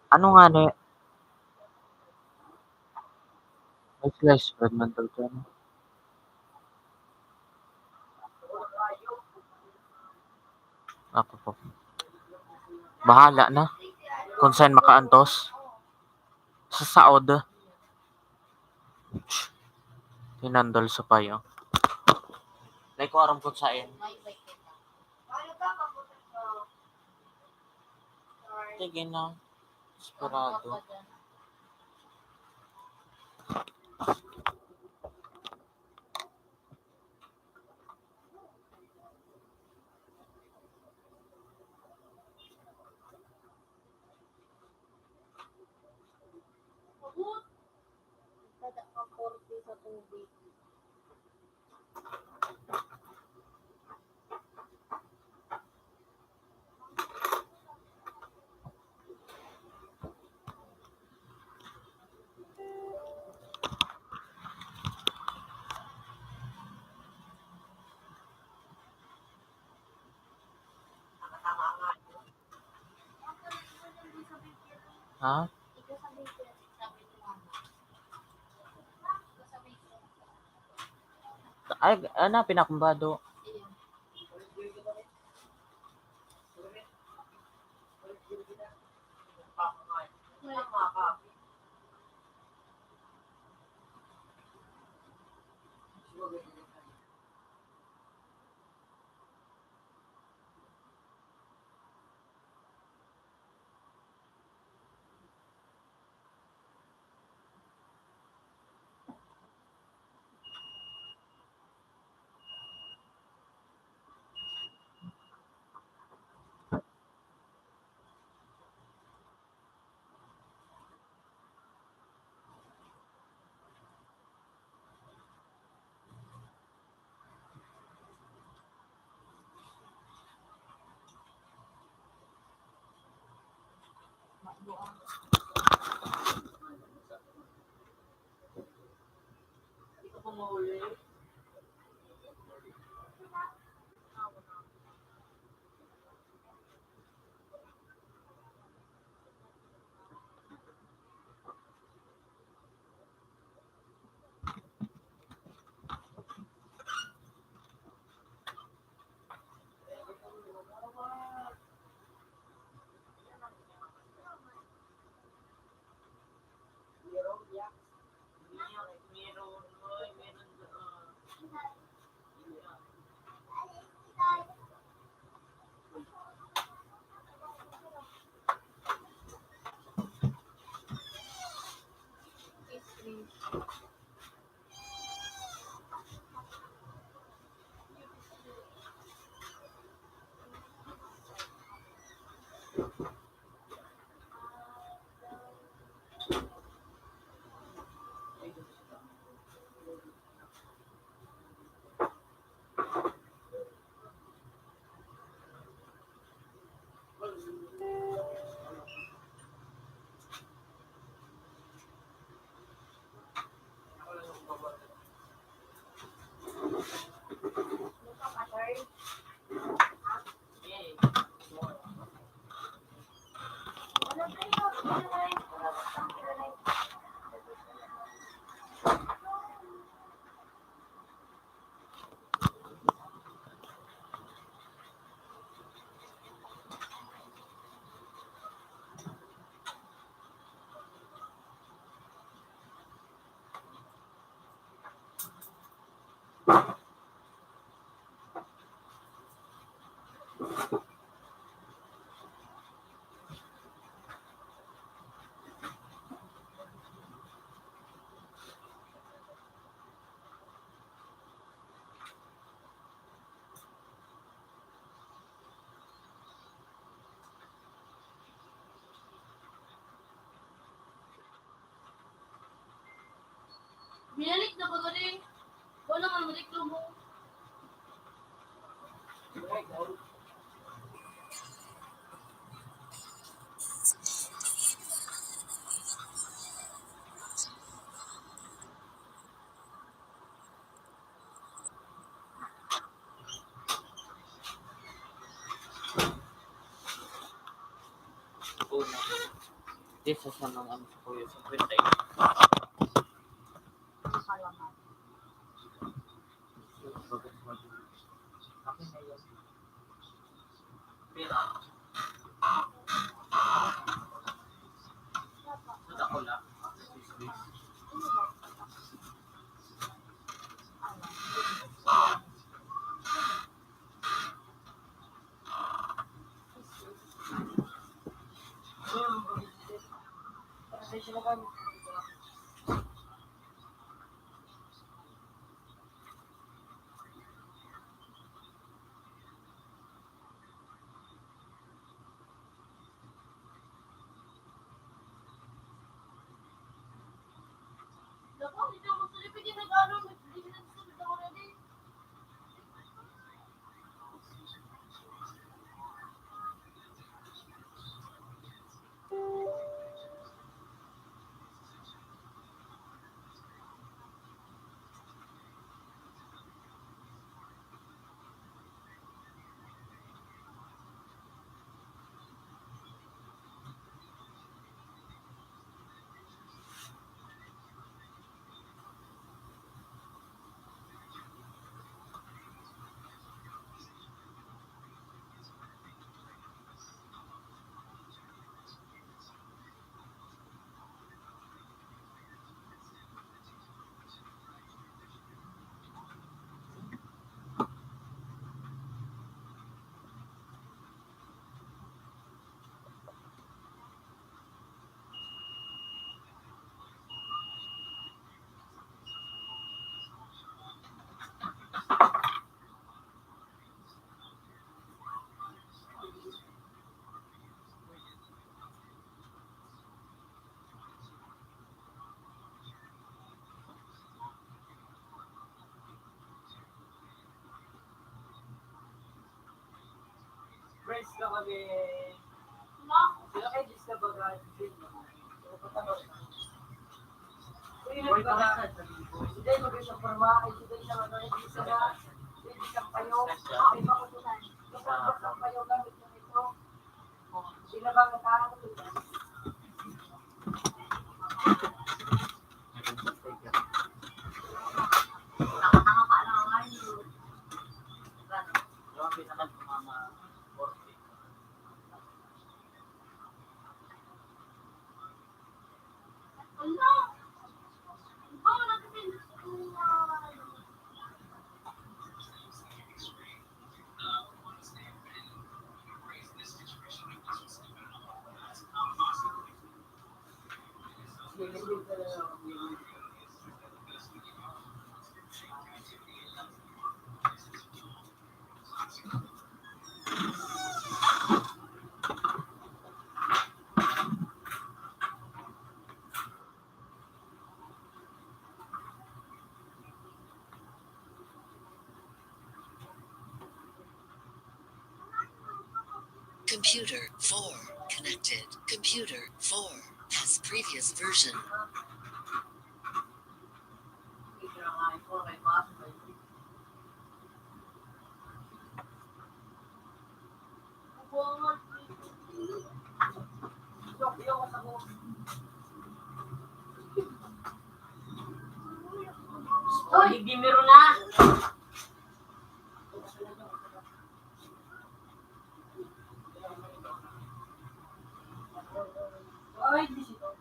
Ano nga ni? May slice bread man daw dyan. Ako po. Bahala na kung saan makaantos. Sa saod. Tinandal sa payo. Like ko aram kung saan. Sige na. Desperado. Kada ka forty sa tubig. Ha? Ay, ano, pinakumbado. Minalik na ba gani? Wala man mareklamo. Una, di sa, sa mga ano sa kuya, sa kwenta yun. Praise ka kami. Sila kay Diyos na baga. Uy, nagbaga. Hindi, mag-isa forma. Ay, hindi siya, ano, hindi siya na. Hindi siya payo. Ay, bako po na. Kapag bako payo, gamit mo ito. Sila ba ang tao? Computer four connected. Computer four has previous version. Uy, di meron na. Ay, di siya.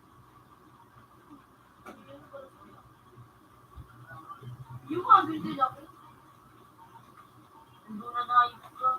Yung mga ganito lang. Hindi na naayos ka.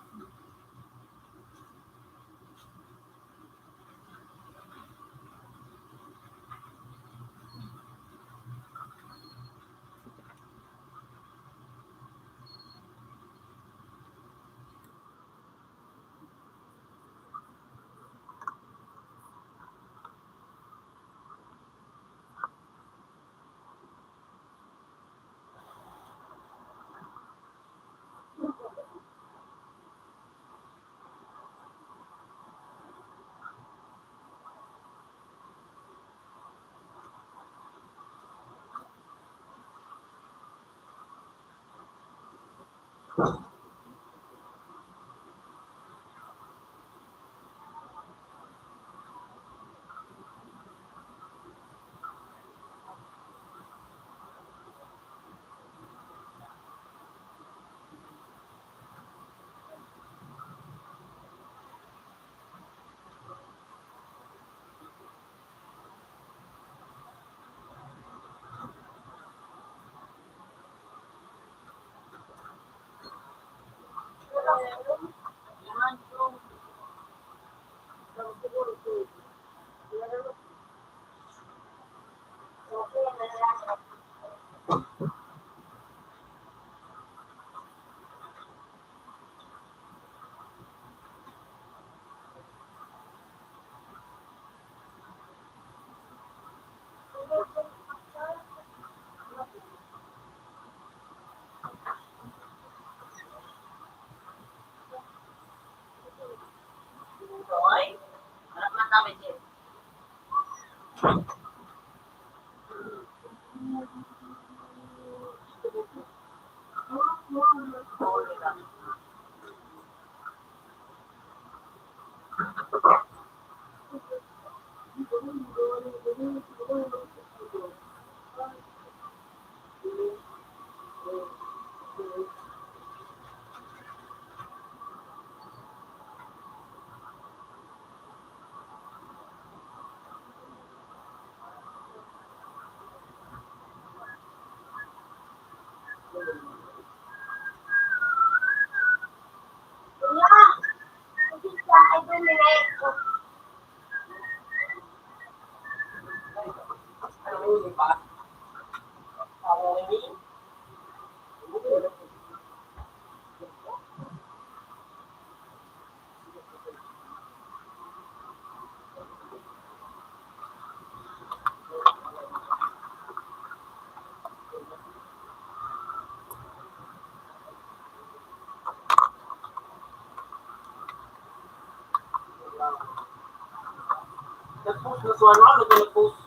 Nag-post na so, ano, ano, nag-post.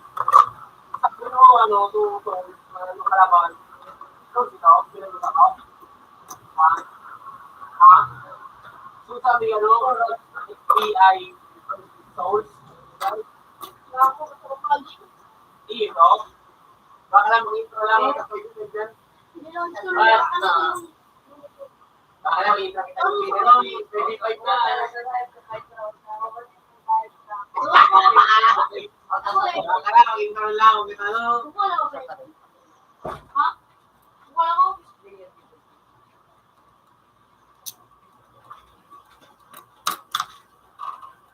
Sa ano, ano, to, to, ano, kalaban. Ikaw, sino? Pinag-usap ko? Ha? Ha? So, sabi, ano, A I Souls. Iyo, no? Baka lang, mag-intro lang, magkakaibigan dyan. Basta, baka lang, mag-intro kita. Twenty-five na. Baka lang, mag-intro lang, mag-intro lang.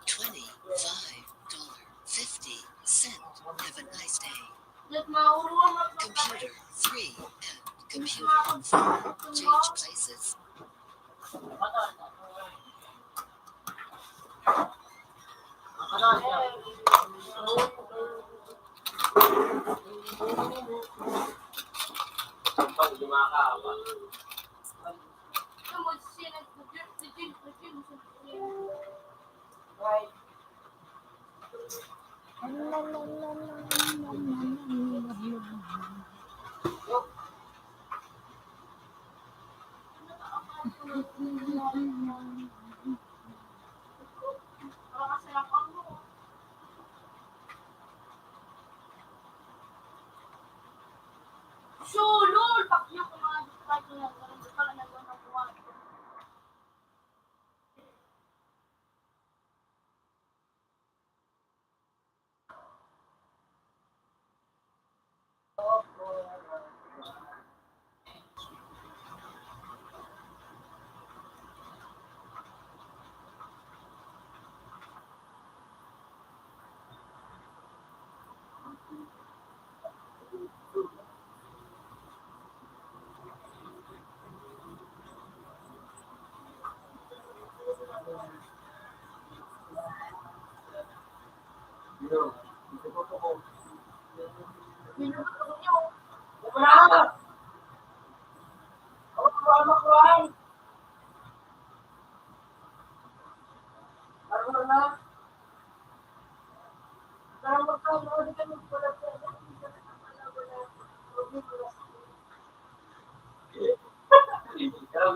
Twenty-five dollar fifty cent. Have a nice day. Computer three and computer four change places.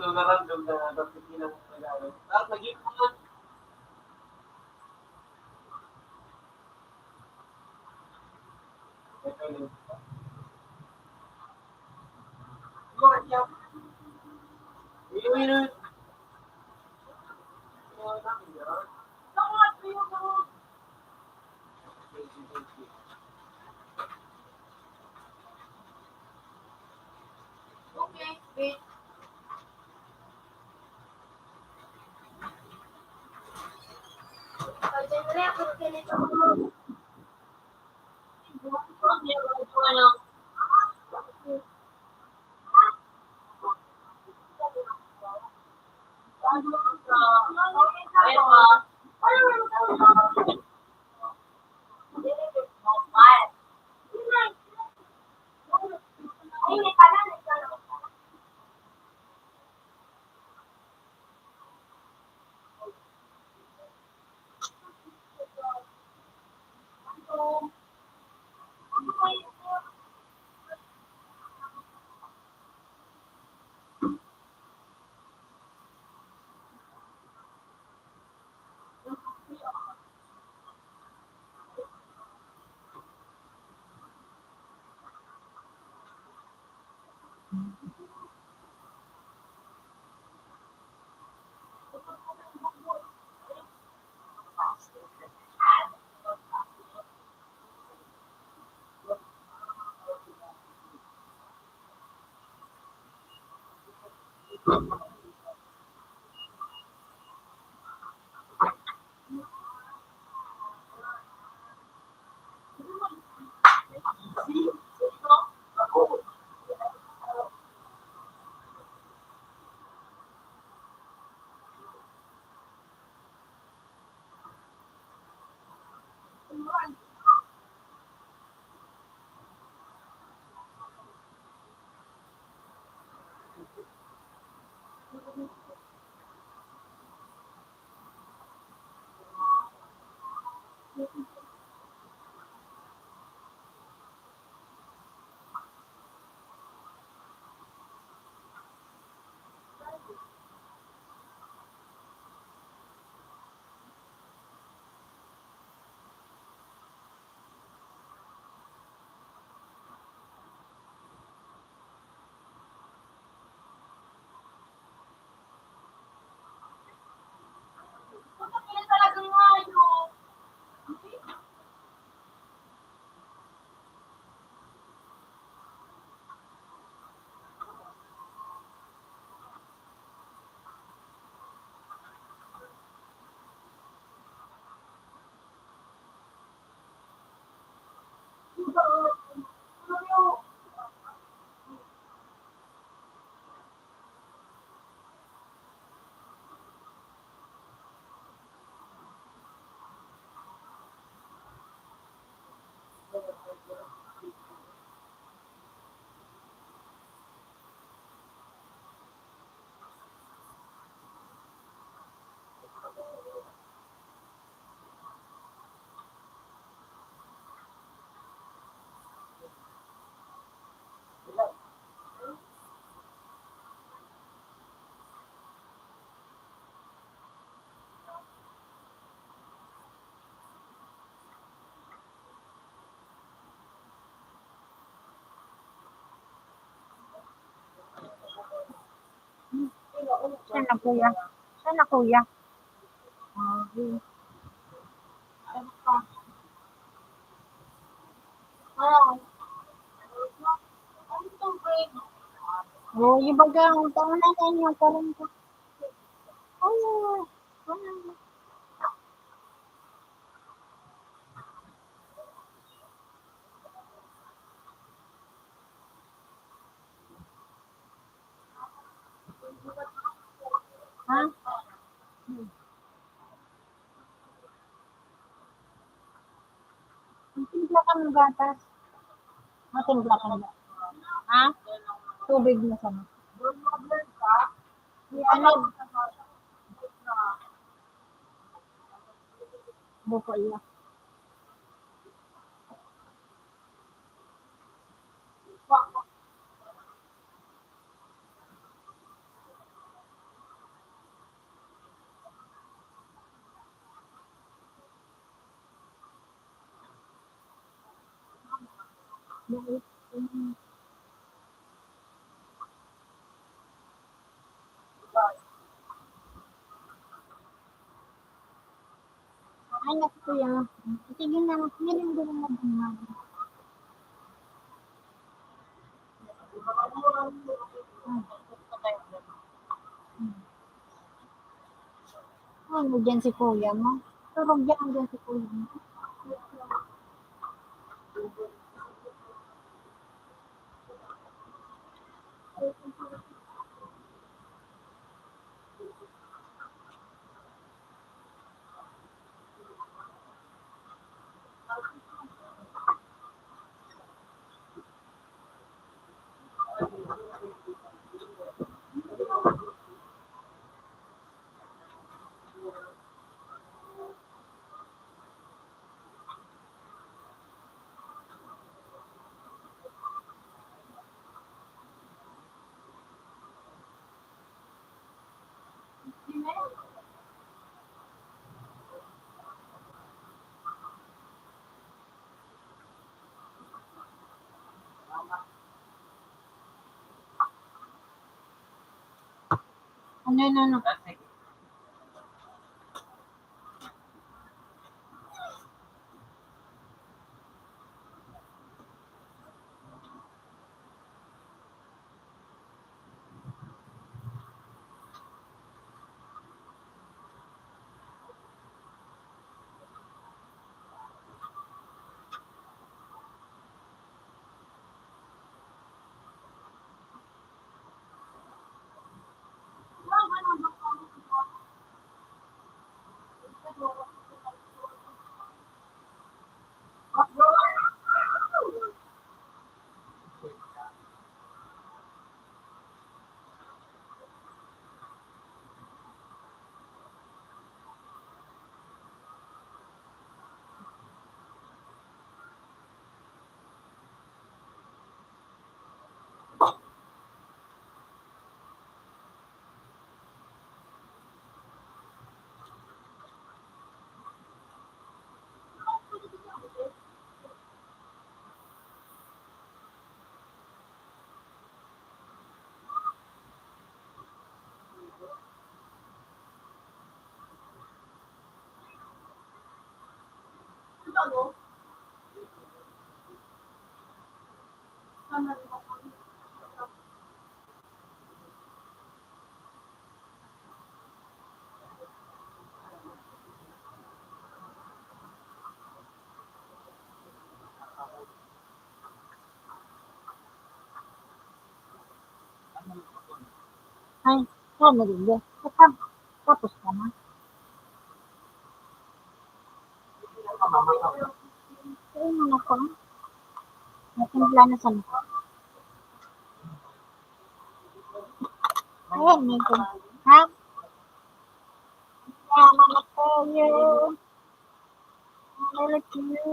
Ito na random na nagpipili ng regalo. Tapos naging Siya na, kuya. Siya na, kuya. Okay. Oh, yung bagang, ang tangan na yung parang, oh, oh. Ha? Magtimpla ka ng gatas. Magtimpla ka ng gatas. Ha? Tubig na sana. Ano? Buko iya. Ay, ako, kuya. Sige na, meron din na bunga. Ano diyan si kuya mo? Tulog diyan, diyan si kuya mo. Ano, ano, ano? Ay, kaya naliligo. Tapos ka na. Ayun na ako. Natimpla na sa mukha. Ayan, may kum-, ha? Mama na kayo. Mama na kayo.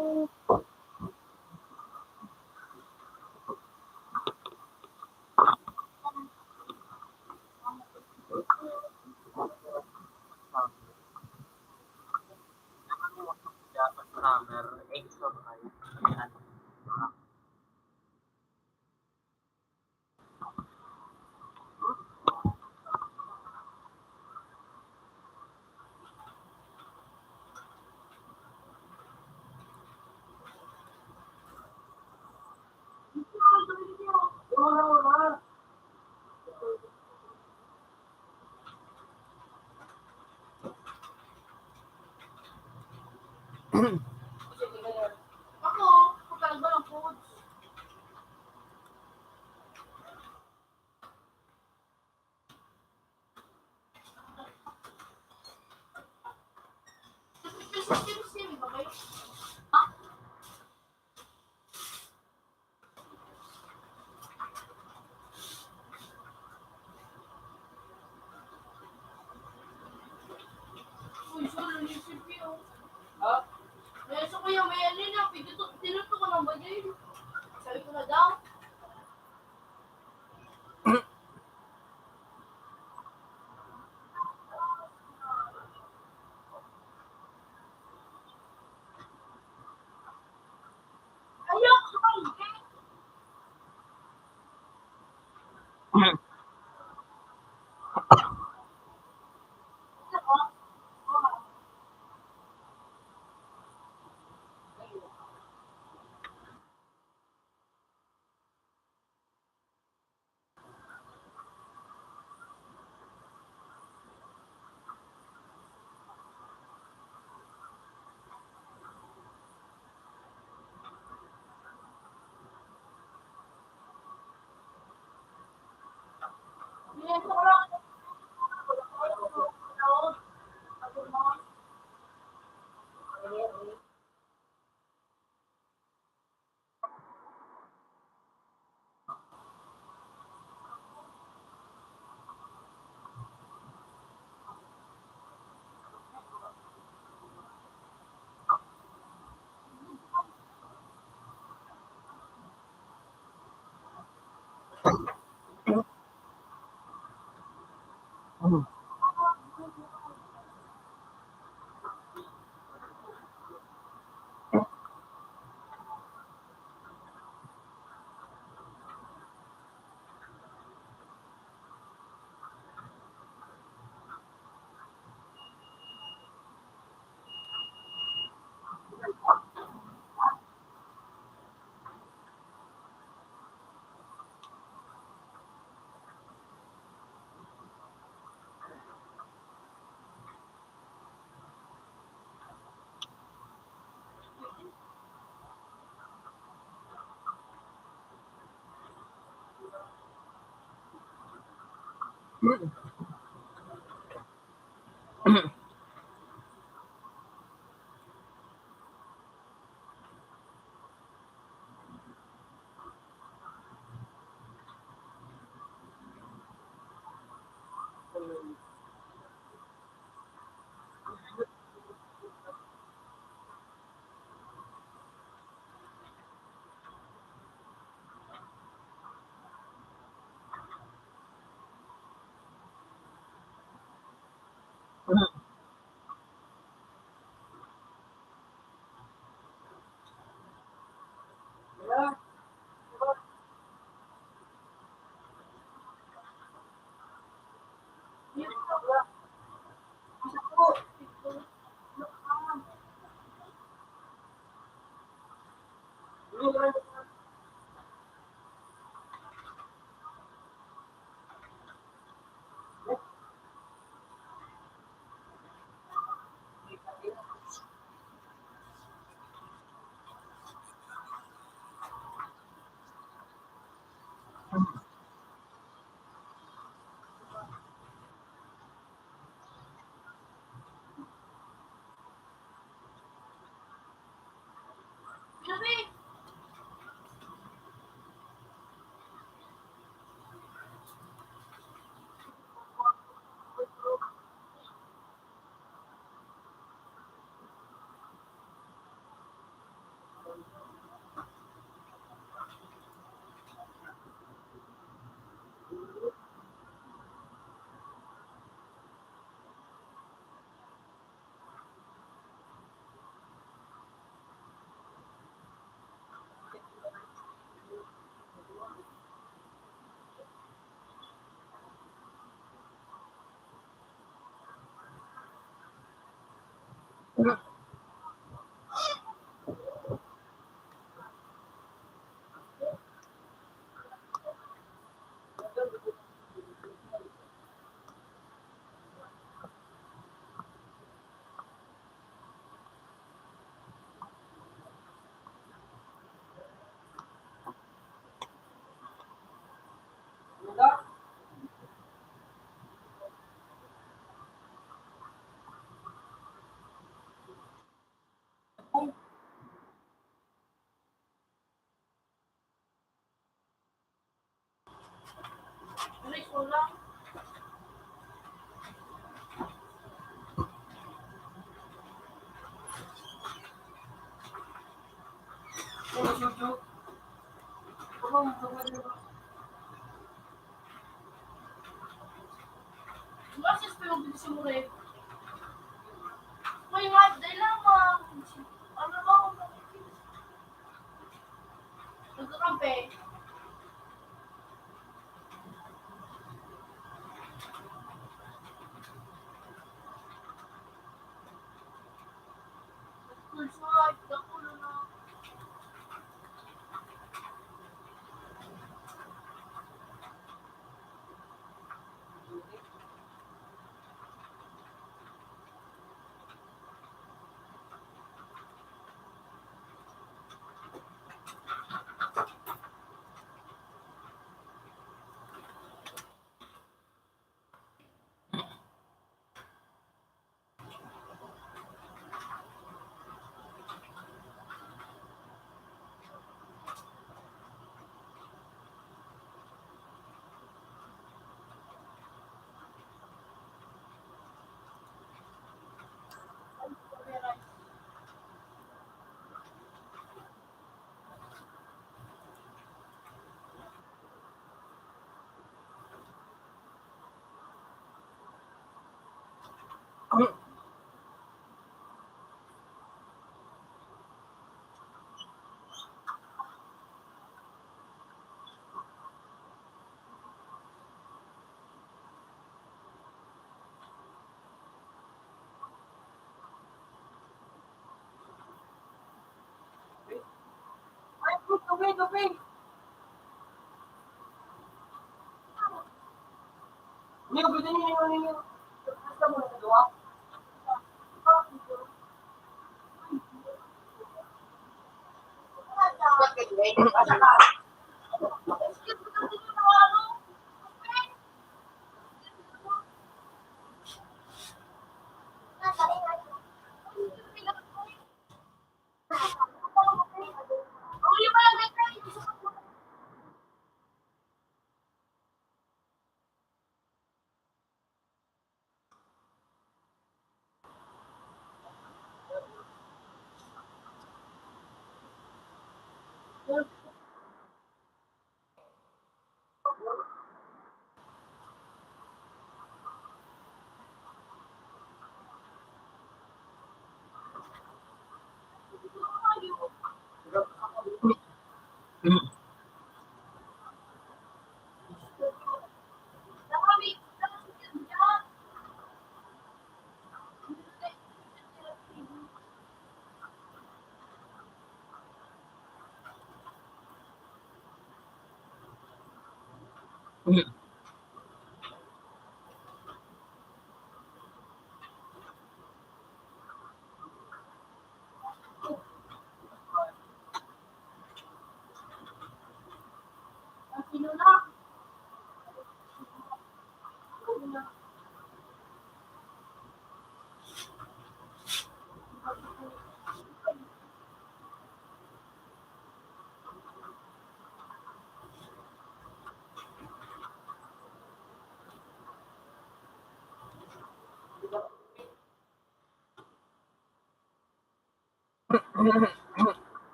May nga, dahil lang mga, ano lang, nagkakampi.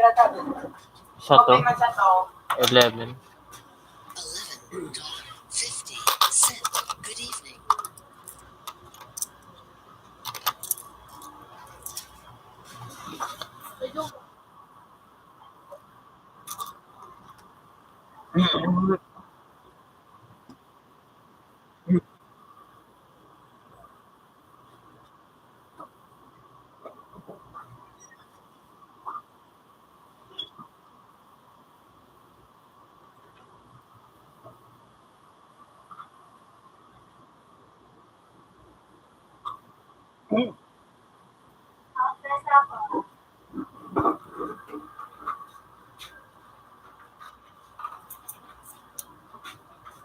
Isa to. Eleven. Eleven dollar fifty cent. Good evening.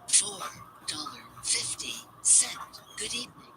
Four dollar fifty cent. Good evening.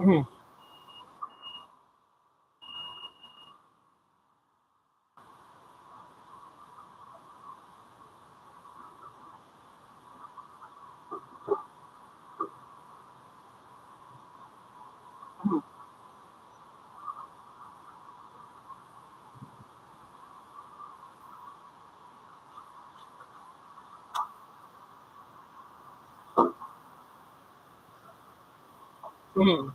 Mhm. Mhm.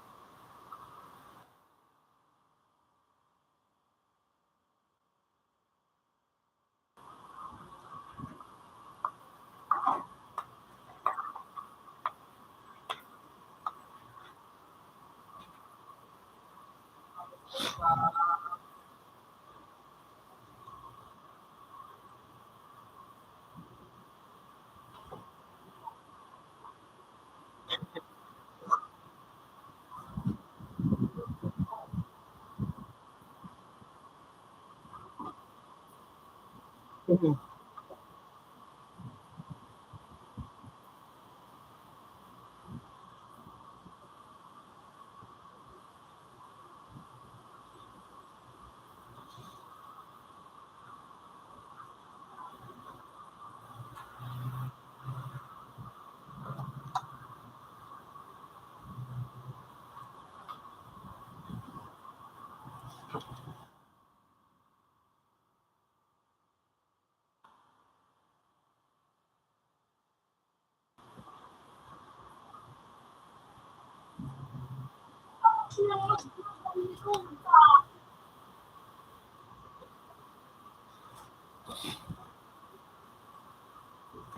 Mhm.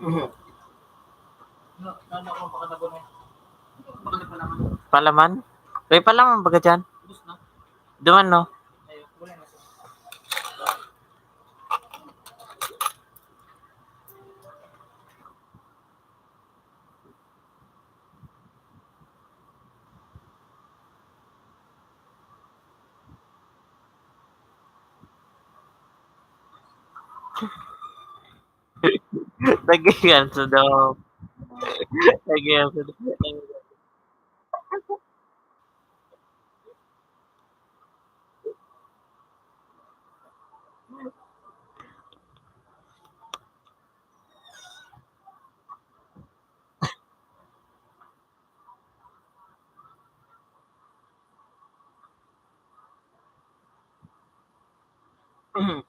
Mhm. Palaman? May palaman baga diyan? Duman, no? Lagi yan sa daw. Lagi yan sa daw. Mhm.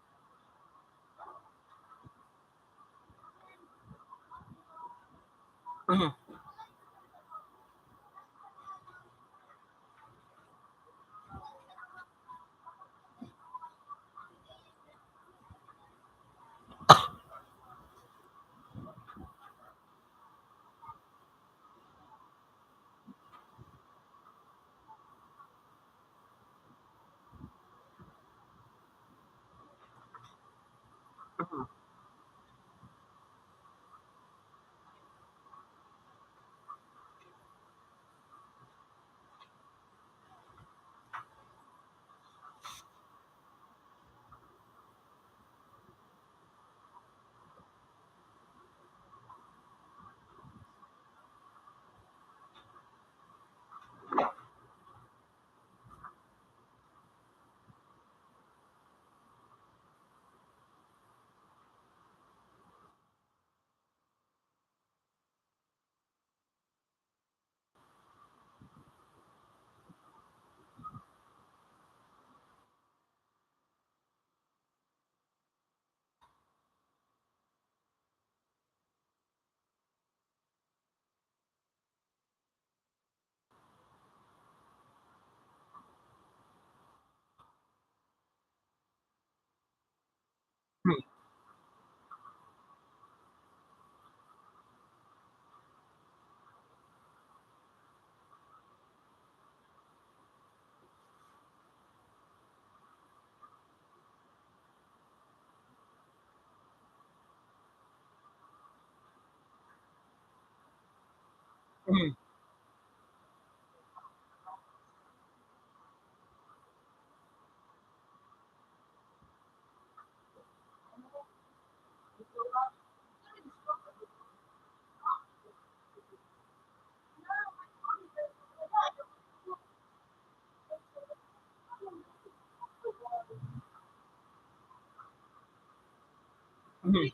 Mhm. Mhm.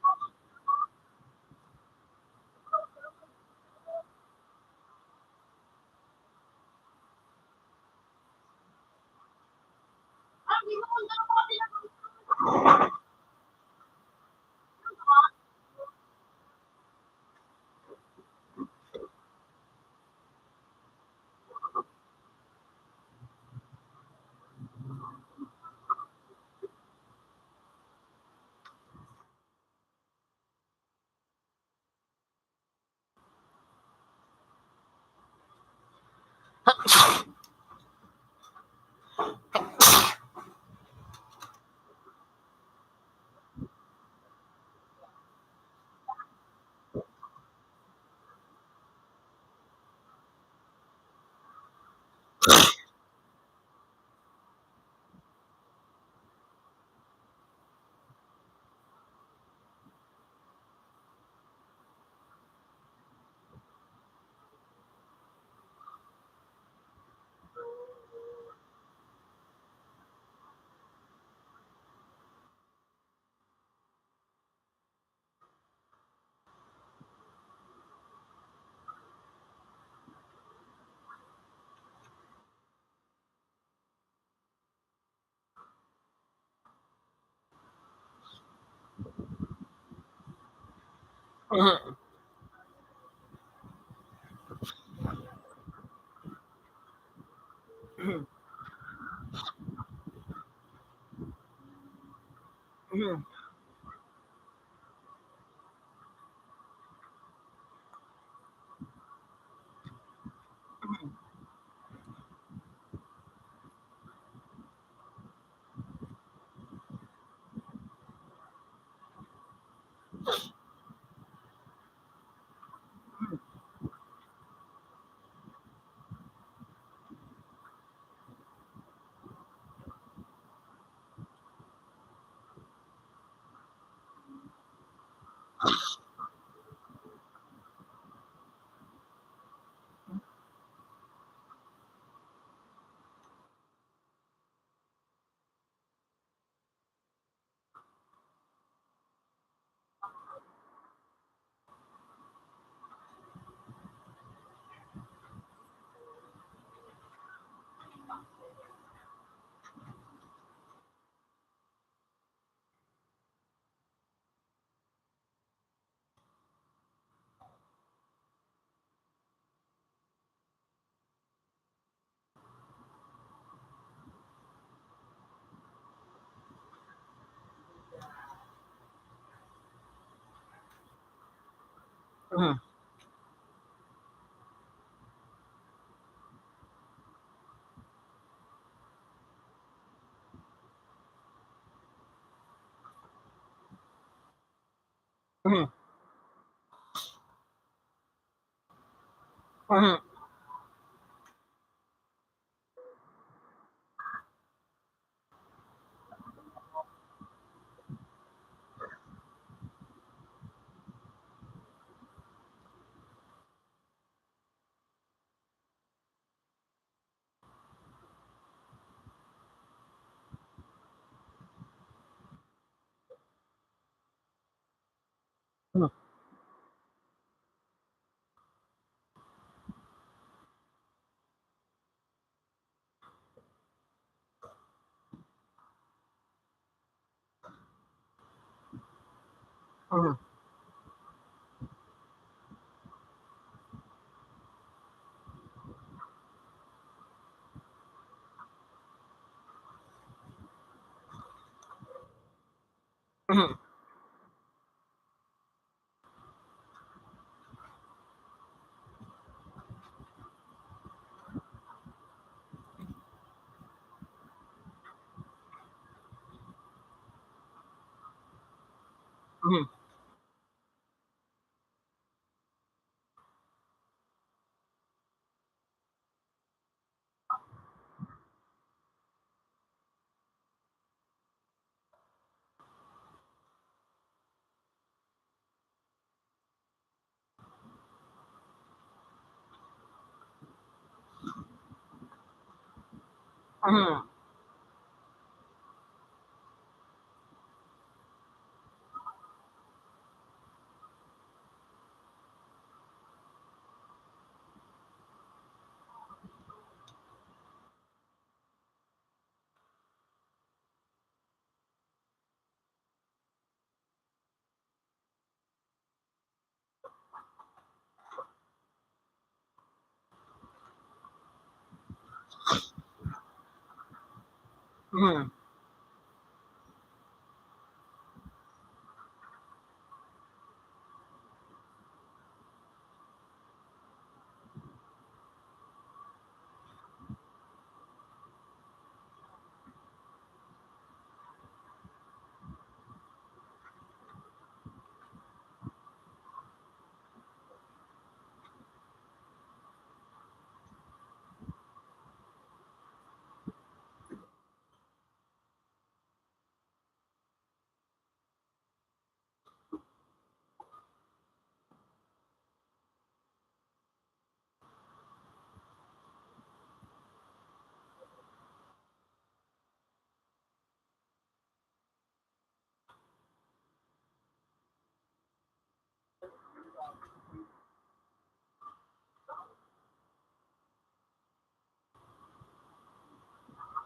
Mhm.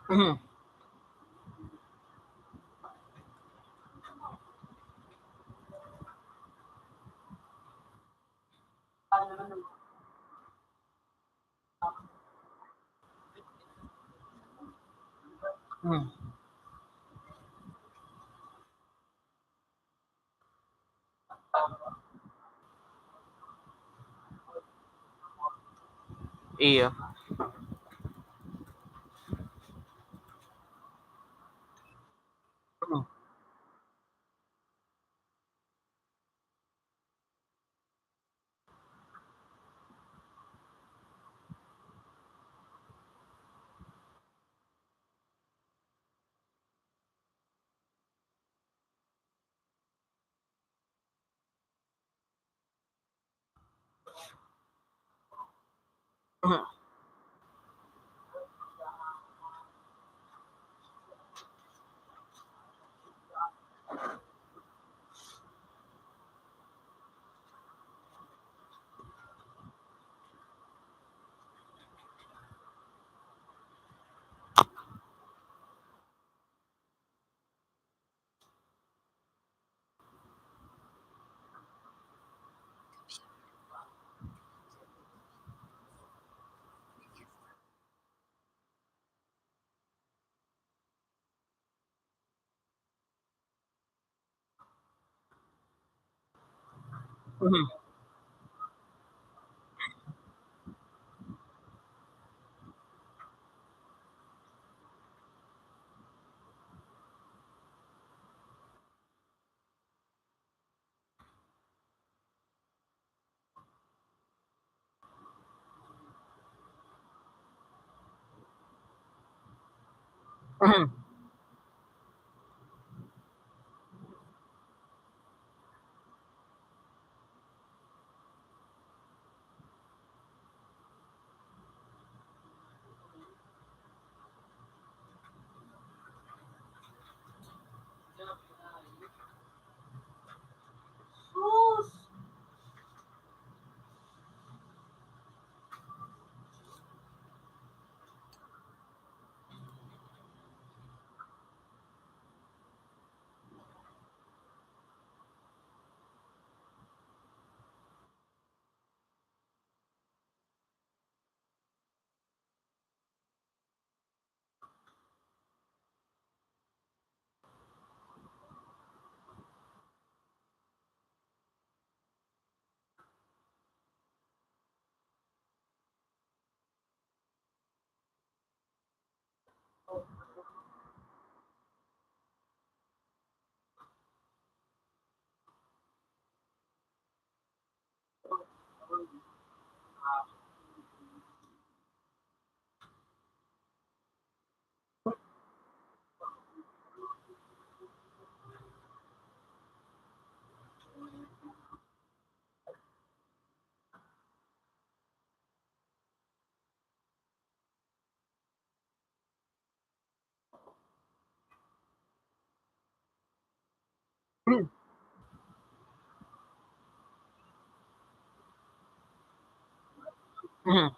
Mhm. Hmm. Iyo. Hmm. Mhm. Mhm. Mhm.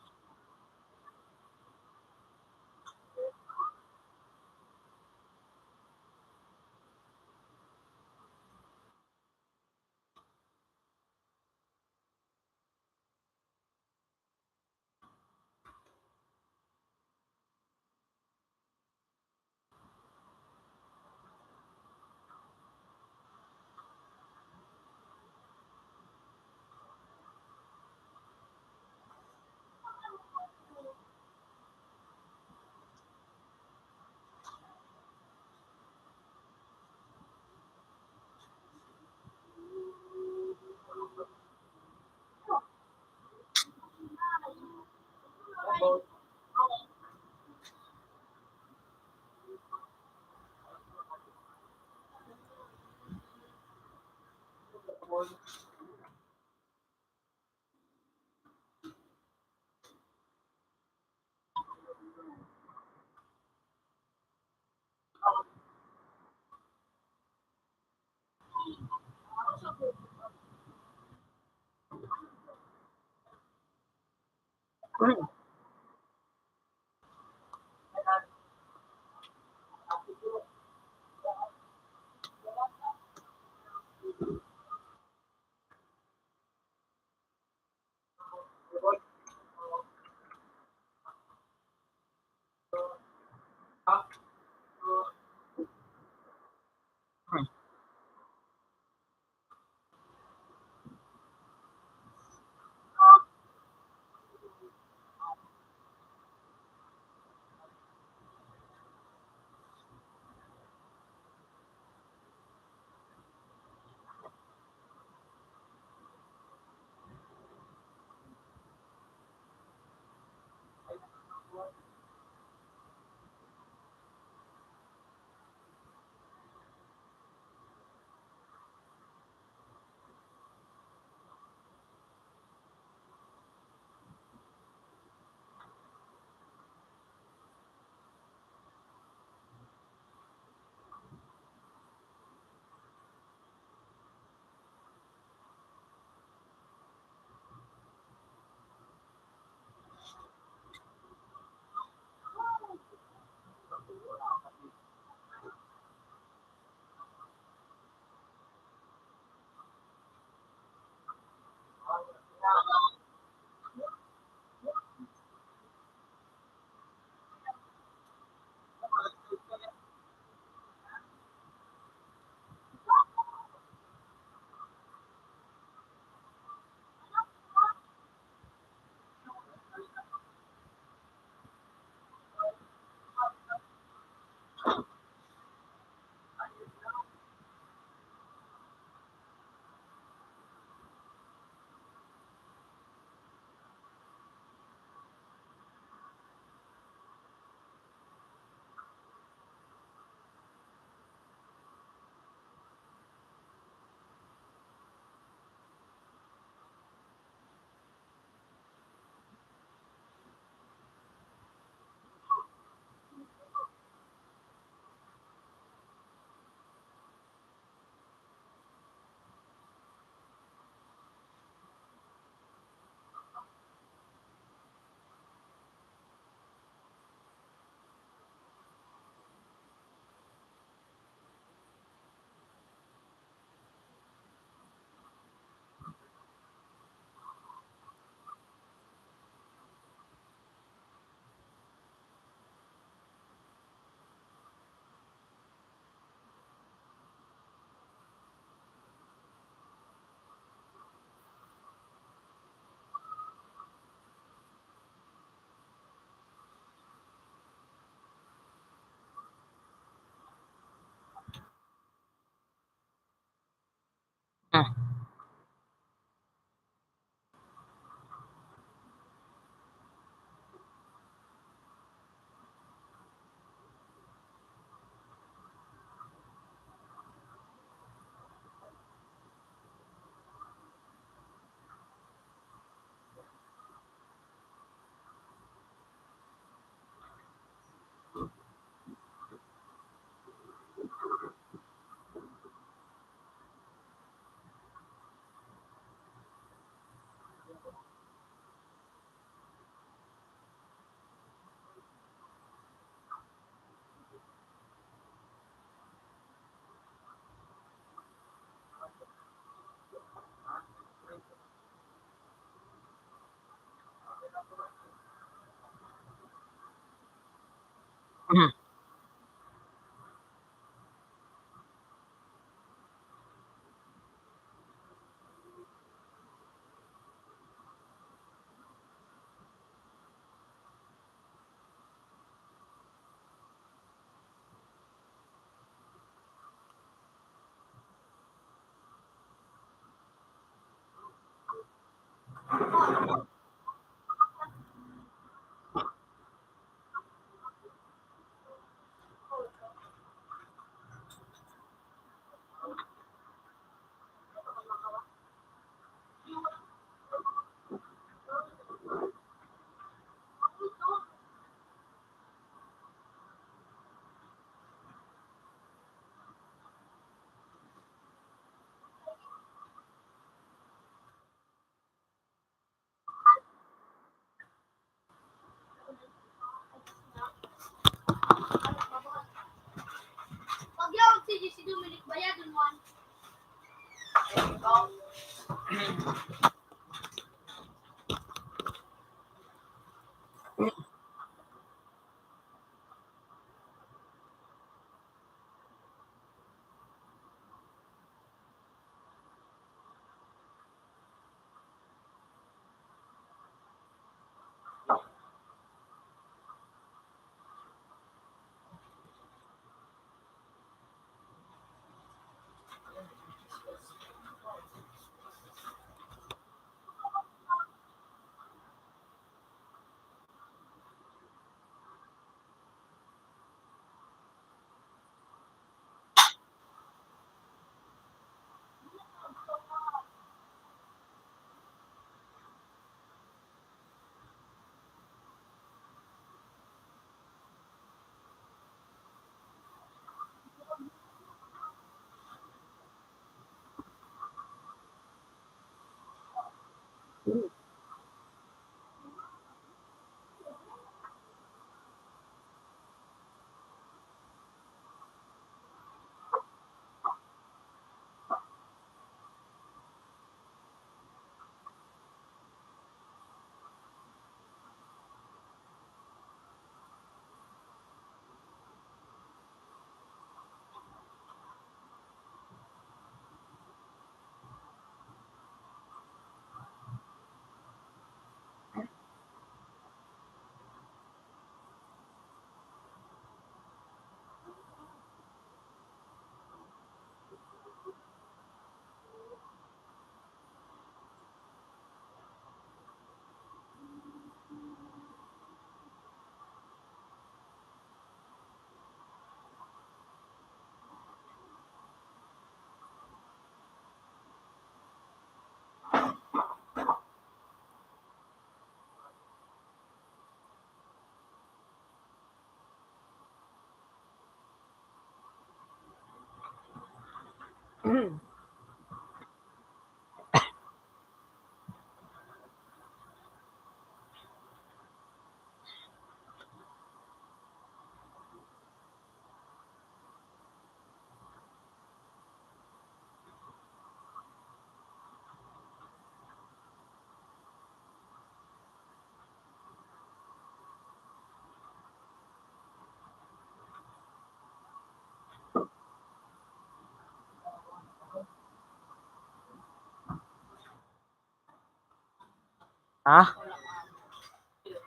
Ha?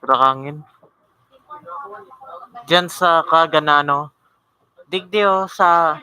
Rakangin. Diyan sa Kaganano. Digdi, oh, sa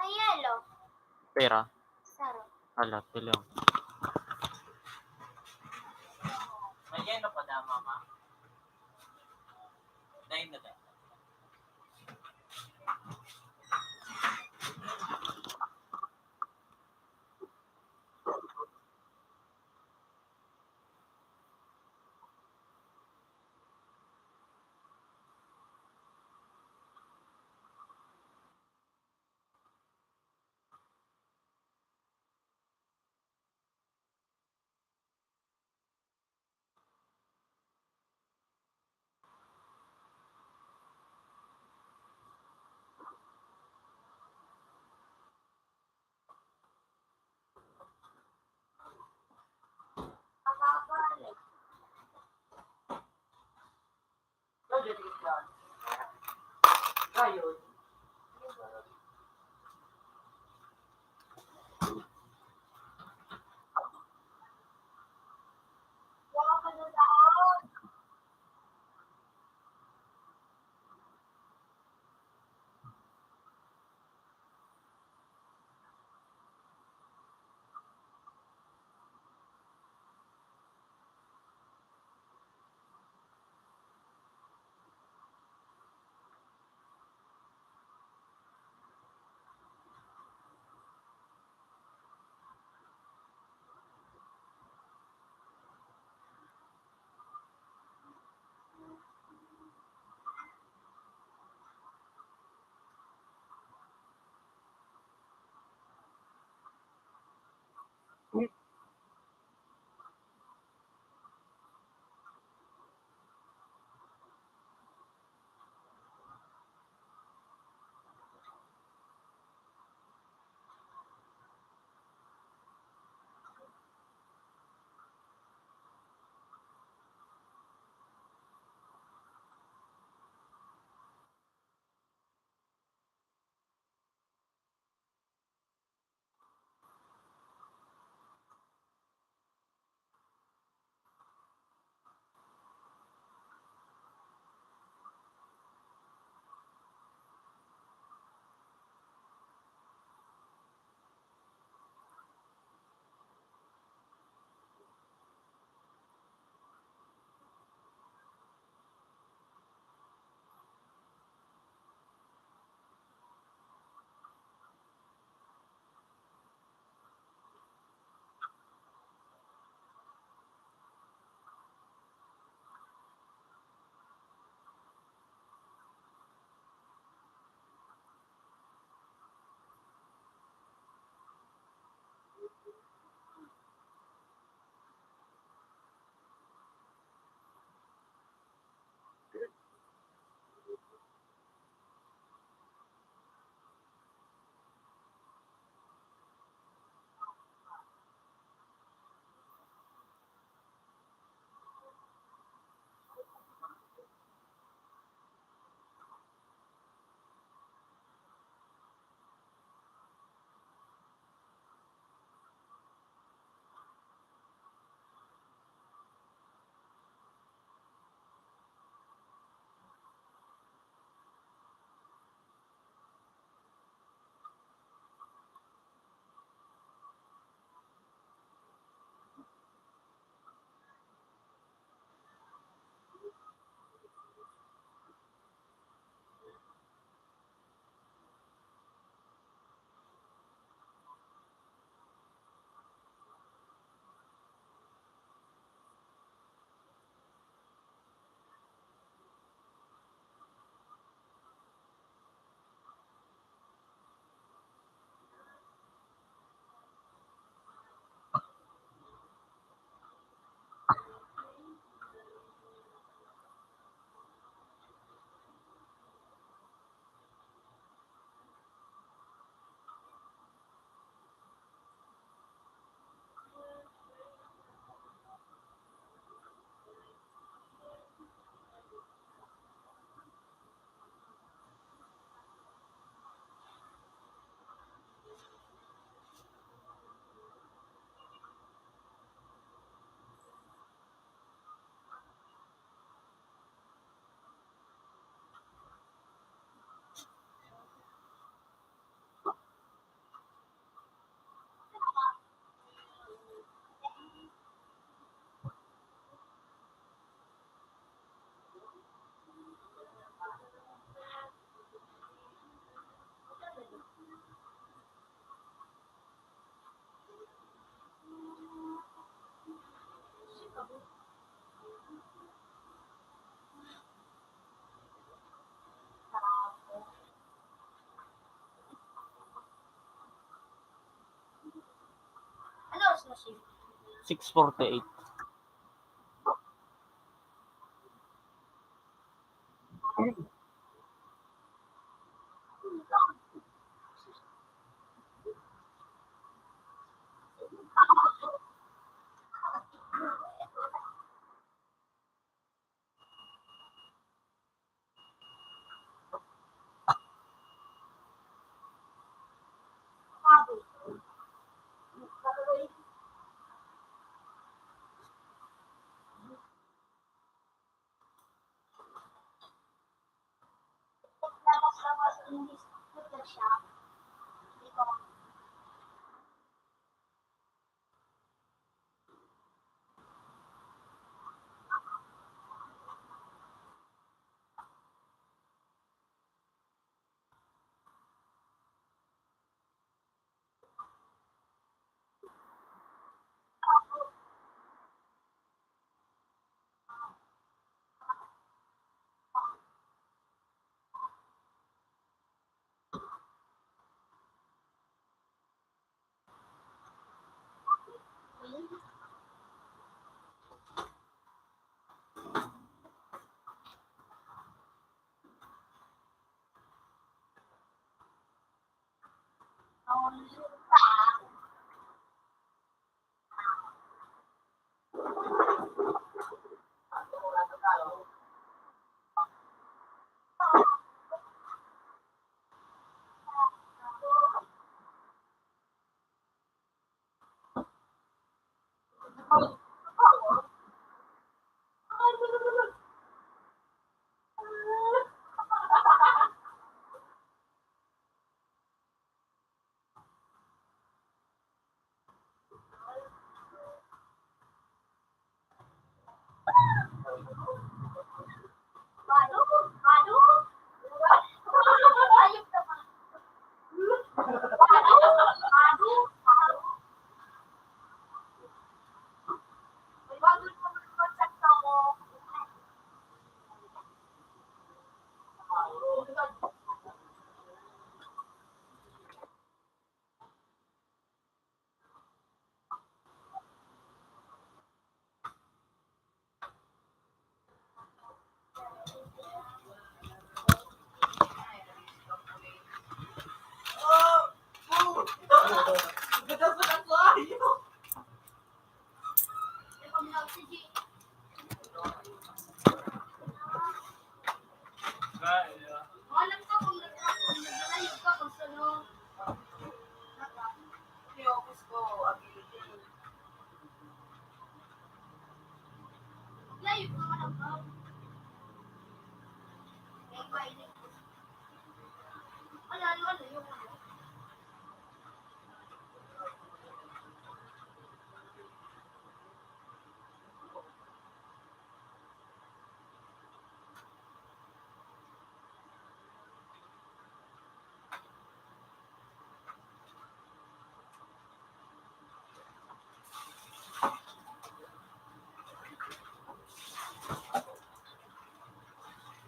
Mayelo. Pera. Saro. Ala, tulong. Mayelo pa da, mama. Dahil na da. Six forty-eight.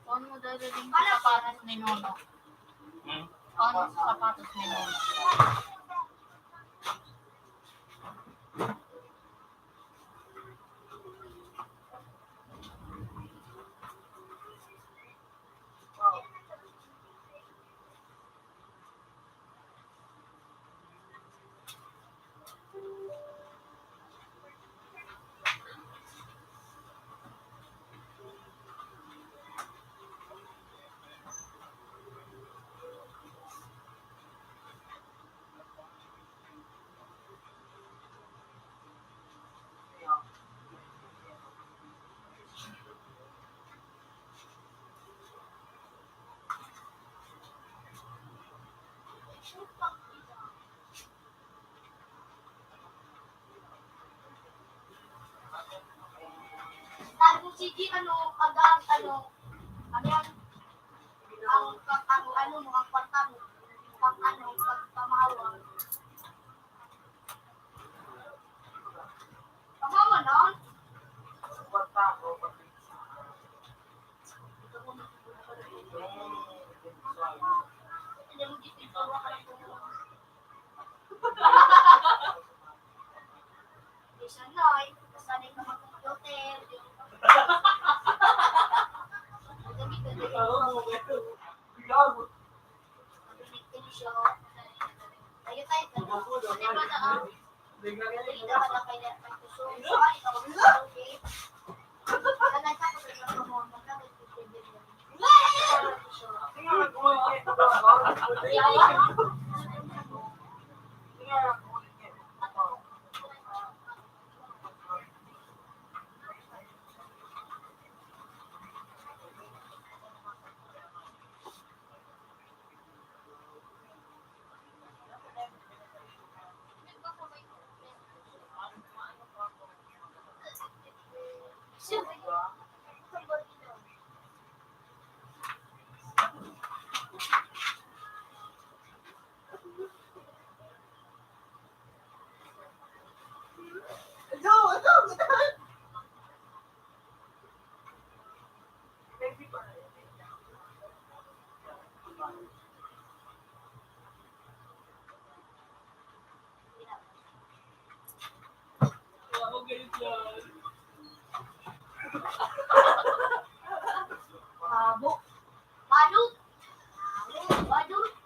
Kuan mo dai dai sapatos ni Nono. Hmm? Kuan mo sa sapatos ni Nono. Tago, sige, ano, pag, ano, ano yan? Ang, ang, ano mo, ang kwarta mo. Pag, ano, pag pamahawa. Pamahawa na? Hindi mo gipintura ka lang kung Di siya, Noy. Sanay ka mag-computer. Ang gabi ko, gabi ko. Ang gabi ko, siya. Tayo tayo, tayo. Ano ba na, ah? Dali na ba na kaya? Ay, kusog. Ay, okay. Talaga, talaga, talaga. Babo. Bado. Bado.